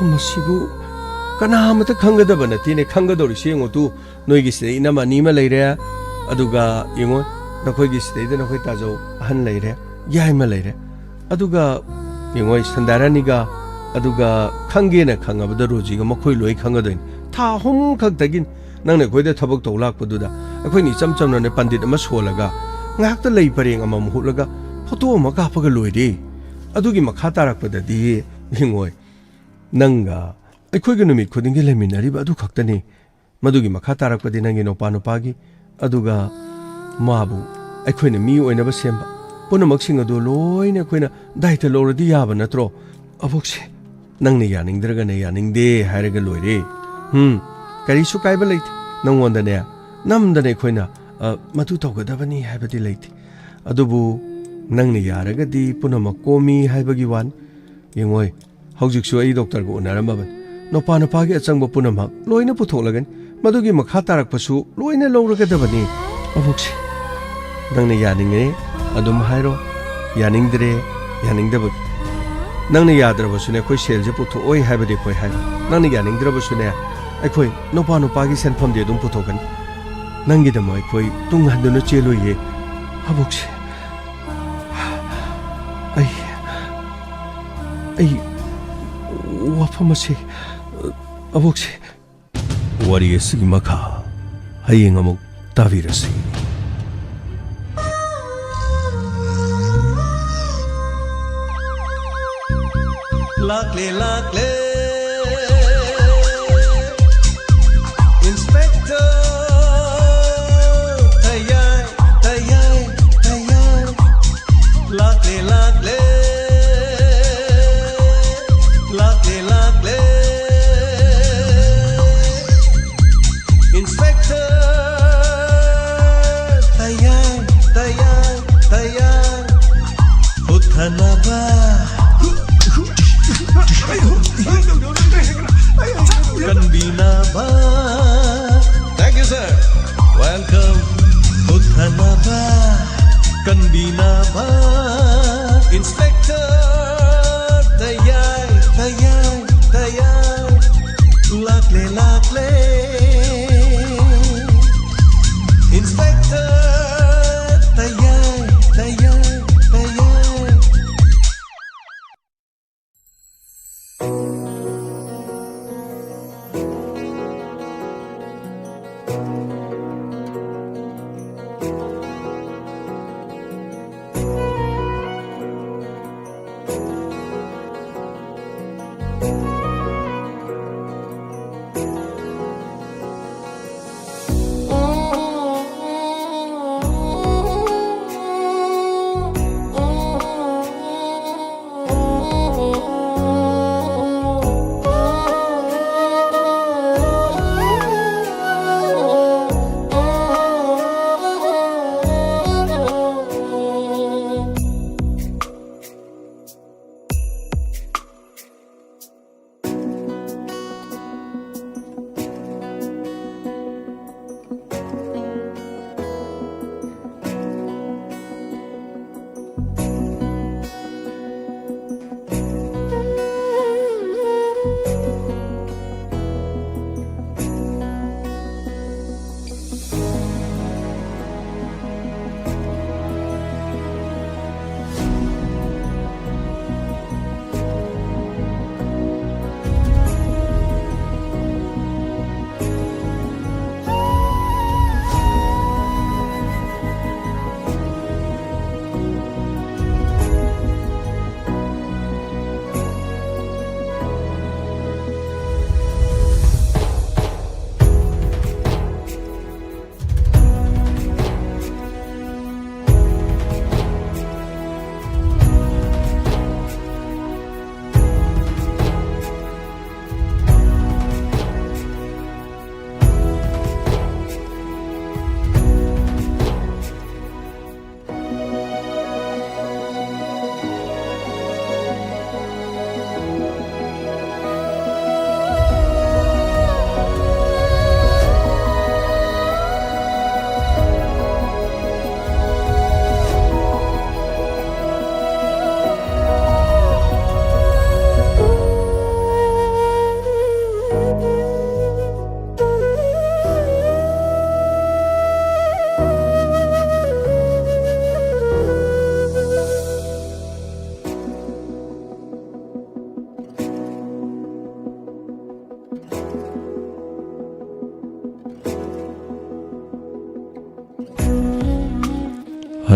ꯃꯁꯤꯕꯨ ꯀꯅꯥ ꯑꯃꯇ ꯈꯪꯒꯗꯕ ꯅꯠꯇꯦꯅꯦ꯫ ꯈꯪꯒꯗꯧꯔꯤꯁꯤ ꯌꯦꯡꯉꯣ ꯇꯨ, ꯅꯣꯏꯒꯤ ꯁꯤꯗ ꯏꯅꯝꯃ ꯑꯅꯤ ꯑꯃ ꯂꯩꯔꯦ, ꯑꯗꯨꯒ ꯌꯦꯡꯉꯣ, ꯅꯈꯣꯏꯒꯤ ꯁꯤꯗꯩꯗ ꯅꯈꯣꯏ ꯇꯥꯖꯧ ꯑꯍꯟ ꯂꯩꯔꯦ, ꯌꯥꯏꯃ ꯂꯩꯔꯦ, ꯑꯗꯨꯒ ꯌꯦꯡꯉꯣ, ꯁꯟꯗꯥꯔꯥꯅꯤꯒ, ꯑꯗꯨꯒ ꯈꯪꯒꯦꯅ ꯈꯪꯉꯕꯗ ꯔꯣꯖꯤꯒ, ꯃꯈꯣꯏ ꯂꯣꯏ ꯈꯪꯒꯗꯣꯏꯅꯤ꯫ ꯊꯥ ꯑꯍꯨꯝ ꯈꯛꯇꯒꯤ ꯅꯪꯅ ꯑꯩꯈꯣꯏꯗ ꯊꯕꯛ ꯇꯧ ꯂꯥꯛꯄꯗꯨꯗ ꯑꯩꯈꯣꯏꯅ ꯏꯆꯝ ꯆꯝꯅꯅꯦ ꯄꯟꯗꯤꯠ ꯑꯃ ꯁꯣꯜꯂꯒ ꯉꯥꯏꯍꯥꯛꯇ ꯂꯩ ꯄꯔꯦꯡ ꯑꯃꯃꯝ ꯍꯨꯠꯂꯒ ꯐꯣꯇꯣ ꯑꯃ ꯀꯥꯞꯄꯒ ꯂꯣꯏꯔꯦ꯫ ꯑꯗꯨꯒꯤ ꯃꯈꯥ ꯇꯥꯔꯛꯄꯗꯗꯤ ꯌꯦꯡꯉꯣꯏ, ꯅꯪꯒ ꯑꯩꯈꯣꯏꯒ ꯅꯨꯃꯤꯠ ꯈꯨꯗꯤꯡꯒꯤ ꯂꯩꯃꯤꯟꯅꯔꯤꯕ ꯑꯗꯨ ꯈꯛꯇꯅꯤ꯫ ꯃꯗꯨꯒꯤ ꯃꯈꯥ ꯇꯥꯔꯛꯄꯗꯤ ꯅꯪꯒꯤ ꯅꯨꯄꯥ ꯅꯨꯄꯥꯒꯤ, ꯑꯗꯨꯒ ꯃꯥꯕꯨ ꯑꯩꯈꯣꯏꯅ ꯃꯤ ꯑꯣꯏꯅꯕ ꯁꯦꯝꯕ, ꯄꯨꯝꯅꯃꯛꯁꯤꯡ ꯑꯗꯨ ꯂꯣꯏꯅ ꯑꯩꯈꯣꯏꯅ ꯗꯥꯏꯇ ꯂꯧꯔꯗꯤ ꯌꯥꯕ ꯅꯠꯇ꯭ꯔꯣ? ꯑꯕꯣꯛꯁꯦ, ꯅꯪꯅ ꯌꯥꯅꯤꯡꯗ꯭ꯔꯒꯅ ꯌꯥꯅꯤꯡꯗꯦ ꯍꯥꯏꯔꯒ ꯂꯣꯏꯔꯦ꯫ ꯎꯝ, ꯀꯔꯤꯁꯨ ꯀꯥꯏꯕ ꯂꯩꯇꯦ꯫ ꯅꯪꯉꯣꯟꯗꯅꯦ, ꯅꯝꯗꯅ ꯑꯩꯈꯣꯏꯅ, ꯑ, ꯃꯗꯨ ꯇꯧꯒꯗꯕꯅꯤ ꯍꯥꯏꯕꯗꯤ ꯂꯩꯇꯦ꯫ ꯑꯗꯨꯕꯨ ꯅꯪꯅ ꯌꯥꯔꯒꯗꯤ ꯄꯨꯝꯅꯃꯛ ꯀꯣꯝꯃꯤ ꯍꯥꯏꯕꯒꯤ ꯋꯥꯅꯤ꯫ ꯌꯦꯡꯉꯣꯏ, ꯍꯧꯖꯤꯛꯁꯨ ꯑꯩ ꯗꯣꯛꯇꯔꯒ ꯎꯅꯔꯝꯃꯕꯅꯤ꯫ ꯅꯨꯄꯥ ꯅꯨꯄꯥꯒꯤ ꯑꯆꯪꯕ ꯄꯨꯝꯅꯃꯛ ꯂꯣꯏꯅ ꯄꯨꯊꯣꯛꯂꯒꯅꯤ꯫ ꯃꯗꯨꯒꯤ ꯃꯈꯥ ꯇꯥꯔꯛꯄꯁꯨ ꯂꯣꯏꯅ ꯂꯧꯔꯒꯗꯕꯅꯤ꯫ ꯑꯕꯣꯛꯁꯦ, ꯅꯪꯅ ꯌꯥꯅꯤꯡꯉꯦ ꯑꯗꯨꯝ ꯍꯥꯏꯔꯣ, ꯌꯥꯅꯤꯡꯗ꯭ꯔꯦ, ꯌꯥꯅꯤꯡꯗꯕꯒꯤ꯫ ꯅꯪꯅ ꯌꯥꯗ꯭ꯔꯕꯁꯨꯅꯦ, ꯑꯩꯈꯣꯏ ꯁꯦꯜꯁꯦ ꯄꯨꯊꯣꯛꯑꯣꯏ ꯍꯥꯏꯕꯗꯤ ꯑꯩꯈꯣꯏ ꯍꯥꯏ꯫ ꯅꯪꯅ ꯌꯥꯅꯤꯡꯗ꯭ꯔꯕꯁꯨꯅꯦ, ꯑꯩꯈꯣꯏ ꯅꯨꯄꯥ ꯅꯨꯄꯥꯒꯤ ꯁꯦꯟꯐꯝꯗꯤ ꯑꯗꯨꯝ ꯄꯨꯊꯣꯛꯀꯅꯤ꯫ ꯅꯪꯒꯤꯗꯃꯛ ꯑꯩꯈꯣꯏ ꯇꯨꯡ ꯍꯟꯗꯨꯅ ꯆꯦꯜꯂꯣꯏꯌꯦ꯫ ꯑꯕꯣꯛꯁꯦ, ꯑꯩ, ꯑꯩ ꯋꯥꯐꯝ ꯑꯁꯤ, ꯑꯕꯣꯛꯁꯦ꯫ ꯋꯥꯔꯤ ꯑꯁꯤꯒꯤ ꯃꯈꯥ ꯍꯌꯦꯡ ꯑꯃꯨꯛ ꯇꯥꯕꯤꯔꯁꯤ꯫ ꯂꯥꯛꯂꯦ, ꯂꯥꯛꯂꯦ, Inspector ꯇꯌꯥꯏ, ꯇꯌꯥꯏ, ꯇꯌꯥꯏ꯫ ꯂꯥꯛꯂꯦ, ꯂꯥꯛꯂꯦ, ꯂꯥꯛꯂꯦ, ꯂꯥꯛꯂꯦ꯫ Inspector ꯇꯌꯥꯏ, ꯇꯌꯥꯏ, ꯇꯌꯥꯏ꯫ ꯍꯨꯠꯊꯅꯕ ꯀꯟꯕꯤꯅꯕ꯫ Thank you, sir. Welcome. ꯍꯨꯠꯊꯅꯕ ꯀꯟꯕꯤꯅꯕ꯫ Inspector ꯇꯌꯥꯏ, ꯇꯌꯥꯏ, ꯇꯌꯥꯏ꯫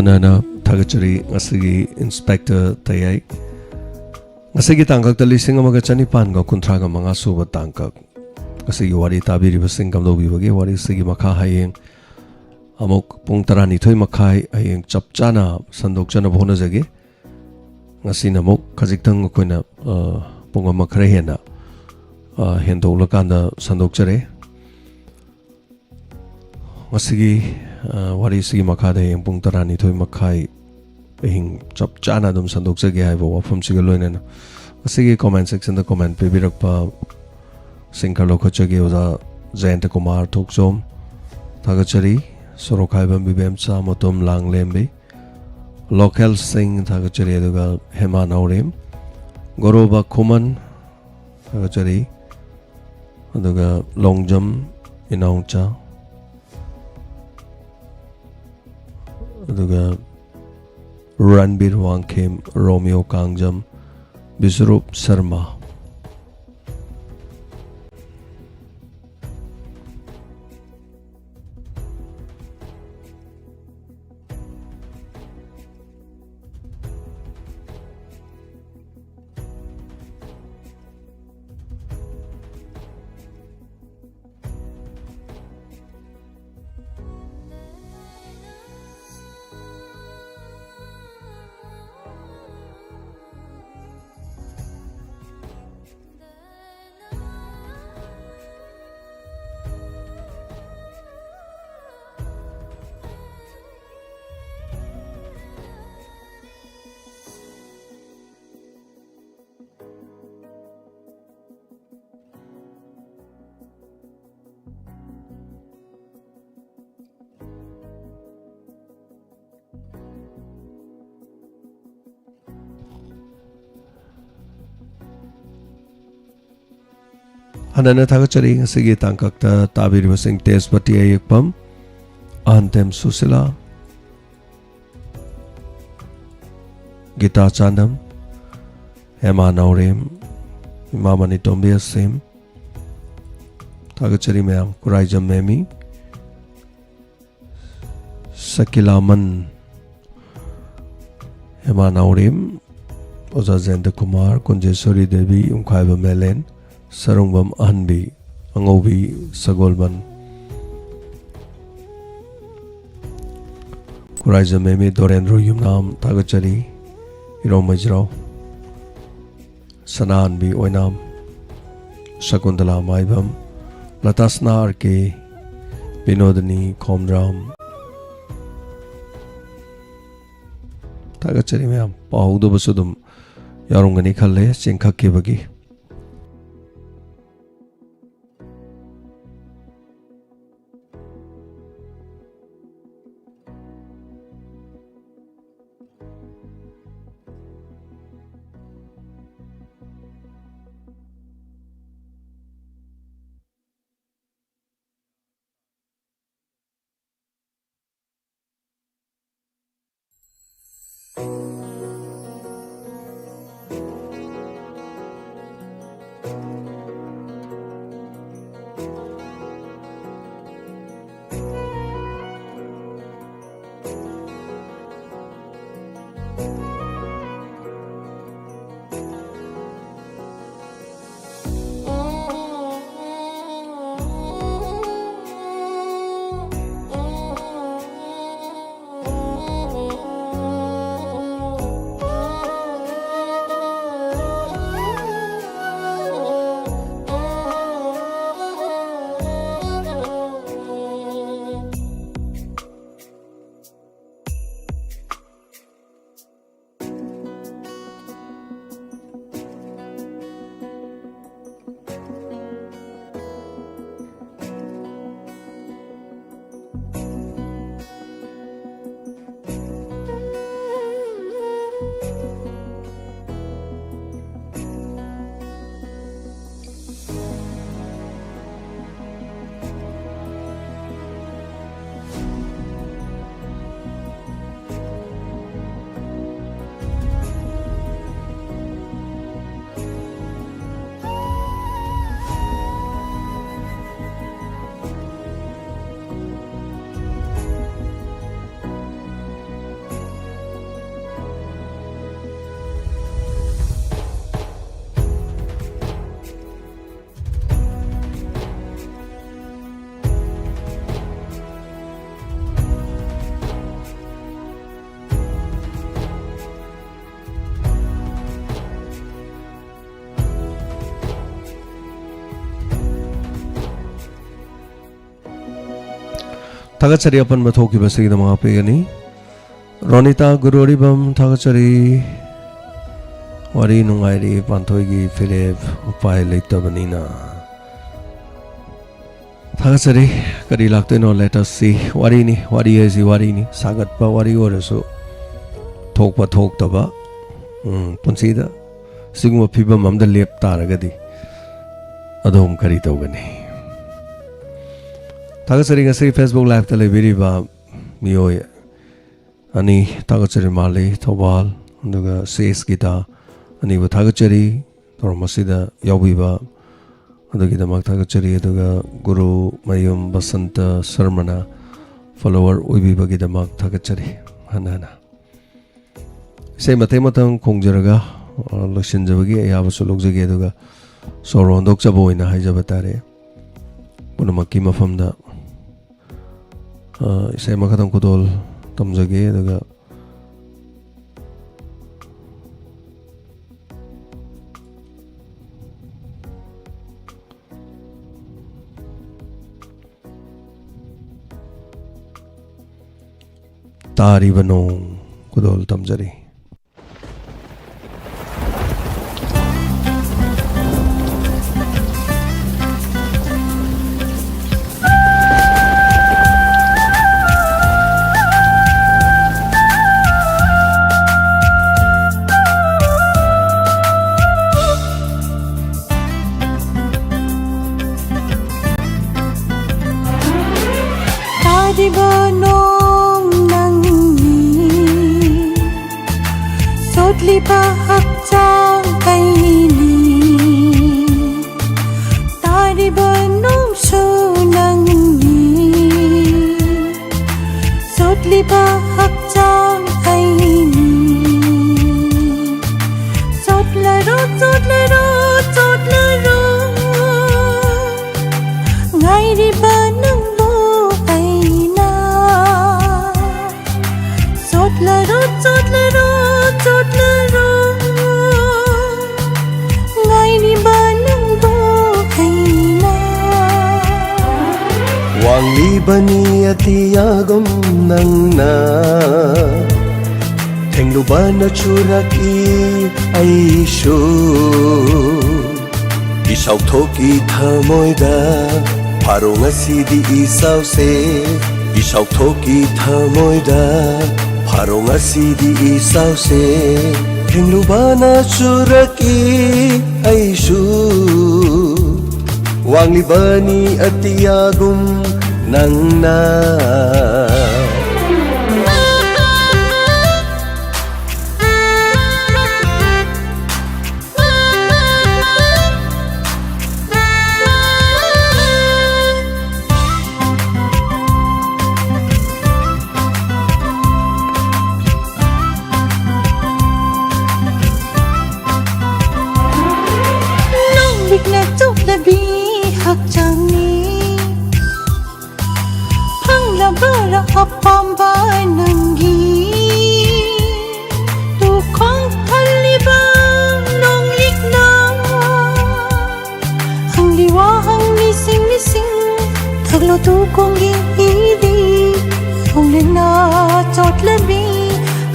ꯅꯅ ꯊꯥꯒꯠꯆꯔꯤ ꯉꯁꯤꯒꯤ ꯏꯟꯁꯄꯦꯛꯇꯔ ꯇꯌꯥꯏ꯫ ꯉꯁꯤꯒꯤ ꯇꯥꯡꯀꯛꯇ ꯂꯤꯁꯤꯡ ꯑꯃꯒ ꯆꯅꯤꯄꯥꯟꯒ ꯀꯨꯟꯊ꯭ꯔꯥꯒ ꯃꯉꯥ ꯁꯨꯕ ꯇꯥꯡꯀꯛ꯫ ꯉꯁꯤꯒꯤ ꯋꯥꯔꯤ ꯇꯥꯕꯤꯔꯤꯕꯁꯤꯡ ꯀꯝꯗꯧꯕꯤꯕꯒꯦ? ꯋꯥꯔꯤꯁꯤꯒꯤ ꯃꯈꯥ ꯍꯌꯦꯡ ꯑꯃꯨꯛ ꯄꯨꯡ ꯇꯔꯥꯅꯤꯊꯣꯏ ꯃꯈꯥꯏ, ꯍꯌꯦꯡ ꯆꯞ ꯆꯥꯅ ꯁꯟꯗꯣꯛꯆꯅꯕ ꯍꯣꯠꯅꯖꯒꯦ꯫ ꯉꯁꯤꯅ ꯑꯃꯨꯛ ꯈꯖꯤꯛꯇꯪ ꯑꯩꯈꯣꯏꯅ, ꯑ, ꯄꯨꯡ ꯑꯃ ꯈꯔ ꯍꯦꯟꯅ, ꯑ, ꯍꯦꯟꯗꯣꯛꯂꯀꯥꯟꯗ ꯁꯟꯗꯣꯛꯆꯔꯦ꯫ ꯉꯁꯤꯒꯤ, ꯑ, ꯋꯥꯔꯤꯁꯤꯒꯤ ꯃꯈꯥꯗ ꯍꯌꯦꯡ ꯄꯨꯡ ꯇꯔꯥꯅꯤꯊꯣꯏ ꯃꯈꯥꯏ ꯑꯍꯤꯡ ꯆꯞ ꯆꯥꯅ ꯑꯗꯨꯝ ꯁꯟꯗꯣꯛꯆꯒꯦ ꯍꯥꯏꯕ ꯋꯥꯐꯝꯁꯤꯒ ꯂꯣꯏꯅꯅ ꯉꯁꯤꯒꯤ comment section ꯗ comment ꯄꯤꯕꯤꯔꯛꯄ ꯁꯤꯡ ꯈꯔ ꯂꯧꯈꯠꯆꯒꯦ꯫ ꯑꯣꯖꯥ ꯖꯌꯟꯇ ꯀꯨꯃꯥꯔ ꯊꯣꯛꯆꯣꯝ ꯊꯥꯒꯠꯆꯔꯤ꯫ ꯁꯣꯔꯣꯛꯈꯥꯏꯕꯝ ꯕꯤꯕꯦꯝꯆꯥ ꯃꯇꯣꯝ ꯂꯥꯡꯂꯦꯝꯕꯤ, ꯂꯣꯀꯦꯜ ꯁꯤꯡ ꯊꯥꯒꯠꯆꯔꯤ꯫ ꯑꯗꯨꯒ ꯍꯦꯃꯥ ꯅꯥꯎꯔꯦꯝ, ꯒꯣꯔꯣꯕ ꯈꯨꯃꯟ ꯊꯥꯒꯠꯆꯔꯤ꯫ ꯑꯗꯨꯒ ꯂꯣꯡꯖꯝ ꯏꯅꯥꯎꯆꯥ, ꯑꯗꯨꯒ ꯔꯟꯕꯤꯔ ꯋꯥꯡꯈꯦꯝ, ꯔꯣꯃꯤꯌꯣ ꯀꯥꯡꯖꯝ, ꯕꯤꯁ꯭ꯋꯔꯨꯞ ꯁꯔꯃ꯫ ꯍꯟꯅꯅ ꯊꯥꯒꯠꯆꯔꯤ ꯉꯁꯤꯒꯤ ꯇꯥꯡꯀꯛꯇ ꯇꯥꯕꯤꯔꯤꯕꯁꯤꯡ: ꯇꯦꯖꯄꯇꯤ ꯑꯌꯦꯛꯄꯝ, ꯑꯍꯟꯊꯦꯝ ꯁꯨꯁꯤꯂꯥ, ꯒꯤꯇꯥ ꯆꯥꯟꯗꯝ, ꯍꯦꯃꯥ ꯅꯥꯎꯔꯦꯝ, ꯏꯃꯥ ꯃꯅꯤꯇꯣꯝꯕꯤ ꯑꯁꯦꯝ꯫ ꯊꯥꯒꯠꯆꯔꯤ ꯃꯌꯥꯝ꯫ ꯈꯨꯔꯥꯏꯖꯝ ꯃꯦꯃꯤ, ꯁꯀꯤꯂꯥꯃꯟ, ꯏꯃꯥ ꯅꯥꯎꯔꯦꯝ, ꯑꯣꯖꯥ ꯖꯌꯟꯇ ꯀꯨꯃꯥꯔ, ꯀꯨꯟꯖꯦꯁꯣꯔꯤ ꯗꯦꯕꯤ, ꯌꯨꯝꯈꯥꯏꯕ ꯃꯦꯂꯦꯟ, ꯁꯔꯨꯡꯕꯝ ꯑꯍꯟꯕꯤ, ꯑꯉꯧꯕꯤ ꯁꯒꯣꯜꯕꯟ, ꯈꯨꯔꯥꯏꯖꯝ ꯑꯦꯝ ꯑꯦ, ꯗꯣꯔꯦꯟꯗ꯭ꯔꯣ ꯌꯨꯝꯅꯥꯝ, ꯊꯥꯒꯠꯆꯔꯤ꯫ ꯏꯔꯣꯝ ꯃꯩꯖ꯭ꯔꯥꯎ, ꯁꯅꯥꯍꯟꯕꯤ ꯑꯣꯏꯅꯥꯝ, ꯁꯀꯨꯟꯇꯂꯥ ꯃꯥꯏꯕꯝ, ꯂꯇꯥꯁꯅꯥ ꯑꯥꯔ ꯀꯦ, ꯕꯤꯅꯣꯗꯤꯅꯤ ꯈꯣꯝꯗ꯭ꯔꯥꯝ, ꯊꯥꯒꯠꯆꯔꯤ ꯃꯌꯥꯝ꯫ ꯄꯥꯍꯧꯗꯕꯁꯨ ꯑꯗꯨꯝ ꯌꯥꯎꯔꯝꯒꯅꯤ ꯈꯜꯂꯦ, ꯆꯦꯟꯈꯛꯈꯤꯕꯒꯤ꯫ ꯊꯥꯒꯠꯆꯔꯤ ꯑꯄꯟꯕ ꯊꯣꯛꯈꯤꯕꯁꯤꯒꯤꯗꯃꯛ ꯄꯤꯒꯅꯤ꯫ ꯔꯣꯅꯤꯇꯥ ꯒꯨꯔꯨꯔꯤꯕꯝ ꯊꯥꯒꯠꯆꯔꯤ꯫ ꯋꯥꯔꯤ ꯅꯨꯡꯉꯥꯏꯔꯤ ꯄꯥꯟꯊꯣꯏꯒꯤ ꯐꯤꯔꯦꯞ ꯎꯄꯥꯏ ꯂꯩꯇꯕꯅꯤꯅ꯫ ꯊꯥꯒꯠꯆꯔꯤ꯫ ꯀꯔꯤ ꯂꯥꯛꯇꯣꯏꯅꯣ? Let us see꯫ ꯋꯥꯔꯤꯅꯤ, ꯋꯥꯔꯤ ꯍꯥꯏꯁꯤ ꯋꯥꯔꯤꯅꯤ꯫ ꯁꯥꯒꯠꯄ ꯋꯥꯔꯤ ꯑꯣꯏꯔꯁꯨ ꯊꯣꯛꯄ ꯊꯣꯛꯇꯕ, ꯎꯝ, ꯄꯨꯟꯁꯤꯗ ꯁꯤꯒꯨꯝꯕ ꯐꯤꯕꯝ ꯑꯃꯗ ꯂꯦꯞ ꯇꯥꯔꯒꯗꯤ ꯑꯗꯣꯝ ꯀꯔꯤ ꯇꯧꯒꯅꯤ? ꯊꯥꯒꯠꯆꯔꯤ꯫ ꯉꯁꯤ Facebook Live-ꯇ ꯂꯩꯕꯤꯔꯤꯕ ꯃꯤꯑꯣꯏ ꯑꯅꯤ ꯊꯥꯒꯠꯆꯔꯤ꯫ ꯃꯥꯂꯤ ꯊꯧꯕꯥꯜ ꯑꯗꯨꯒ ꯁꯤ ꯑꯦꯁ ꯒꯤꯇꯥ ꯑꯅꯤꯕꯨ ꯊꯥꯒꯠꯆꯔꯤ꯫ ꯊꯧꯔꯝ ꯑꯁꯤꯗ ꯌꯥꯎꯕꯤꯕ ꯑꯗꯨꯒꯤꯗꯃꯛ ꯊꯥꯒꯠꯆꯔꯤ꯫ ꯑꯗꯨꯒ ꯒꯨꯔꯨ ꯃꯌꯨꯝ ꯕꯁꯟꯇ ꯁꯔꯃꯅ follower ꯑꯣꯏꯕꯤꯕꯒꯤꯗꯃꯛ ꯊꯥꯒꯠꯆꯔꯤ꯫ ꯍꯟꯅ ꯍꯟꯅ ꯏꯁꯩ ꯃꯇꯦꯛ ꯑꯃꯇꯪ ꯈꯣꯡꯖꯔꯒ, ꯑ, ꯂꯣꯏꯁꯤꯟꯖꯕꯒꯤ ꯑꯌꯥꯕꯁꯨ ꯂꯧꯖꯒꯦ꯫ ꯑꯗꯨꯒ ꯁꯣꯔ ꯍꯣꯟꯗꯣꯛꯆꯕ ꯑꯣꯏꯅ ꯍꯥꯏꯖꯕ ꯇꯥꯔꯦ꯫ ꯄꯨꯝꯅꯃꯛꯀꯤ ꯃꯐꯝꯗ, ꯑ, ꯏꯁꯩ ꯑꯃꯈꯛꯇꯪ ꯈꯨꯗꯣꯜ ꯇꯝꯖꯒꯦ꯫ ꯑꯗꯨꯒ ꯇꯥꯔꯤꯕ ꯅꯣꯡ ꯈꯨꯗꯣꯜ ꯇꯝꯖꯔꯤ꯫ ꯇꯥꯔꯤꯕ ꯅꯣꯡ ꯅꯪꯅꯤ, ꯆꯣꯠꯂꯤꯕ ꯍꯛꯆꯥꯡ ꯑꯩꯅꯤ꯫ ꯇꯥꯔꯤꯕ ꯅꯣꯡꯁꯨ ꯅꯪꯅꯤ, ꯆꯣꯠꯂꯤꯕ ꯍꯛꯆꯥꯡ ꯑꯩꯅꯤ꯫ ꯆꯣꯠꯂꯔꯣ, ꯆꯣꯠꯂꯔꯣ, ꯆꯣꯠꯂꯔꯣ, ꯉꯥꯏꯔꯤꯕ ꯅꯪꯕꯨ ꯑꯩꯅ꯫ ꯆꯣꯠꯂꯔꯣ, ꯆꯣꯠꯂꯔꯣ, ꯆꯣꯠꯂꯔꯣ, ꯉꯥꯏꯔꯤꯕ ꯅꯪꯕꯨ ꯑꯩꯅ꯫ ꯋꯥꯡꯂꯤ ꯏꯕꯅꯤ ꯑꯇꯤꯌꯥꯒꯨꯝ ꯅꯪꯅ ꯊꯦꯡꯂꯨꯕꯅ ꯆꯨꯔꯛꯏ ꯑꯩꯁꯨ꯫ ꯏꯁꯥꯎꯊꯣꯛꯀꯤ ꯊꯃꯣꯏꯗ ꯐꯥꯔꯣ ꯉꯁꯤꯗꯤ ꯏꯆꯥꯎꯁꯦ꯫ ꯏꯁꯥꯎꯊꯣꯛꯀꯤ ꯊꯃꯣꯏꯗ ꯐꯥꯔꯣ ꯉꯁꯤꯗꯤ ꯏꯆꯥꯎꯁꯦ꯫ ꯊꯦꯡꯂꯨꯕꯅ ꯆꯨꯔꯛꯏ ꯑꯩꯁꯨ꯫ ꯋꯥꯡꯂꯤꯕꯅꯤ ꯑꯇꯤꯌꯥꯒꯨꯝ ꯅꯪꯅ꯫ ꯅꯣꯡꯂꯤꯛꯅ ꯆꯣꯠꯂꯕꯤ ꯍꯛꯆꯥꯡꯅꯤ꯫ ꯐꯪꯂꯕꯔꯥ ꯑꯄꯥꯝꯕ ꯅꯪꯒꯤ? ꯇꯨꯈꯣꯡ ꯊꯜꯂꯤꯕ ꯅꯣꯡꯂꯤꯛꯅ ꯍꯪꯂꯤ ꯋꯥꯍꯪ ꯂꯤꯁꯤꯡ ꯂꯤꯁꯤꯡ꯫ ꯊꯛꯂꯣ ꯇꯨꯈꯣꯡꯒꯤ ꯏꯗꯤ꯫ ꯅꯣꯡꯂꯤꯛꯅ ꯆꯣꯠꯂꯕꯤ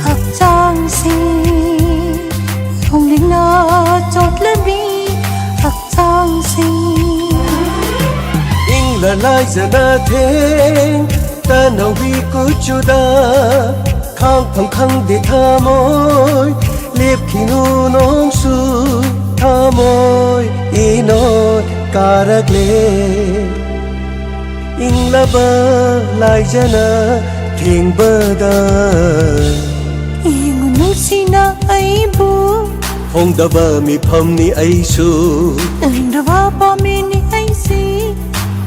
ꯍꯛꯆꯥꯡꯁꯤ꯫ ꯅꯣꯡꯂꯤꯛꯅ ꯆꯣꯠꯂꯕꯤ ꯍꯛꯆꯥꯡꯁꯤ꯫ ꯏꯪꯂ ꯂꯥꯏꯖꯅ ꯊꯦꯡ ꯇꯅꯧꯕꯤ ꯀꯨꯆꯨꯗ ꯈꯥꯡꯐꯝ ꯈꯪꯗꯦ ꯊꯃꯣꯏ꯫ ꯂꯦꯞꯈꯤꯅꯨ ꯅꯣꯡꯁꯨ ꯊꯃꯣꯏ ꯏꯅꯣꯠ ꯀꯥꯔꯛꯂꯦ꯫ ꯏꯪꯂꯕ ꯂꯥꯏꯖꯅ ꯊꯦꯡꯕꯗ ꯌꯦꯡꯉꯨ ꯅꯨꯡꯁꯤꯅ ꯑꯩꯕꯨ꯫ ꯍꯣꯡꯗꯕ ꯃꯤꯐꯝꯅꯤ ꯑꯩꯁꯨ꯫ ꯇꯟꯗꯕ ꯄꯥꯝꯃꯤꯅꯤ ꯑꯩꯁꯤ꯫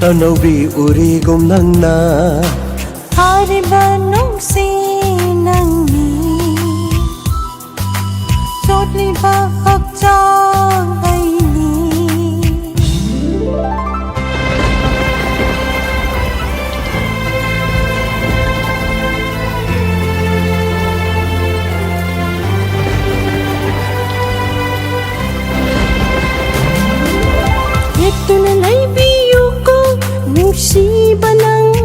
ꯇꯅꯧꯕꯤ ꯎꯔꯤꯒꯨꯝ ꯅꯪꯅ꯫ ꯐꯥꯔꯤꯕ ꯅꯨꯡꯁꯤ ꯅꯪꯅꯤ꯫ ꯆꯣꯠꯂꯤꯕ ꯍꯛꯆꯥꯡ ꯑꯩꯅꯤ꯫ ꯂꯦꯞꯇꯨꯅ ꯂꯩꯕꯤꯌꯨꯀꯣ ꯅꯨꯡꯁꯤꯕ ꯅꯪ꯫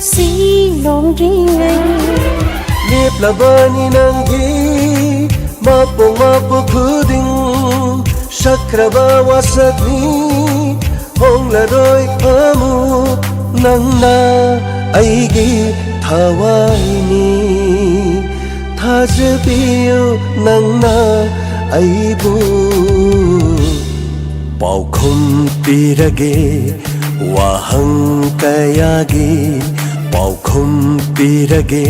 ꯁꯤ ꯂꯣꯡꯗ꯭ꯔꯤꯉꯩ꯫ ꯂꯦꯞꯂꯕꯅꯤ ꯅꯪꯒꯤ ꯃꯄꯣꯛ ꯃꯄꯣꯛ ꯈꯨꯗꯤꯡ ꯁꯛꯈ꯭ꯔꯕ ꯋꯥꯁꯛꯅꯤ꯫ ꯍꯣꯡꯂꯔꯣꯏ ꯑꯃꯨꯛ ꯅꯪꯅ ꯑꯩꯒꯤ ꯊꯋꯥꯏꯅꯤ꯫ ꯊꯥꯖꯕꯤꯌꯨ ꯅꯪꯅ ꯑꯩꯕꯨ꯫ ꯄꯥꯎꯈꯨꯝ ꯄꯤꯔꯒꯦ ꯋꯥꯍꯪ ꯀꯌꯥꯒꯤ꯫ ꯄꯥꯎꯈꯨꯝ ꯄꯤꯔꯒꯦ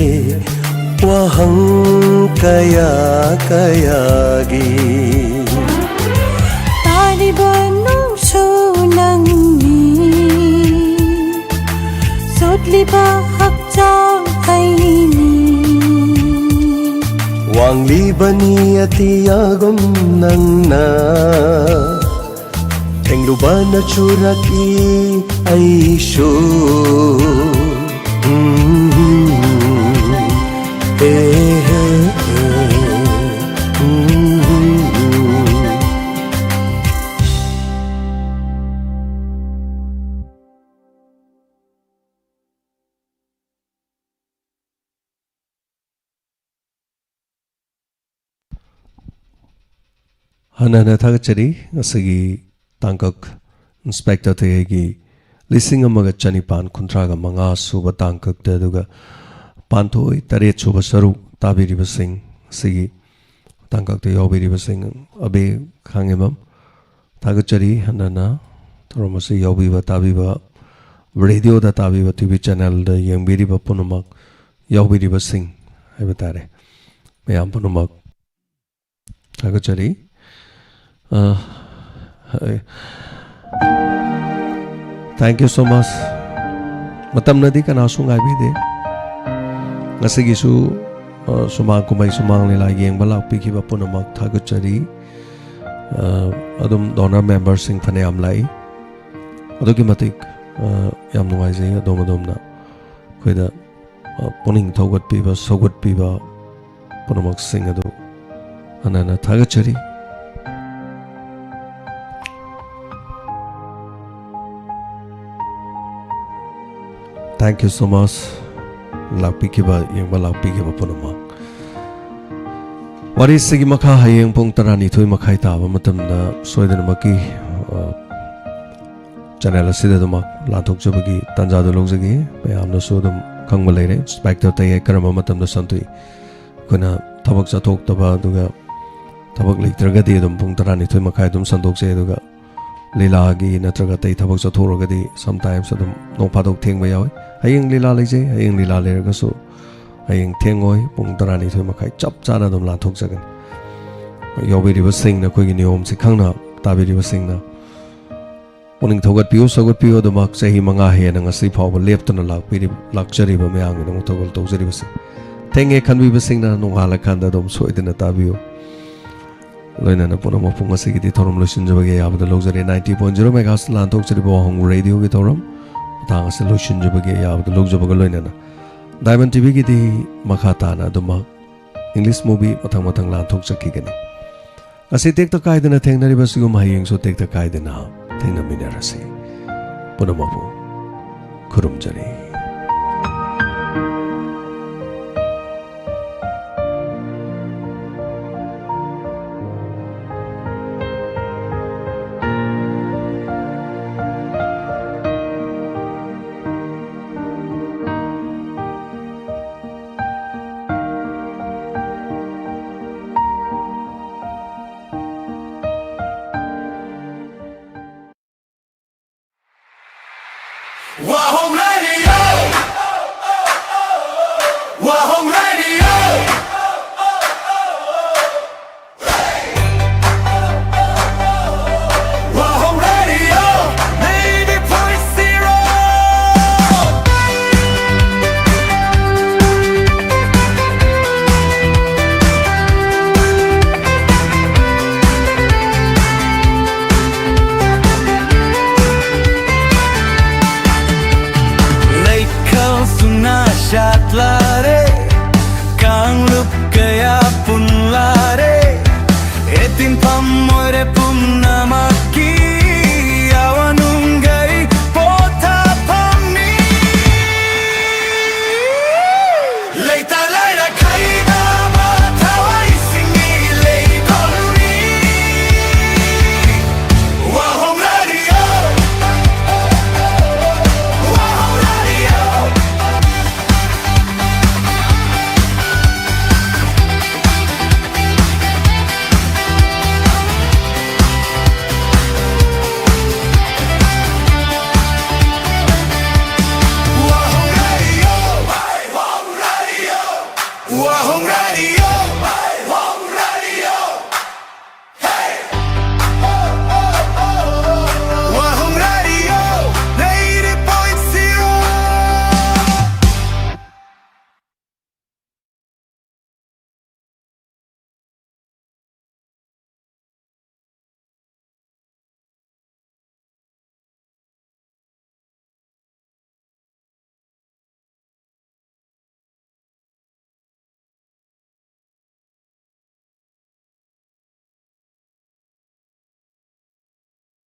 ꯋꯥꯍꯪ ꯀꯌꯥ ꯀꯌꯥꯒꯤ꯫ ꯇꯥꯔꯤꯕ ꯅꯨꯡꯁꯨ ꯅꯪꯅꯤ, ꯆꯣꯠꯂꯤꯕ ꯍꯛꯆꯥꯡ ꯑꯩꯅꯤ꯫ ꯋꯥꯡꯂꯤꯕꯅꯤ ꯑꯇꯤꯌꯥꯒꯨꯝ ꯅꯪꯅ, ꯊꯦꯡꯂꯨꯕꯅ ꯆꯨꯔꯛꯏ ꯑꯩꯁꯨ꯫ ꯎꯝ, ꯍꯦ, ꯍꯦ, ꯍꯦ, ꯎꯝ꯫ ꯍꯟꯅ ꯍꯟꯅ ꯊꯥꯒꯠꯆꯔꯤ꯫ ꯉꯁꯤꯒꯤ ꯇꯥꯡꯀꯛ ꯏꯟꯁꯄꯦꯛꯇꯔ ꯊꯦꯒꯤ ꯂꯤꯁꯤꯡ ꯑꯃꯒ ꯆꯅꯤꯄꯥꯟ ꯀꯨꯟꯊ꯭ꯔꯥꯒ ꯃꯉꯥ ꯁꯨꯕ ꯇꯥꯡꯀꯛꯇ, ꯑꯗꯨꯒ ꯄꯥꯟꯊꯣꯏ ꯇꯔꯦꯠ ꯁꯨꯕ ꯁꯔꯨꯛ ꯇꯥꯕꯤꯔꯤꯕꯁꯤꯡ, ꯉꯁꯤꯒꯤ ꯇꯥꯡꯀꯛꯇ ꯌꯥꯎꯕꯤꯔꯤꯕꯁꯤꯡ, ꯑꯕꯦ ꯈꯥꯡꯉꯦꯝꯕꯝ ꯊꯥꯒꯠꯆꯔꯤ꯫ ꯍꯟꯅ ꯍꯟꯅ ꯊꯧꯔꯝ ꯑꯁꯤ ꯌꯥꯎꯕꯤꯕ, ꯇꯥꯕꯤꯕ, ꯔꯦꯗꯤꯑꯣꯗ ꯇꯥꯕꯤꯕ, ꯇꯤ ꯚꯤ ꯆꯦꯅꯦꯜꯗ ꯌꯦꯡꯕꯤꯔꯤꯕ ꯄꯨꯝꯅꯃꯛ, ꯌꯥꯎꯕꯤꯔꯤꯕꯁꯤꯡ ꯍꯥꯏꯕ ꯇꯥꯔꯦ, ꯃꯌꯥꯝ ꯄꯨꯝꯅꯃꯛ ꯊꯥꯒꯠꯆꯔꯤ꯫ ꯑ, thank you so much꯫ ꯃꯇꯝꯅꯗꯤ ꯀꯅꯥꯁꯨ ꯉꯥꯏꯕꯤꯗꯦ꯫ ꯉꯁꯤꯒꯤꯁꯨ, ꯑ, ꯁꯨꯃꯥꯡ ꯀꯨꯝꯍꯩ, ꯁꯨꯃꯥꯡ ꯂꯤꯂꯥ ꯌꯦꯡꯕ ꯂꯥꯛꯄꯤꯈꯤꯕ ꯄꯨꯝꯅꯃꯛ ꯊꯥꯒꯠꯆꯔꯤ꯫ ꯑ, ꯑꯗꯨꯝ ꯗꯣꯅꯔ ꯃꯦꯝꯕꯔꯁꯤꯡ ꯐꯅꯌꯥꯝ ꯂꯥꯛꯏ꯫ ꯑꯗꯨꯛꯀꯤ ꯃꯇꯤꯛ, ꯑ, ꯌꯥꯝ ꯅꯨꯡꯉꯥꯏꯖꯩ꯫ ꯑꯗꯣꯝ ꯑꯗꯣꯝꯅ ꯑꯩꯈꯣꯏꯗ, ꯑ, ꯄꯨꯛꯅꯤꯡ ꯊꯧꯒꯠꯄꯤꯕ, ꯁꯧꯒꯠꯄꯤꯕ ꯄꯨꯝꯅꯃꯛꯁꯤꯡ ꯑꯗꯨ ꯍꯟꯅ ꯍꯟꯅ ꯊꯥꯒꯠꯆꯔꯤ꯫ Thank you so much. ꯂꯥꯛꯄꯤꯈꯤꯕ, ꯌꯦꯡꯕ ꯂꯥꯛꯄꯤꯈꯤꯕ ꯄꯨꯝꯅꯃꯛ꯫ ꯋꯥꯔꯤꯁꯤꯒꯤ ꯃꯈꯥ ꯍꯌꯦꯡ ꯄꯨꯡ ꯇꯔꯥꯅꯤꯊꯣꯏ ꯃꯈꯥꯏ ꯇꯥꯕ ꯃꯇꯝꯗ ꯁꯣꯏꯗꯅꯃꯛꯀꯤ, ꯑ, ꯆꯦꯅꯦꯜ ꯑꯁꯤꯗ ꯑꯗꯨꯃꯛ ꯂꯥꯟꯊꯣꯛꯆꯕꯒꯤ ꯇꯥꯟꯖꯥꯗꯨ ꯂꯧꯖꯒꯦ꯫ ꯃꯌꯥꯝꯅꯁꯨ ꯑꯗꯨꯝ ꯈꯪꯕ ꯂꯩꯔꯦ, ꯏꯟꯁꯄꯦꯛꯇꯔ ꯇꯌꯥꯏ ꯀꯔꯝꯕ ꯃꯇꯝꯗ ꯁꯟꯗꯣꯛꯏ꯫ ꯑꯩꯈꯣꯏꯅ ꯊꯕꯛ ꯆꯠꯊꯣꯛꯇꯕ, ꯑꯗꯨꯒ ꯊꯕꯛ ꯂꯩꯇ꯭ꯔꯒꯗꯤ ꯑꯗꯨꯝ ꯄꯨꯡ ꯇꯔꯥꯅꯤꯊꯣꯏ ꯃꯈꯥꯏ ꯑꯗꯨꯝ ꯁꯟꯗꯣꯛꯆꯩ꯫ ꯑꯗꯨꯒ ꯂꯤꯂꯥꯒꯤ ꯅꯠꯇ꯭ꯔꯒ ꯑꯇꯩ ꯊꯕꯛ ꯆꯠꯊꯣꯛꯎꯔꯒꯗꯤ sometimes ꯑꯗꯨꯝ ꯅꯣꯡ ꯐꯥꯗꯣꯛ ꯊꯦꯡꯕ ꯌꯥꯎꯏ꯫ ꯍꯌꯦꯡ ꯂꯤꯂꯥ ꯂꯩꯖꯩ, ꯍꯌꯦꯡ ꯂꯤꯂꯥ ꯂꯩꯔꯒꯁꯨ ꯍꯌꯦꯡ ꯊꯦꯡꯉꯣꯏ, ꯄꯨꯡ ꯇꯔꯥꯅꯤꯊꯣꯏ ꯃꯈꯥꯏ ꯆꯞ ꯆꯥꯅ ꯑꯗꯨꯝ ꯂꯥꯟꯊꯣꯛꯆꯒꯅꯤ꯫ ꯌꯥꯎꯕꯤꯔꯤꯕꯁꯤꯡꯅ, ꯑꯩꯈꯣꯏꯒꯤ ꯅꯤꯌꯣꯝꯁꯤ ꯈꯪꯅ ꯇꯥꯕꯤꯔꯤꯕꯁꯤꯡꯅ ꯄꯨꯛꯅꯤꯡ ꯊꯧꯒꯠꯄꯤꯌꯨ, ꯁꯧꯒꯠꯄꯤꯌꯨ꯫ ꯑꯗꯨꯃꯛ ꯆꯍꯤ ꯃꯉꯥ ꯍꯦꯟꯅ ꯉꯁꯤ ꯐꯥꯎꯕ ꯂꯦꯞꯇꯅ ꯂꯥꯛꯄꯤꯔꯤ-, ꯂꯥꯛꯆꯔꯤꯕ ꯃꯌꯥꯝꯒꯤꯗꯃꯛ ꯊꯧꯒꯜ ꯇꯧꯖꯔꯤꯕꯁꯤ꯫ ꯊꯦꯡꯉꯦ ꯈꯟꯕꯤꯕꯁꯤꯡꯅ ꯅꯣꯡꯉꯥꯜꯂꯀꯥꯟꯗ ꯑꯗꯨꯝ ꯁꯣꯏꯗꯅ ꯇꯥꯕꯤꯌꯨ꯫ ꯂꯣꯏꯅꯅ ꯄꯨꯝꯅꯃꯛꯄꯨ ꯉꯁꯤꯒꯤꯗꯤ ꯊꯧꯔꯝ ꯂꯣꯏꯁꯤꯟꯖꯕꯒꯤ ꯑꯌꯥꯕꯗ ꯂꯧꯖꯔꯦ꯫ Ninety point zero megahertz ꯂꯥꯟꯊꯣꯛꯆꯔꯤꯕ ꯋꯥꯍꯪ ꯔꯦꯗꯤꯑꯣꯒꯤ ꯊꯧꯔꯝ ꯃꯇꯥꯡ ꯑꯁꯤ ꯂꯣꯏꯁꯤꯟꯖꯕꯒꯤ ꯑꯌꯥꯕꯗ ꯂꯧꯖꯕꯒ ꯂꯣꯏꯅꯅ Diamond ꯇꯤꯚꯤꯒꯤꯗꯤ ꯃꯈꯥ ꯇꯥꯅ ꯑꯗꯨꯃꯛ English movie ꯃꯊꯪ ꯃꯊꯪ ꯂꯥꯟꯊꯣꯛꯆꯈꯤꯒꯅꯤ꯫ ꯉꯁꯤ ꯇꯦꯛꯇ ꯀꯥꯏꯗꯅ ꯊꯦꯡꯅꯔꯤꯕꯁꯤꯒꯨꯝ ꯍꯌꯦꯡꯁꯨ ꯇꯦꯛꯇ ꯀꯥꯏꯗꯅ ꯊꯦꯡꯅꯃꯤꯟꯅꯔꯁꯤ꯫ ꯄꯨꯝꯅꯃꯛꯄꯨ ꯈꯨꯔꯨꯝꯖꯔꯤ꯫ Wahoo Radio. Wahoo!